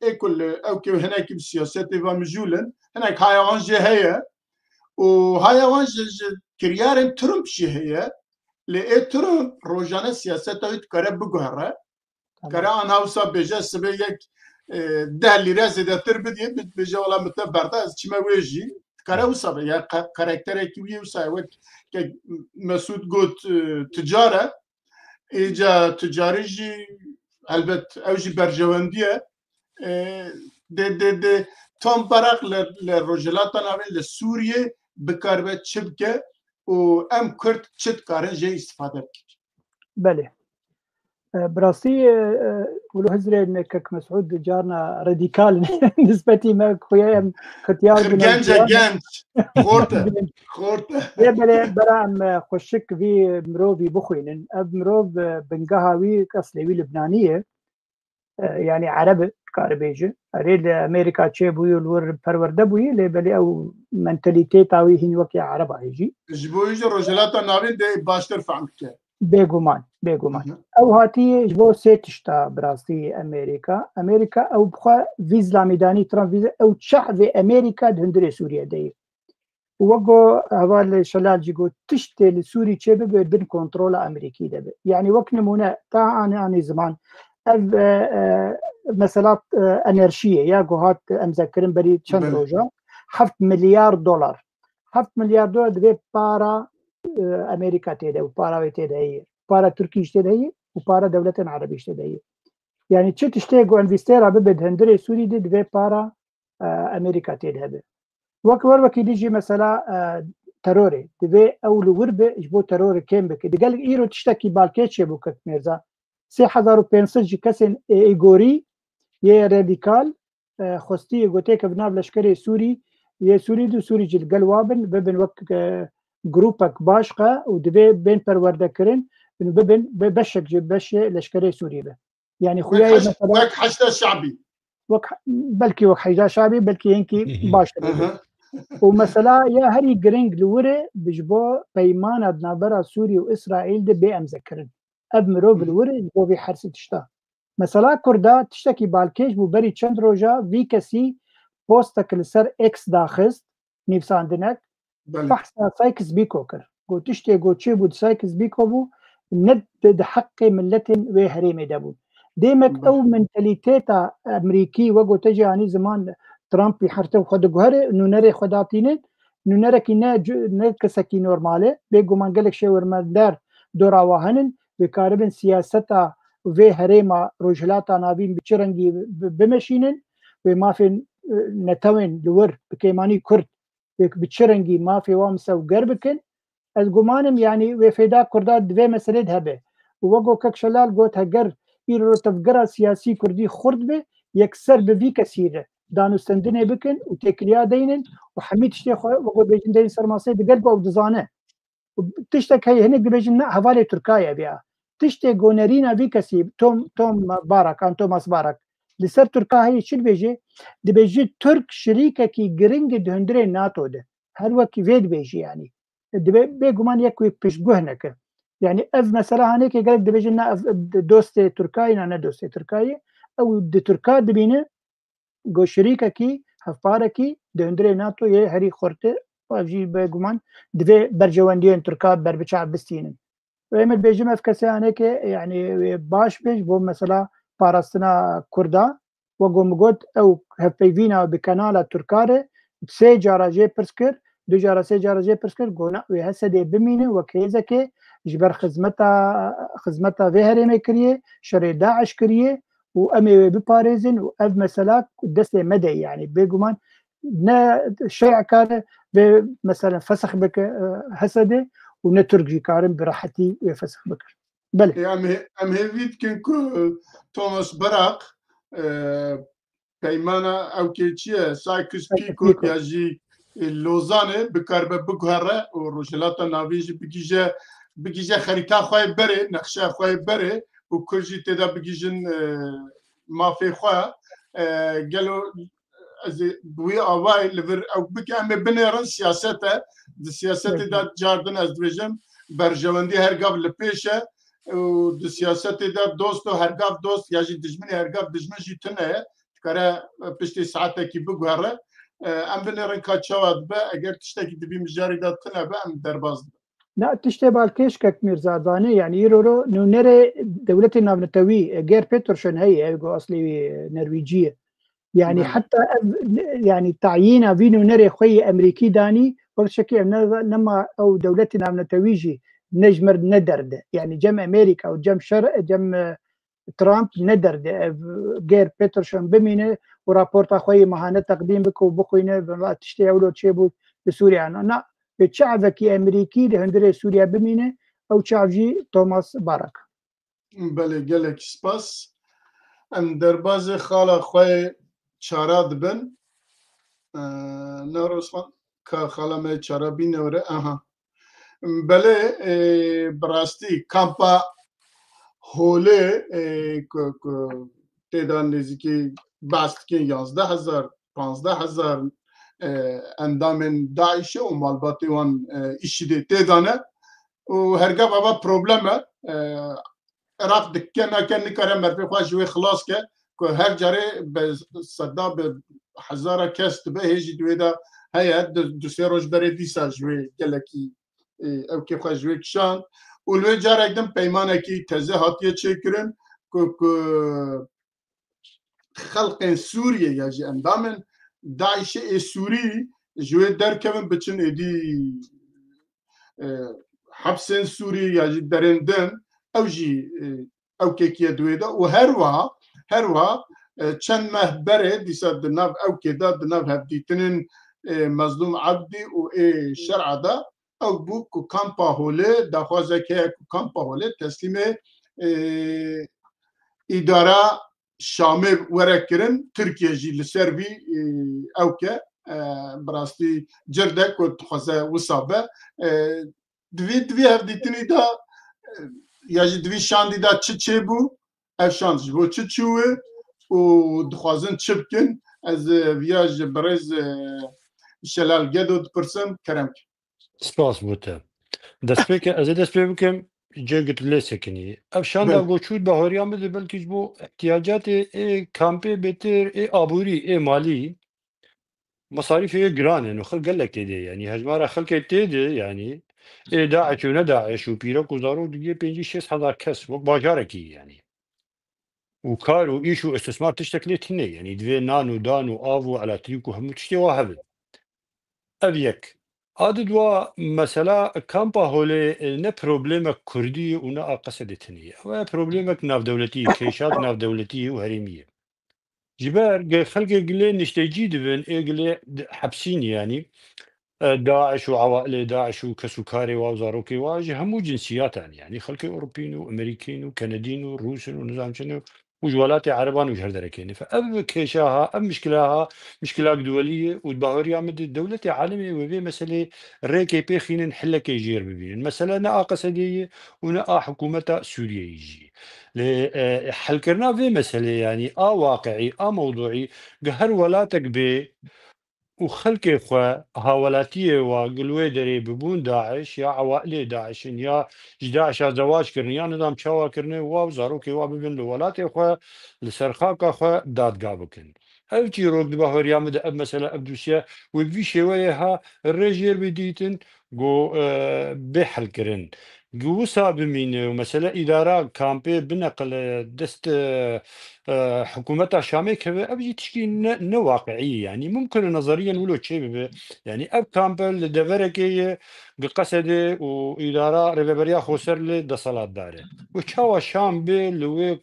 ê ku li, ew ke hinekî bi siyasetê ve mijûl in, hinek haya wan jê heye û haya wan ji, ji kiryarên Trump jî heye. Lê ê Trump rojane siyaseta wî dikare biguhere. Tamam. Dikare an hewsa bêje sibê yek, e, deh lîre zêdetir bidî, bêje wela min te berda, ez çime wê jî. Dikare wisa be, ya ka-, karakterekî wî wisa ye, wek ke Mesûd got, e, ticar e. Êca ticarî jî, helbet, ew jî berjewendî ye. E, dê, dê, dê Tom Barak li, li Rojhilata Navîn, li Sûriyê bikaribe çi bike û em Kurd çi dikarin jê îstîfade bikin? Belê. E, bi rastî, e, e, wilo hizrên Kek Mesûd carna radîkal in. Nisbetî me xuya em xityar bûn, em genc e, genc. Xort e. Xort e. Lê belê bera em, e, xweşik vî mirovî bixwînin. Ev mirov, e, bingeha wî, eslê wî Libnanî ye. E, yanî Ereb e, dikare bêje. Erê li Amerîka çêbûyî û li wir perwerde bûyî, lê belê ew mentalîteta wî hîn wekî Ereba ye jî. Ji bo wî jî Rojhilata Navîn dê baştir fehm bike. Bêguman, bêguman. Hı hı. Ew hatiye ji bo sê tişta bi rastî Amerîka. Amerîka ew bi xwe vî zilamî danî, Trump vîze, ew çeh vê Amerîka di hundirê Sûriyê de ye. Û wek go heval Şelal jî got, tiştê li Sûrî çê bibe bin kontrola Amerîkî de be. Yanî wek nimûne, ta anî, anî ziman, ev, e, e, mesela, e, enerjiyê ya ku hat emzekirin berî çend Belê. roja, heft milyar dolar. Heft milyar dolar divê para, e, Amerîka tê de û para wê tê de heye. Para Tirkî jî tê de heye û para dewletên Erebî jî tê de heye. Yanî çi tiştê ku em vîstê re bibe di hundirê Sûrî de divê para, e, Amerîka tê de hebe. Wek wer wekî dî jî mesela, e, terorê. Divê ew li wir be ji bo terorê kêm bike. Di gelek îro tiştekî balkêş çêbû Kek Mêrza. Sê hezar û pênc sed ji kesên ê, ê gorî yê radîkal, e, xwestî yê gotê ke bi nav leşkerê Sûrî, yê Sûrî di Sûrî jî li gel wa bin, bibin wek, e, grûpek baş qe û divê bên perwerdekirin û bibin be-, beşek ji beşê leşkerê Sûrî be. Yanî Wek xuya ye heş-, mesela wek Heşda Şabî. Wek, belkî wek Heşda Şabî, belkî hinkî Hı hı. baş Hı dibe. hı. Û mesela ya herî giring li wir e, bi ji bo peymana di navbera Sûrî û Îsraîl de bê emzekirin. Ev mirov Hı li hı. wir e, ji bo vê her sê tişta. Mesela Kurda tiştekî balkêş bû, berî çend roja vî kesî postek li ser X daxist, nivîsandinek, Belê. behsa Sykes-Picot kir. Got, tiştê got çêbû di Sykes-Picot bû, ne di, di heqê miletên wê herêmê de bû. Demek Belê. ew mentalîteta Amerîkî, wek gote jî anî ziman, Trumpî her tim xwe diguhere, nûnerê xwe datînin, nûnerekî ne cu-, ne kesekî normal e, bêguman gelek şêwirmender dora wa henin, wê karibin siyaseta vê herêma Rojhilata Navîn bi çi rengî bi-, bimeşînin, wê mafên, e, netewên li wir bi kêmanî Kurd wê bi çi rengî mafê wan misewger bikin. Ez gumanim, yanî wê fêda Kurda di vê meselê de hebe. Û wek ku Kek Şelal got, heger îro tevgera siyasî Kurdî xurt be, yekser bi vî kesî re danûstendinê bikin û têkiliya deynin û hemî tiştê xwe, wek ku bêjin, deynin ser masê, digel ku ew dizane. Û tiştek heye, hinek dibêjin, ne, hevalê Tirka ye vêya. Tiştê gonerîna vî kesî, Tom, Tom Barak, an Thomas Barak, li ser Tirka heye çi dibêje? Dibêje Tirk şirîkekî giring e di hundirê nato de. Her wekî vê dibêje yanî. Dibe, bêguman yek wê piştguh neke. Yanî ev mesela hanekê gelek dibêjin, ne, ev dostê Tirka ye, ne, ne dostê Tirka ye. Ew di Tirka dibîne, go şirîkekî, hevparekî di hundirê nato yê herî xurt e, ev jî bêguman divê berjewendiyên Tirka berbiçav bistînin. Û em dibêjim ev kesê hanekê, yanî, wê baş be ji bo mesela parastina Kurda. Wek ku min got, ew hevpeyvîna bi kanala Tirka re sê cara jê pirs kir, du cara, sê cara jê pirs kir, got, na, wê Hesedê bimîne wek hêzekê ji ber xizmeta, xizmeta vê herêmê kiriye, şerê DAIŞ kiriye û em ê wê biparêzin û ev mesela destê me de ye. Yanî bêguman ne şer kare vê mesela fesix bike, e, Hesedê û ne Tirk jî karin bi rehetî wê fesix bikin. Belê. Ê, em hê-, em hêvî dikin ku Thomas Barak, e, peymana ew kê çi ye, Sykes-Picot Sykes-Picot. ya jî, e, Lozanê bikaribe biguhere û Rojhilata Navîn jî bigîje, bigîje xerîta xwe yê berê, nexşeya xwe yê berê û Kurd jî tê de bigîjin, e, mafê xwe. E, gelo ez ê bi wî awayî li vir ew bike, em ê binêrin siyasete. Di siyasetê de Belê. cardin ez dibêjim, berjewendî her gav li pêş e û di siyasetê de dost û her gav dost ya jî dijminê her gav dijmin jî tune ye. Dikare, e, piştî saetekî biguhere. E, em binêrin ka çawa dibe, eger tiştekî di vî mijarî de tune be, em derbas dibin. Na tiştê balkêşkek Mîrza zanê, yani îro ro nûnerê dewletê navnetewî, e, Geir Petersen heye, ew ku aslê wî, e, Nerwîcî ye. Yani heta ev, yani tayîna vî nûnerê xwe yê Emerîkî danî, wek şekî ev ne, nema ew dewletê navnetewî jî ne ji mir ne derde. Yani cem Emerîka û cem şer, cem, e, Trump ne derdê ev Geir Petersen bimîne û raporta xwe yê mehane teqdîm bike û bixwîne, vela tiştê ewro çêbû li Sûriye. Na, na, bi çavekî Emerîkî li hundirê Sûriye bimîne, ew çav jî Thomas Barak. Belê, gelek spas. Em derbazê xala xwe çara dibin. Ee, Newroz Xan, ka xala me çara bîne were. Aha. Belê, e, bi rastî kampa Holê, e, ku, ku tê de nêzîkî behs dikin yazdeh hezar, panzdeh hezar, e, endamên DAIŞê û malbatê wan, e, IŞÎDê tê de ne. Û hergava ve problem e. E, Iraq dike nake nikare merfê xwe ji wê xilas ke, ku her carê bi seda bi hezara kes dibe, hê jî di wê de heye, du, du sê roj berê dîsa ji wê gelekî, e, ew kê xwe ji wê kişand. Û li wê carek din peymanekî teze hatiye çêkirin ku, ku xelqên Sûriyê ya jî endamên DAIŞê ê Sûrî ji wê derkevin, biçin êdî, e, hepsên Sûrî ya jî derên din, ew jî, e, ew kêkiye di wê de û her wiha, her wiha, e, çend meh berê dîsa di nav ew kê de, di nav hevdîtinên, e, Mezlûm Ebdî û ê Şer'a de ew bû ku kampa Holê, daxwazek heye ku kampa Holê teslîmê, e, îdara Şamê were kirin, Tirkiye jî li ser vî, e, ew ke, e, bi rastî cir de ku dixwaze wisa be. E, di vî, di vî hevdîtinî de, e, ya jî di vî şandî de çi çêbû, ev şand ji bo çi çûye û dixwazin çi bikin? Ez, e, viya ji birêz, e, Şelal Gedo dipirsim, kerem ke. Spas bo te. Destpêke, ez ê dest pê bikim, cê ku tu lê sekinî. Ev şanda Belê. ku çû, bahoriya min de belkî ji bo ihtiyacatê ê kampê bêtir, ê aborî, ê malî, mesarîfê yê giran in û xelk gelek tê de, yanî hejmara xelkê tê de, yanî ê DAIŞ û ne DAIŞ û pîrek û zarok digihê pêncî şêst hezar kes, wek bajarekî, yanî. Û kar û îş û istismar tiştek lê tune, yanî divê nan û dan û av û elatrîk û hemû tiştê wa hebe. Ev yek. A di dua mesela kampa Holê, e, ne problemek Kurdî ye û ne a Qesedê tenê ye. Ew e problemek navdewletî ye, kêşat navdewletî ye û herêmî ye. Ji ber ge-, xelkê gilê niştecî dibin, ê gilê di-, hepsîn, yanî, e, DAIŞ û ewailê DAIŞ û kes û karê wa û zarokê wa ji hemû cinsiyatan, yanî xelkê Ewropîn û Amerîkîn û Kenedîn û Rûs in û nizam çi ne û ji welatê Ereban û ji her derekê ne. Fe ev kêşa ha, ev mişkila ha, mişkilak duwelî ye û di bahoriya min de dewletê alemê wê vê meselê rêkê pê xînin, hilekê jêr bibînin. Mesele ne a Qesedê ye û ne a hikûmeta Sûriyeyê jî. Lê, e, helkirina vê meselê, yanî a waqiî, a mewduî, gi her welatek bê û xelkê xwe, hawelatiyê wa gi li wê derê bibûn DAIŞ ya ewailê DAIŞ in ya ji DAIŞ a zewac kirin ya nizam çawa kirine, wa û zarokê wa bibin li welatê xwe, li ser xaka xwe dadga bikin. Ev çîrok di bahoriya min de ev mesele, ev dosye wê bi vî şêweyê ha rê jêr bê dîtin, ku, e, bê helkirin. Ku wisa bimîne û mesele îdara kampê bineqile dest, e, e, hikûmeta Şamê keve, ev jî tişkî ne, ne waqiî ye. Yanî mumkin e nezeriyen wilo çê bibe. Yanî ev kampe li deverekê ye, gi Qesedê û îdara Rêveberiya Xweser li desthilatdar e. Û çawa Şam bê li wê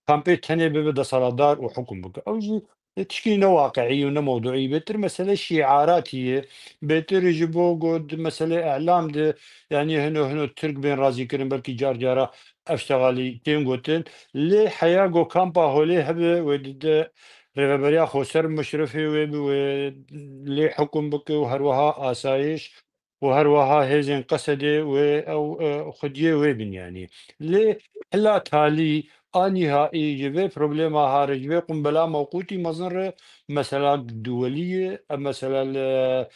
kampê tenê bibe desthilatdar û hukm bike? Ew jî tişkî ne waqiî û ne mewduî. Bêtir mesele şîaratî ye. Bêtir ji bo got mesele îlam de, yanî hino hino Tirk bên razî kirin, belkî car cara ev ştegalî tên gotin. Lê heya go kampa Holê hebe, wê dide Rêveberiya Xweser muşrifê wê bi, wê lê hukm bike û her wiha asayiş û her wiha hêzên Qesedê wê ew, e, xwediyê wê bin, yanî. Lê hila talî a nîhaî ji vê problema ha re, ji vê qumbela mewqûtî mezin re, mesela duwelî ye, ev mesela li,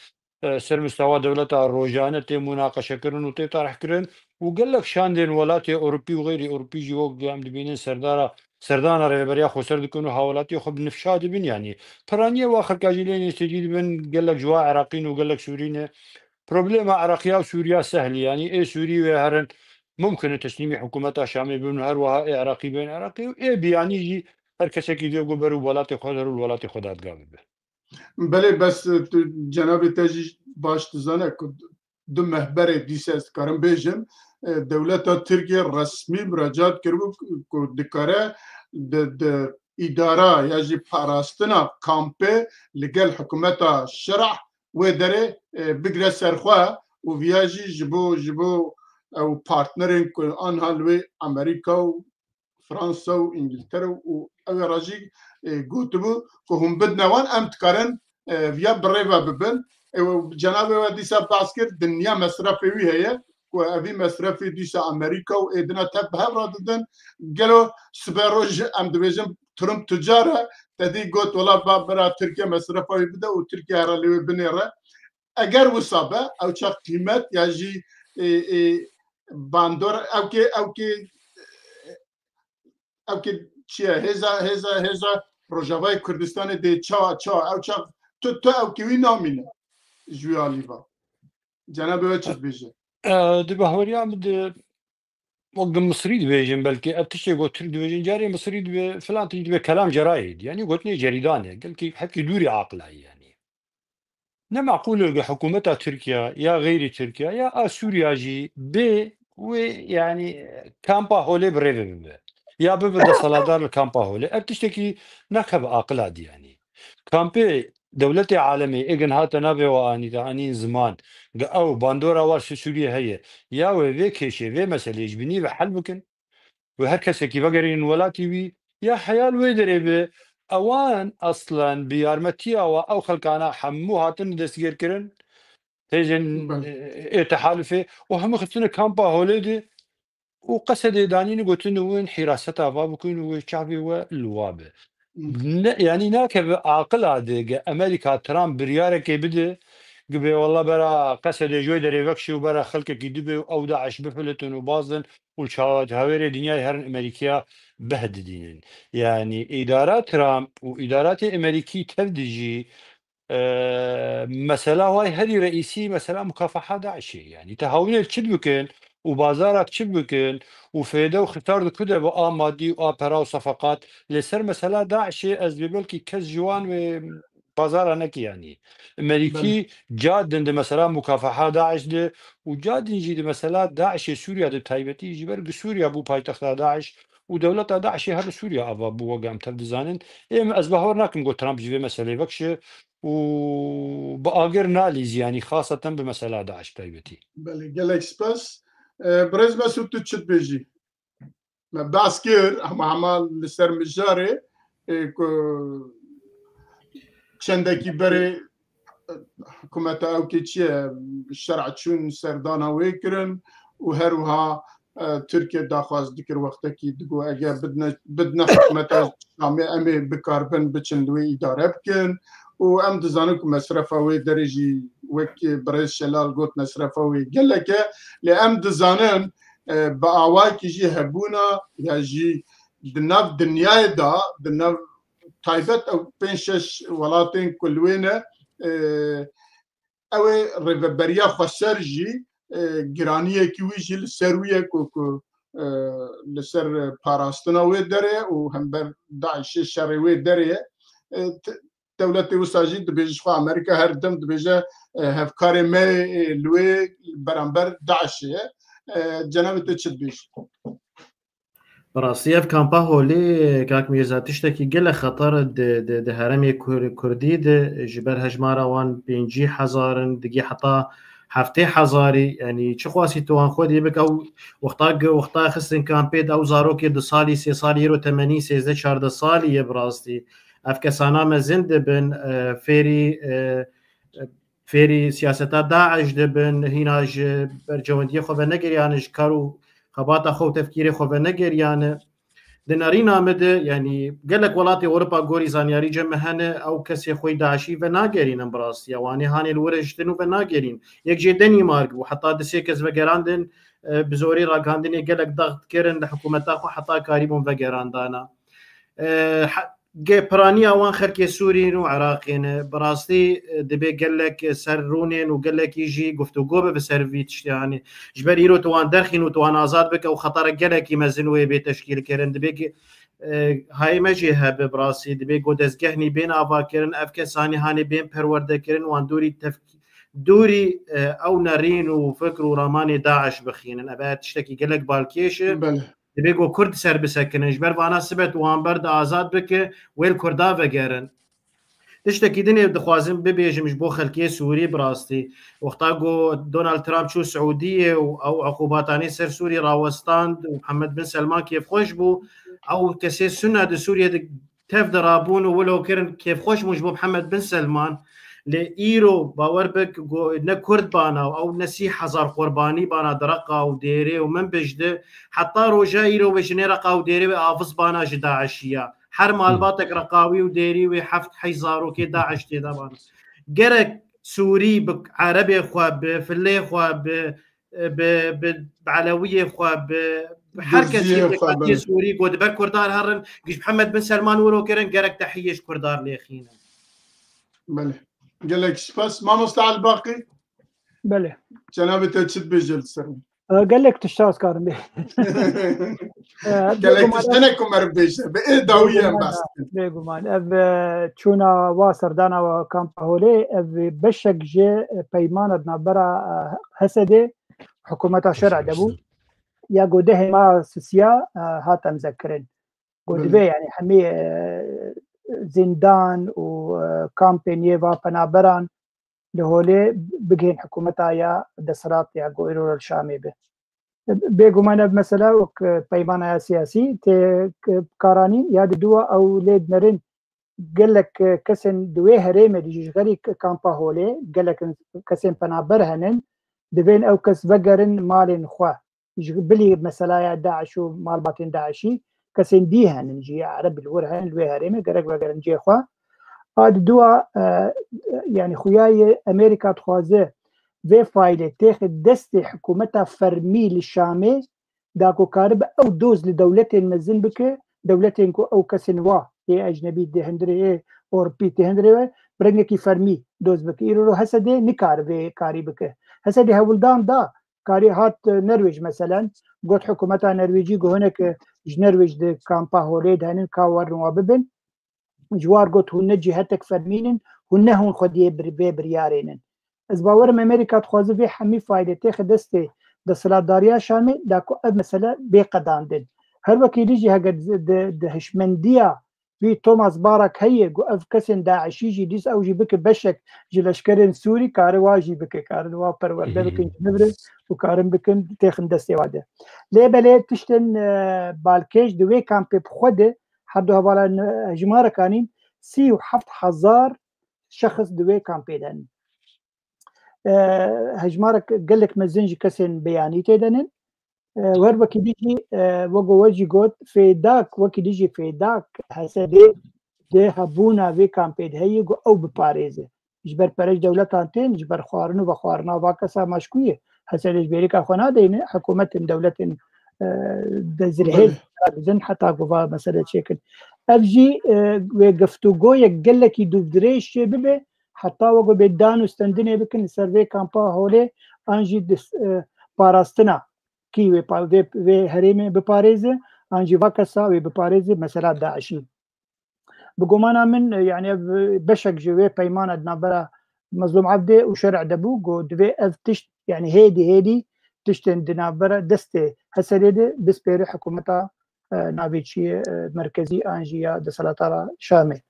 e, ser mistewa dewleta rojane tê munaqeşekirin û tê tarihkirin û gelek şandên welatê Ewropî û xeyrî Ewropî jî wek em dibînin serdara, serdana Rêveberiya Xweser dikin û hawelatiyê xwe bi nifşa dibin, yanî piraniyê wa xelka jî lê nêstecî dibin, gelek ji wa Iraqî ne û gelek Sûrî ne. Problema Iraqiya û Sûriya sehlî, yanî ê Sûrî wê herin mumkin e teslîmî hikûmeta Şamê bibin û her wiha ê Iraqî bên Iraqî û ê biyanî jî her kesekî dê ku ber û welatê xwe der û li welatê xwe dadga bibe. Belê, bes, e, tu cenabê te jî baş dizane ku du meh berê dîse ez dikarim bêjim, e, dewleta Tirkiye resmî muracaat kiribû ku dikare di, di îdara ya jî parastina kampê li gel hikûmeta Şirah wê derê, e, bigire ser xwe û viya jî ji bo, ji bo ew partnerên ku anha li wê Amerîka û Fransa û Îngiltere û ew ê re jî, e, gotibû ku hûn bidine wan, em dikarin, e, viya bi rê ve bibin. E, cenabê we dîsa behs kir, dinya mesrefê wî heye ku evî mesrefê dîsa Amerîka û êdina tev bi hev re didin. Gelo sibe roj em dibêjin Trump tucar e, te dî got, wela ba bira Tirkiye mesrefa wî bide û Tirkiye here lê wê binêre. Eger wisa be, ew çax qîmet ya jî, e, e, bandor, ew kê, ew kê, ew kê çi ye? Hêza, hêza, hêza Rojavayê Kurdistanê dê ça, ça, ew çax tu, tu ew kê wî namîne ji wî alî ve. Cenabê we çi dibêje? E, di bahweriya min de wek di Misrî dibêjin, belkî ev tiştê ku Tirk dibêjin, carê Misrî dibe, filan tişt dibe kelam cerayê. Yanî gotinê cerîdan e. Gelkî hepkî dûrî aqila ye yanî. Ne meqûl e ku hikûmeta Tirkiye ya xeyrî Tirkiye ya a Sûriya jî bê wê, yanî, kampa Holê bi rê ve bibe. Ya bibe desthilatdar li kampa Holê. Ev tiştekî nakeve aqila dî yanî. Kampê dewletê alemê ê gin hate navê we anî, te anîn ziman, gi ew bandora wa ji Sûriyê heye. Ya wê vê kêşê, vê meseleyê ji binî ve hel bikin. Wê her kesekî vegerînin welatî wî, ya heya li wê derê be, ewan aslen bi yarmetiya wa ew xelkana hemû hatin destgêrkirin, hêzên, Belê. e, ê tehalufê û hemû xistine kampa Holê de û Qesedê danîne gotin win hîraseta va bikin û wê çavê we li wa be. Ne, yanî nakeve aqila de ge Amerîka Trump biryarekê bide, gibê wela bera Qesedê ji wê derê vekşî û bera xelkekî dibe û ew DAIŞ bifilitin û bazin û li çawa hawêrê dinyayê herin Amerîkiya beh didînin. Yanî îdara Trump û îdaratê Amerîkî tev dijî, e, mesela way herî reîsî mesela mukafaha DAIŞê. Yanî te hawînê çi bikin û bazarak çi bikin û fêde û xisar di ku de bi a madî û a pera û sefeqat lê ser mesela DAIŞê ez bê belkî kes ji wan wê bazara nekî yanî. Amerîkî Belê. ca din di mesela mukafaha DAIŞ de û ca din jî di mesela DAIŞê Sûriya de taybetî ji ber gi Sûriya bû paytexta DAIŞ û dewleta DAIŞê her li Sûriya ava bû wek em tev dizanin. Êm ez bawer nakim ku Trump ji vê meselê vekşe û bi agir nalîzî yanî xaseten bi mesela DAIŞ taybetî. Belê, gelek spas. E, Birêz Mesûd, tu çi dibêjî? Me behs kir, hema hema li ser mijarê, e, ku çendekî berê, e, hikûmeta ewkê çi ye, şer'a çûn serdana wê kirin û her wiha, e, Tirkiye daxwaz dikir wextekî digot, eger bidine, bidine hikûmeta Şamê em ê bikaribin biçin li wê îdare bikin û em dizanin ku mesrefa wê derê jî wek birêz Şelal got mesrefa wê gelek e, lê em dizanin, e, bi awayekî jî hebûna ya jî di nav dinyayê de, di nav taybet ew pênc şeş welatên ku li wê ne, e, ew ê rêveberiya xweser jî, e, giraniyekî wî jî li ser wî ye ku, ku, e, li ser parastina wê derê û hember DAIŞê şerê wê derê ye. E, t-, dewletê wisa jî dibêje ji xwe Amerîka her dem dibêje, e, hevkarê me, e, li wê beramber DAIŞê ye. E, cenabê te çi dibêje? Bi rastî ev kampa holê, kak Mîrza, tiştekî gelek xeter e di, di, di herêmê Kur-, Kurdî de ji ber hejmara wan pêncî hezar in, digî heta heftê hezarî, yanî çi xwasî tu wan xwedî bik, ew wexta gi-, wexta xistin kampê de ew zarokê du salî, sê salî, îro temenî sêzdeh çardeh salî ye bi rastî. Ev kesana mezin dibin, e, fêrî, e, e, fêrî siyaseta DAIŞ dibin, hîna ji bercewendiyê xwe venegeriyane, ji kar û xebata xwe û tefkîrê xwe venegeriyane. Di nerîna me de, yanî gelek welatê Ewropa gorî zanyarî cem me hene, ew kesê xwe yî DAIŞî venagerînin bi rastî. Ewanê hanê li wir hiştin û venagerîn. Yek jê Denîmark bû, heta di sê kes vegerandin, e, bi zorî ragihandinê gelek dax dikirin li hikûmeta xwe heta karîbûn vegerandana. E, he-, Ge-, piraniya wan xelkê Sûrî û Iraqê ne. Bi rastî, e, dibê gelek ser rûnên û gelekî jî guftûgo bibe ser vî tiştê, yanî ji ber îro tu wan derxîn û tu wan azad bike û xetara gelekî mezin wê bê teşkîlkirin. Dibê ge-, e, hayê me jî hebe bi rastî. Dibê ku dezgehnî bên avakirin, ev kesanî hanê bên perwerdekirin, wan dûrî tef-, dûrî, e, ew nerîn û fikr û ramanê DAIŞ bixînin. Ev e tiştekî gelek balkêş e. Belê. Dibê ku Kurd ser bisekinin. Ji ber vana sibe tu wan ber de azad bike, wê li Kurda vegerin. Tiştekî din ê dixwazim bibêjim ji bo xelkê Sûrî bi rastî. Wexta ku Donald Trump çû Siûdiyê û ew uqubatanê ser Sûrî rawestand û Mihemed bin Selman kêfxweş bû. Ew kesê Sunne di Sûriyê de tev de rabûn û wilo kirin, kêfxweş bûn ji bo Mihemed bin Selman. Lê îro bawer bik ku ne Kurd bana û ew ne sî hezar qurbanî bana di Reqa û Dêrê û Minbij de, heta roja îro ve ji nê Reqa û Dêrê ve aviz bana ji DAIŞiya. Her malbatek Reqawî û Dêrî wê heft heyş zarokê DAIŞ tê de bana. Gerek Sûrî bi erebê xwe, bi filê xwe, bi, bi, bi, bi elewiyê xwe, bi, bi her kesî Durziyê bi xwe, katiyê belê. Sûrî ku di ber Kurdan herin, giş Mihemed bin Selman wilo kirin, gerek tehiyê ji Kurdan lêxînin. Belê. Gelek spas. Mamosta Elbaqî? Belê. Cenabê te çi dibêje li ser wî? E, gelek tişta ez karim bê. E, Gelek bêguman tişt ev hene ku meriv bêje. Bi ê dawî em bêguman, behs dikin. Bêguman. Ev, e, çûna wa serdana wa kampa Holê, ev beşek ji, e, peymana di navbera, e, Hesedê, hikûmeta şer'ê de bû. Ya ku dehê ma sisiya, e, hat emzekirin. Got Belê. Divê, yani, hemî, e, zindan û, e, kampên yê va penaberan li holê bigihên hikûmeta ya desthilat ya ku îro li Şamê be. Bêguman ev mesela wek, e, peymana ya siyasî tê, e, karanîn ya di dua ew lê dinerin gelek, e, kesên di wê herêmê de jî ji xerî k-, kampa holê gelek kesên penaber henin, divên ew kes vegerin malên xwe. Ji bilî meselaya DAIŞ û malbatên DAIŞî kesên dî henin jî, Ereb li wir henin, li wê herêmê gerek vegerin cihê xwe. A di dua, e, yani xuya ye Amerîka dixwaze vê faîlê têxe destê hikûmeta fermî li Şamê, da ku karibe ew doz li dewletên mezin bike, dewletên ku ew kesên wa yê ecnebî di hundirê yê Ewropî tê hundirê we, bi rengekî fermî doz bike. Îro ro Hesedê nikare vê karî bike. Hesedê hewldan da, karî hat, e, Nerwêj meselen, got hikûmeta Nerwêjî ku hinek, e, ji Nerwêj di kampa holê de henin ka werin wa bibin. Ji war got, hûn ne cîhetek fermîn in, hûn ne hûn xwediyê bir-, vê biryarê nin. Ez bawerim Amerîka dixwaze vê hemî faîlê têxe destê desthilatdariya Şamê, da ku ev mesele bê qedandin. Her wekî dî jî heger di, di, di hişmendiya wî Thomas Barak heye, ku ev kesên DAIŞî jî dîs ew jî bike beşek ji leşkerên Sûrî, kare wa jî bike, karin wa perwerde bikin ji nivre û karin bikin têxin destê wa de. Lê belê tiştên, e, balkêş di wê kampê bi xwe de, her du hevala ne-, hejmarek anîn, sî û heft hezar şexs di wê kampê de ne. E, hejmarek gelek mezin ji kesên beyanî tê de ne. E, wer wekî dî jî, e, wek we jî got, fêdak, wekî dî jî fêdak Hesedê di hebûna vê kampê de heye ku ew biparêze. Ji ber pere ji dewletan tên, ji ber xwarin û vexwarina va kesa maşkû ye. Hesedê ji bêrîka xwe nadeyne, hikûmetên dewletên, e, de zirhê Belê. dizin heta ku va mesele çêkin. Ev jî, e, wê giftûgoyek gelekî dûvdirêj çê bibe, heta wek bê dan û stendinê bikin li ser vê kampa holê, an jî dis-, e, parastina kî wê pa-, vê, vê herêmê biparêze, an jî va kesa wê biparêze, mesela DAIŞî. Bi gumana min, e, yani ev, e, beşek ji wê peymana di navbera Mezlûm Evdê û şer'ê de bû, ku divê ev tişt, yani hêdî hêdî tiştên di navbera destê Hesedê de bispêre hikûmeta, e, navçî, e, merkezî an jî ya desthilatdara Şamê.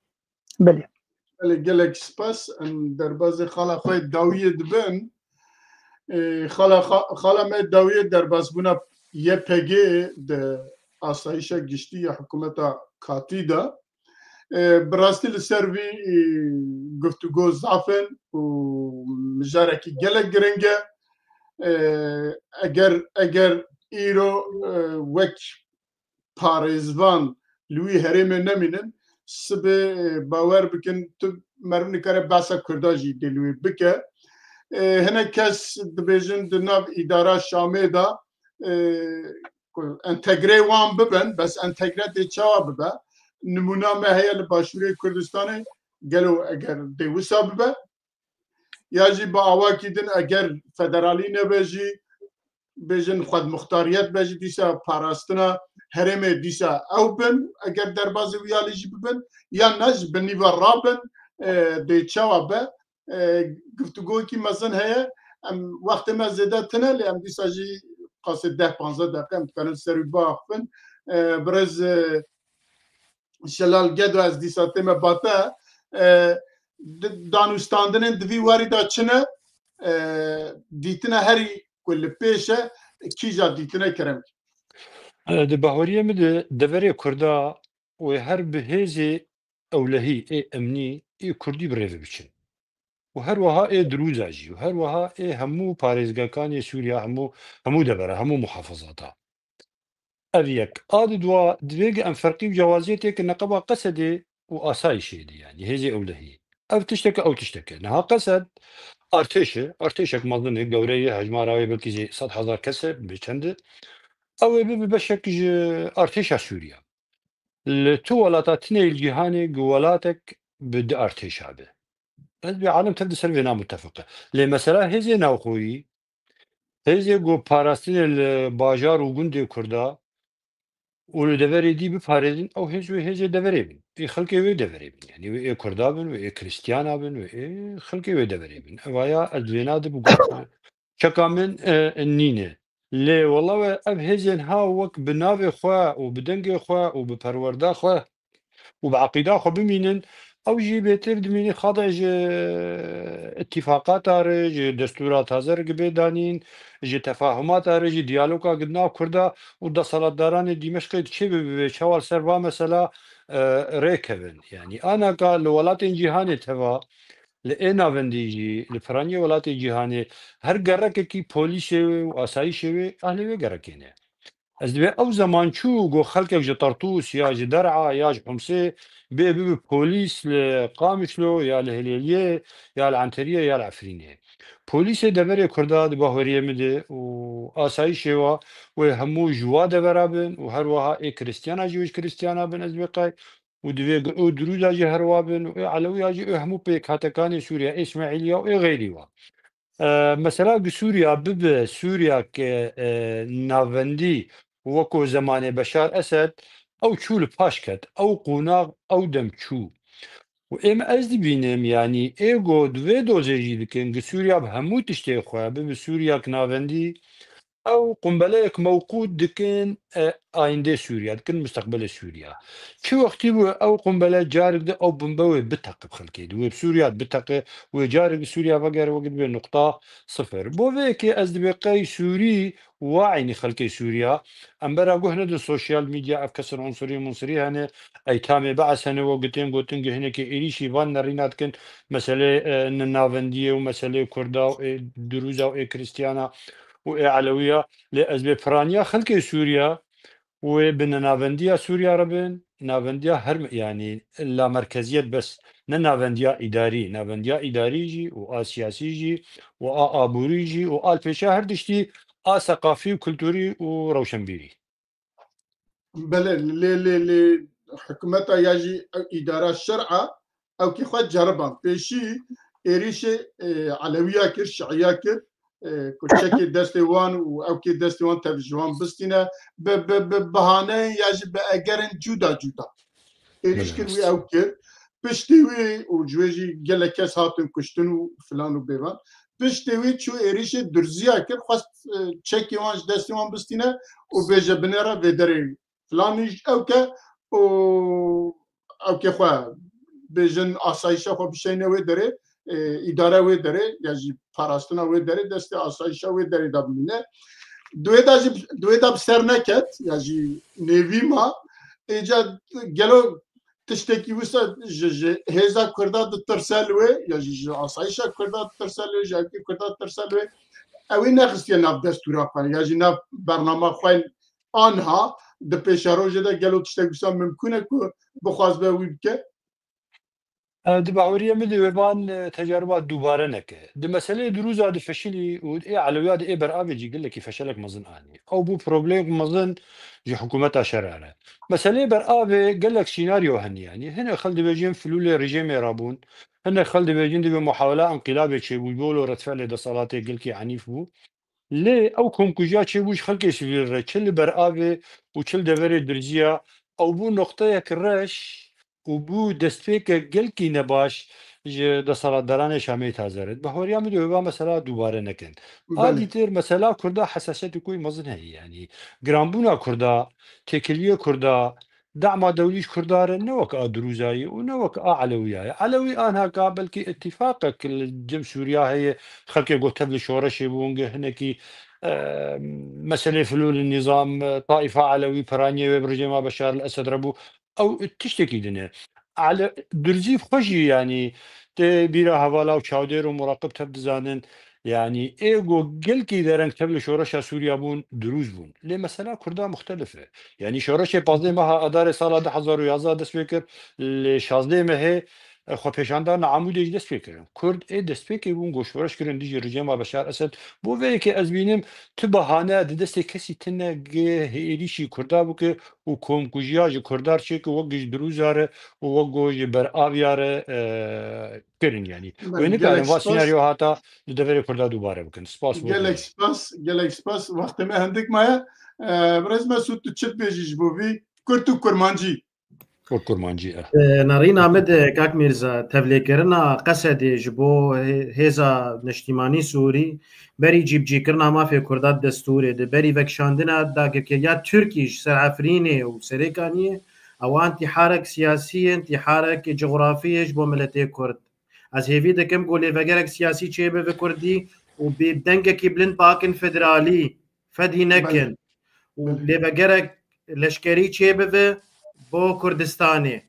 Belê. Belê, gelek spas. Em derbazê xala xwe dawiyê dibin. Ê, xala, xa-, xala me dawiyê derbasbûna Y P G di asayişa giştî ya hikûmeta katî de. Ê, bi rastî li ser vî, ê, guftûgo zaf in û mijarekî gelek giring e. Ê, eger, eger îro, ê, wek parêzvan li wî herêmê nemînin, sibê, e, bawer bikin, tu meriv nikare behsa Kurda jî dê li wê bike. E, hinek kes dibêjin di nav îdara Şamê de, e, ku entegre wan bibin, bes entegre dê çawa bibe? nimûna me heye li Başûrê Kurdistanê, gelo eger dê wisa bibe, ya jî bi awakî din eger federalî nebe jî, bêjin xwedmuxtariyet be jî, dîsa parastina herêmê dîsa ew bin, eger derbazê wî alî jî bibin, yan ne jî bi nîva rabin, e, dê çawa be, e, guftugokî mezin heye. Em wextê me zêde tine, lê em dîsa jî qasê deh panzdeh deqe em dikarin ser wî biaxifin. E, birêz, e, Şelal Gedo, ez dîsa tême bate. E, di-, danûstandinên di vî warî de çi ne? E, dîtina herî ku li pêş e, kîja dîtine kerem? E, di baweriyê min de deverê Kurda wê her bi hêzê ewlehî ê emnî ê Kurdî bi rê ve biçin. Û her wiha ê Dirûza jî û her wiha ê hemû parêzgekan ê Sûriya, hemû, hemû devera, hemû muhafazata. Ev yek. A di dua, divê em ferqî û cewaziyetê ke neqeba Qesedê û asayişê de, yanî hêzê ewlehî. Ev tişteke, ew tişteke. Niha Qesed artêş e, artêşek mezin e, gewre ye, hejmara wê belkî jî sed hezar kes e, bi çend e. Ew ê bibe beşek ji artêşa Sûriya. Li tu welata tune li cîhanê ku welatek bi du artêşa be. Ez bê alem tev di ser vêna mutefiq e. Lê mesela hêzê navxweyî, hêzê ku parastinê li bajar û gundê Kurda û li deverê dî biparêzin, ew hêz wê hêzê deverê bin. Ê xelkê wê deverê bin. Yanî wê ê Kurda bin, wê ê Kristiyana bin, wê ê xelkê wê deverê bin. Evaya ez vêna di bi çeka min, e, nîne. Lê wela we ev hêzên ha wek bi navê xwe û bi dengê xwe û bi perwerda xwe û bi eqîda xwe bimînin, ew jî bêtir dimînin xade ji îtîfaqata re, ji destûra taze re gibe danîn, ji tefahumata re, ji diyaloga gi di nav Kurda û deselatdaranê Dîmeşqê diçe bibe, çawa li ser va mesela, e, rêkevin. Yanî anaka li welatên cîhanê teva, li ê navendî jî, li piraniyê welatê cîhanê her gerekekî polîsê wê û asayîşê wê ahlê wê gerekê ne. Ez divê ew zeman çû ku xelkek ji Tertûs ya ji Der'a ya ji Humsê bê bibe polîs li Qamişlo ya li Hilêliyê ya li Enteriyê ya li Efrînê. Polîsê deverê Kurda di baweriyê min de û asayîşê wa wê hemû ji wa devera bin û her wiha ê Kristiyana jî wê ji Kristiyana bin, ez divê qey û divê gu-, û Dirûza jî her wa bin û ê Elewiya jî û hemû pêkhatekanê Sûriya, ê Îsmaîliya û ê xeyrî wa. E, mesela gi Sûriya bibe Sûriyake, e, navendî weko zemanê Beşar Esed, ew çû li paş ket, ew qonax ew dem çû. Û êm ez dibînim, yanî ê go di vê dozê jî dikin, gi Sûriya bi hemû tiştê xwe, bibe Sûriyak navendî, ew qumbeleyek mewqût dikin, e, ayîndê Sûriya, dikin misteqbelê Sûriya. Çi wextî bû ew qumbele carik di ew bombe wê biteqe bi xelkê di, wê bi Sûriya biteqe, wê carik bi Sûriya vegere wekî dibe nuqta sifir. Bo vê yekê ez dibê qey Sûrî wa eynî xelkê Sûriya, em bera guh nedin sosyal medya, ev kesên unsirî munsirî hene, eytamê Be'es hene, we gotên gotin, gi hinekê êrîşî van nerîna dikin, meselê, e, ninavendiyê û meselê Kurda û ê Dirûza û ê Kristiyana û ê Elewiya. Lê ez bê piraniya xelkê Sûriya wê bi nenavendiya Sûriya re bin, navendiya her, yanî lamerkeziyet bes, ne navendiya îdarî, navendiya îdarî jî û a siyasî jî û a aborî jî û a li pêşa her tiştî a seqafî û kulturî û rewşenbîrî. Belê, lê, lê, lê hikûmeta ya jî ew îdara şer'a ew kî xwe ceriband. Pêşî êrîşê, e, Elewiya kir, Şiiya kir, e, ku çekê destê wan û ew kê destê wan tev ji wan bistîne, bi, bi, bi bihaneyên ya jî bi egerên cuda cuda êrîş kir, wî ew kir. Piştî wî û ji wê jî gelek kes hatin kuştin û filan û bêvan. Piştî wî çû êrîşê Durziya kir, xwest, e, çekê wan ji destê wan bistîne û bêje binêre vê derê filanî ji ew ke û ew kê xwe bêjin asayişa xwe bişeyne wê derê, e, îdare wê derê ya jî parastina wê derê destê asayişa wê derê de bimîne. Di wê de jî, di wê de bi ser neket ya jî nêvî ma. Êca gelo tiştekî wisa ji, ji hêza Kurda ditirse li wê ya jî ji asayişa Kurda ditirse li wê, ji ewkê Kurda ditirse li wê. Ewî nexistiye nav destûra xwe ya jî nav bernama xwe. Anha di pêşerojê de gelo tiştek wisa mimkûn e ku bixwazbe wî bike? E, di bahweriya min de wê van, e, tecaruba dubare neke. Di meseleyê Dirûza de feşilî û ê Elewiya de ê beravê jî gelekî feşelek mezin anî. Ew bû problemek mezin ji hikûmeta şera re. Meseleyê beravê gelek sînaryo hene, yanî hinek xelk dibêjin filûlê rejîmê rabûn, hinek xelk dibêjin divê muhawela enqilabê çêbû, ji bo lo redfe'lê deselatê gelkî enîf bû. Lê ew komkujiya çêbû ji xelkê sivîl re, çi li beravê û çi li deverê Dirziya, ew bû noqteyek reş û bû destpêkek gelkî nebaş ji desthilatdaranê Şamê taze re. Bi hawariya min de wê va mesela dubare nekin. A Belê. dîtir mesela Kurda hesasiyetê ku mezin heye, yanî giranbûna Kurda, têkiliyê Kurda, dema dewlî ji Kurda re ne wek a Dirûza ye û ne wek a Elewiya ye. Elewî anha ka belkî îtîfaqek li cem Sûriya heye, xelkê ku tev li şoreşê bûn, ge hinekî, e, meselê filûl nîzam, e, taifa Elewî peraniyê wê bi rejîma Beşar el Esed re bû. Ew tiştekî din e. Ele-, Dirzî xwe jî, yanî, tê bîra hevala û çavdêr û muraqib tev dizanin. Yanî ê ku gelkî dereng tev li şoreşa Sûriya bûn, Dirûz bûn. Lê mesela Kurda muxtelif e. Yanî şoreşê pazdeh meha Adarê sala du hezar û yazdeh dest pê kir, lê şazdeh mehê, e, xwepêşandana Amûdê jî dest pê kirin. Kurd ê destpêkê bûn ku şoreş kirin dijî rejîma Beşar Esed. Bo vê yekê ez bînim tu bahane di destê kesî tine, ge hêrîşî Kurda bike û komkujiya ji Kurdar çêke wek ji Dirûza re û wek ji beraviya re, e, kirin, yanî. Belê, wê nikarin gelek va spas. Senaryo hata di deverê Kurda dubare bikin. Spas bo Gelek spas, gelek spas. Wextê me hindik maye. E, Birêz Mesûd, tu çi dibêjî ji bo vî? Kurd û kurmancî. Kurd kurmancî e. Di nerîna min de, kak Mîrza, tevlêkirina Qesedê ji bo hê-, hêza neştîmanî Sûrî, berî cîbicîkirina mafê Kurda di destûrê de, berî vekişandina dagirkeriya Tirkî ji ser Efrînê û Serêkaniyê, ew antîharek siyasî ye, antîharek cografî ye ji bo miletê Kurd. Ez hêvî dikim ku lêvegerek siyasî çêbibe Kurdî û bi dengekî bilind biakin federalî, fedî nekin. Belê. Û Belê. lêvegerek leşkerî çêbibe bo Kurdistanê.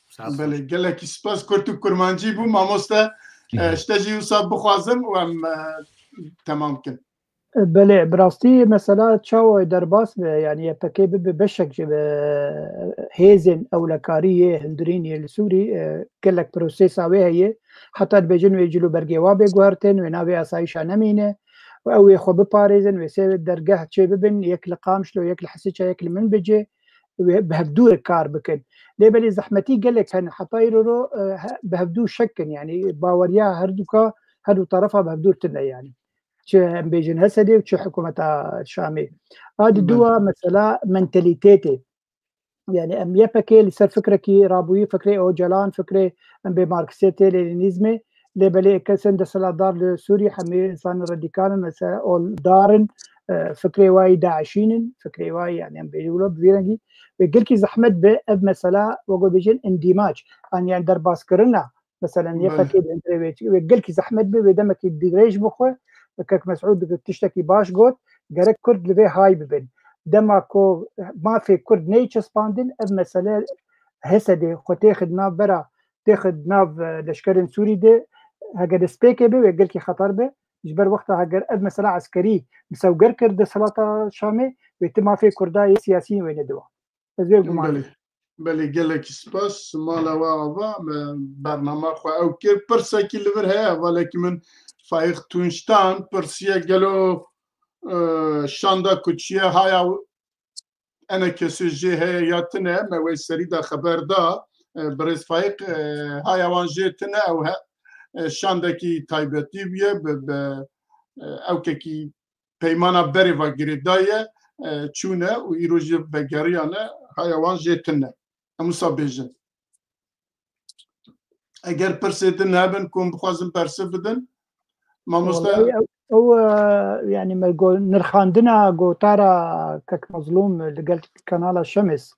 Sağ ol. Belê, gelekî spas. Kurt û kurmancî bû, mamoste. Hı hı. E, ji te jî wisa bixwazim û em, e, temam bikin. Belê, bi rastî mesela çawa derbas be, yanî Y P G bibe beşek ji, e, hêzên ewlekarî yê hundirîn yê li Sûrî, e, gelek prosesa wê heye. Heta dibêjin wê cil û bergê wa bê guhertin, wê navê asayîşa nemîne. Û ew wê xwe biparêzin, wê sê dergeh çê bibin, yek li Qamişlo, yek li Hesiça, yek li Minbicê, wê bi hevdû re kar bikin. Lê belê zehmetî gelek hene. Heta îro ro, e, he-, bi hevdû şek in, yanî baweriya herduka, her du terefa bi hevdû tune, yanî. Çi em bêjin Hesedê û çi hikûmeta Şamê. A di Belê. dua mesela mentalîtetê. Yani em Y P G li ser fikrekî rabûyî, fikrê Ocalan, fikrê em bê Marksiyetê, Lenînîzmê, lê belê kesên desthilatdar li Sûrî hemî zanin radîkal in, mesela oldar in, e, fikrê wayî DAIŞîn in, fikrê wayî yani em bêjî wilo bi vî rengî. Wê gelkî zehmet be ev mesela, wego bêjin îndîmac, an yani derbaskirina, mesela Belê. Y P G di hundirê wê, wê gelkî zehmet be, wê demekî dirêj bixwe, kek Mesûd tiştekî baş got, gerek Kurd li vê hay bibin. Dema ku mafê Kurd neyê çespandin, ev mesele Hesedê xwe têxe di nav bera, têxe di nav, e, leşkerên Sûrî de, heger destpêkê be, wê gelkî xeter be. Ji ber wexta heger ev mesela eskerî misewger kir desthilata Şamê, wê ti mafê Kurda yê siyasî wê nediwa. Ez wê guman Belê. Belê, gelekî spas. Mala we ava, me bernama xwe ew kir. Pirsekî li vir heye, hevalekî min Faîq Tunçtan pirsiye gelo, e, şanda ku çiye haya enekesê jê heye ya tine, me wê serî de xeber da. E, birêz Faîq, e, haya wan jê tine, ew he, e, şandekî taybetî bûye, bi, bi, e, ewkekî peymana berê ve girêdaye, e, çûne û îro jî vegeriyane, haya wan jê tine. Em wisa bêjin. Eger pirsê din hebin ku em bixwazin bersiv bidin, mamoste? Wallahî ew, ew, e, yani me go-, nirxandina gotara kek Mazlûm li gel kanala Şemis.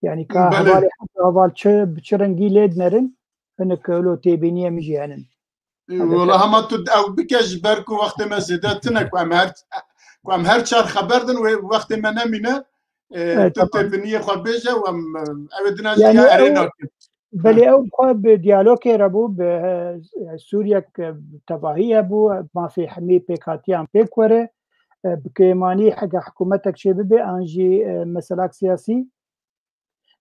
Yani ka Belê. hevalê heval çi, bi çi rengî lê dinerin, hinek wilo têbîniyê min jî henin. Wala hema tu ew bike ji ber ku wextê me zêde tine ku em her, ku em her çar xeber din wê wextê me nemîne. E, Evet, tu tamam. têbiniyê xwe bêje û em, e, ew ê dina jî Yani ya erê ew, nakin. belê ew xwe bi diyalogê re bû, bi, e, Sûriyek, e, tevahî hebû, mafê hemî pêkhatiyan pêk were, e, bi kêmanî heke hikûmetek çê bibe, an jî, e, meselak siyasî,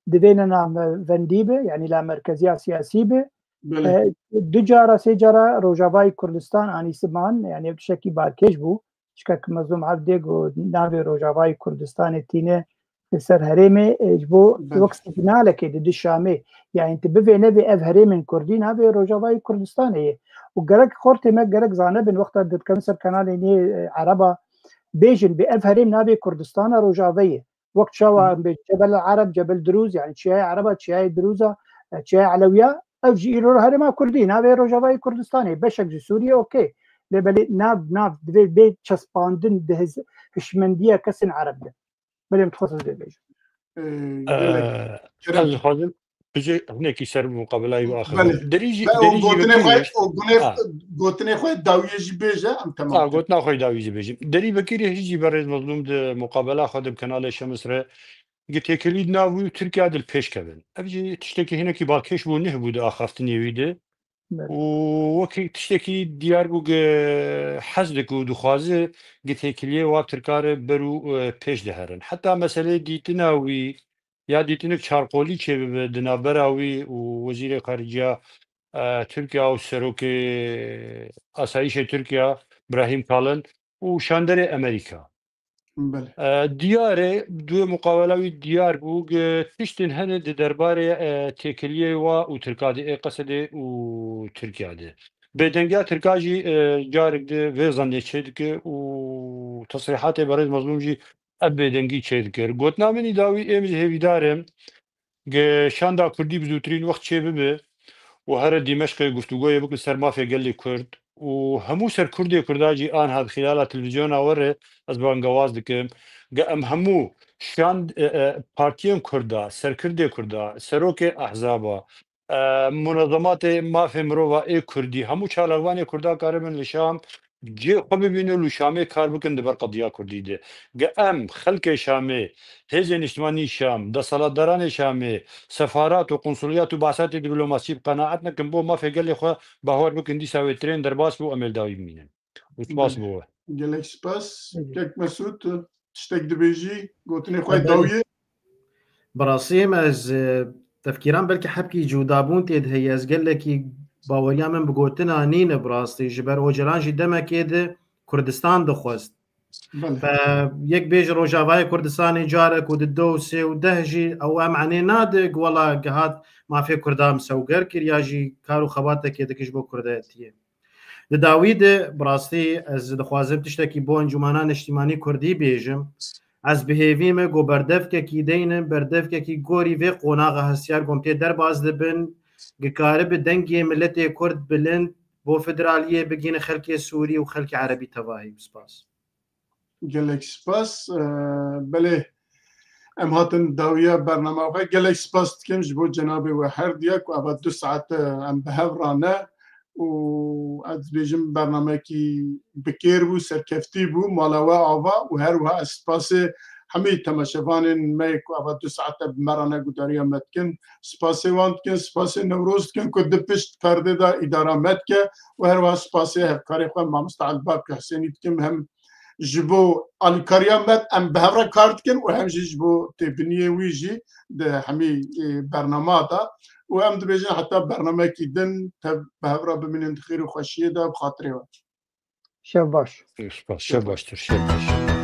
divê ne navendî be, yani la merkeziya siyasî be, Belê. E, du cara, sê cara Rojavayê Kurdistan anî ziman, yani ev tiştekî balkêş bû. Tiştek Mezlûm Evdê got navê Rojavayê Kurdistanê tîne li ser herêmê, e, ji bo Belê. wek signalekê dide Şamê. Yani tu bivê nevê ev herêmên Kurdî navê Rojavayê Kurdistanê ye. Û gerek xortê me gerek zanebin wexta dikevin ser kanalê nê, e, Ereba bêjin bi ev herêm navê Kurdistana Rojavê ye. Wek çawa Hı. em bê Cebel Ereb, Cebel Dirûz, yani Çiyayê Ereba, Çiyayê Dirûza, e, Çiyayê Elewiya, ev jî îro herêma Kurdî, navê Rojavayê Kurdistanê, beşek ji Sûriyê, okey. Lê belê nav, nav divê bê çespandin di hiz-, hişmendiya kesên Ereb de. Belê em dixwazin vê bêjin. Ee, Ee, gelek. Kerem. Ez dixwazim tu jî hinekî ser muqabelayê biaxivim. Belê. Derî jî, Be, o derî jî gotinê xwe, vekirî o gune-, Ha. gotinê xwe dawiyê jî bêje, em temam Ha, dikin. Gotina xwe dawî jî bêjim. Derî vekirî hîn jî berêz Mezlûm di muqabela xwe di kanalê Şems re gi têkilî di nav wî û Tirkiya di li pêş kevin. Ev jî tiştekî hinekî balkêş bû, neh bû di axaftinê wî de. Belê. Û wekî tiştekî diyar bû gi hez dike û dixwaze gi têkiliyê wa Tirka re ber û, e, pêş diherin. Heta meseleyê dîtina wî ya dîtinik çarqolî çêbibe di navbera wî û Wezîrê Xariceya, e, Tirkiya û Serokê Asayîşê Tirkiya Brahîm Kalin û şanderê Amerîka. Belê. E, diyar e, di wê muqawela wî diyar bû, gi tiştên hene di derbarê, e, têkiliyê wa û Tirka de, ê Qesedê û Tirkiya de. Bêdengiya Tirka jî, e, carek di vê zannê çêdike û tesrîhatê berêz Mezlûm jî ev bêdengî çêdikir. Gotina min î dawî êm ji hêvîdar im, Ge şanda Kurdî bi zûtirîn wext çê bibe û here Dîmeşqê guftûgoyê bikin ser mafê gelê Kurd û hemû ser Kurdê Kurda jî anha di xilala televîzyona we re ez bangewaz dikim. Ge em hemû şand, e, e, partiyên Kurda, serkirdê Kurda, serokê ehzaba, e, munezematê mafê mirova ê Kurdî, hemû çalakvanê Kurda karibin li Şam cê xwe bibînin û li Şamê kar bikin di ber qediya Kurdî de. Ge em, xelkê Şamê, hêzên niştimanî Şam, deselatdaranê Şamê, sefarat û konsuliyat û basatê dîplomasî bi qenaet nekin bo mafê gelê xwe bahwer bikin, dîsa wê tirên derbas bû, em ê li dawî bimînin. Û spas Belê. bo we. Gelek spas. Peki. Kek Mesûd, tiştek dibêjî, gotinê xwe Belê. dawiyê. Bi rastî em ez, e, tefkîran belkî hebkî cûdabûn tê de heye. Ez gelekî baweriya min bi gotina nîne bi rastî. Ji ber Ocalan jî demekê de Kurdistan dixwest. Belê. Fe yek bêje Rojavayê Kurdistanê carek û di do û sê û deh jî ew em enê nade, ku wela gihat mafê Kurda misewger kir ya jî kar û xebatekê dike ji bo Kurdayetiyê. Di dawî de bi rastî ez dixwazim tiştekî bo Encûmena Niştîmanî Kurdî bêjim. Ez bi hêvî me ku berdevkekî deynin, berdevkekî gorî vê qonaxa hestiyar ku em tê derbas dibin, gikaribe dengê miletê Kurd bilind bo federaliyê bigihîne xelkê Sûrî û xelkê Erebî tevahî. Spas. Gelek spas. Ee, belê, em hatin dawiya bernama xwe. Gelek spas dikim ji bo cenabê we her diya ku eva du saet, e, em bi hev re ne û ez dibêjim bernamekî bi kêr bû, serkeftî bû, mala we ava û her wiha ez spasê hemî temaşevanên me ku eva du saet e bi me re ne gudariya me dikin. Spasê wan dikin, spasê Newroz dikin ku di pişt perdê de îdara me dike û her wiha spasê hevkarê xwe Mamosta Elbak Husênî dikim, hem ji bo alîkariya me em bi hev re kar dikin û hem jî ji bo têbiniyê wî jî di hemî, e, bernama de û em dibêjin heta bernamekî din tev bi hev re bimînin di xêr û xweşiyê de bi xatirê we. Şev baş. Spas, şev baştir, şev baş.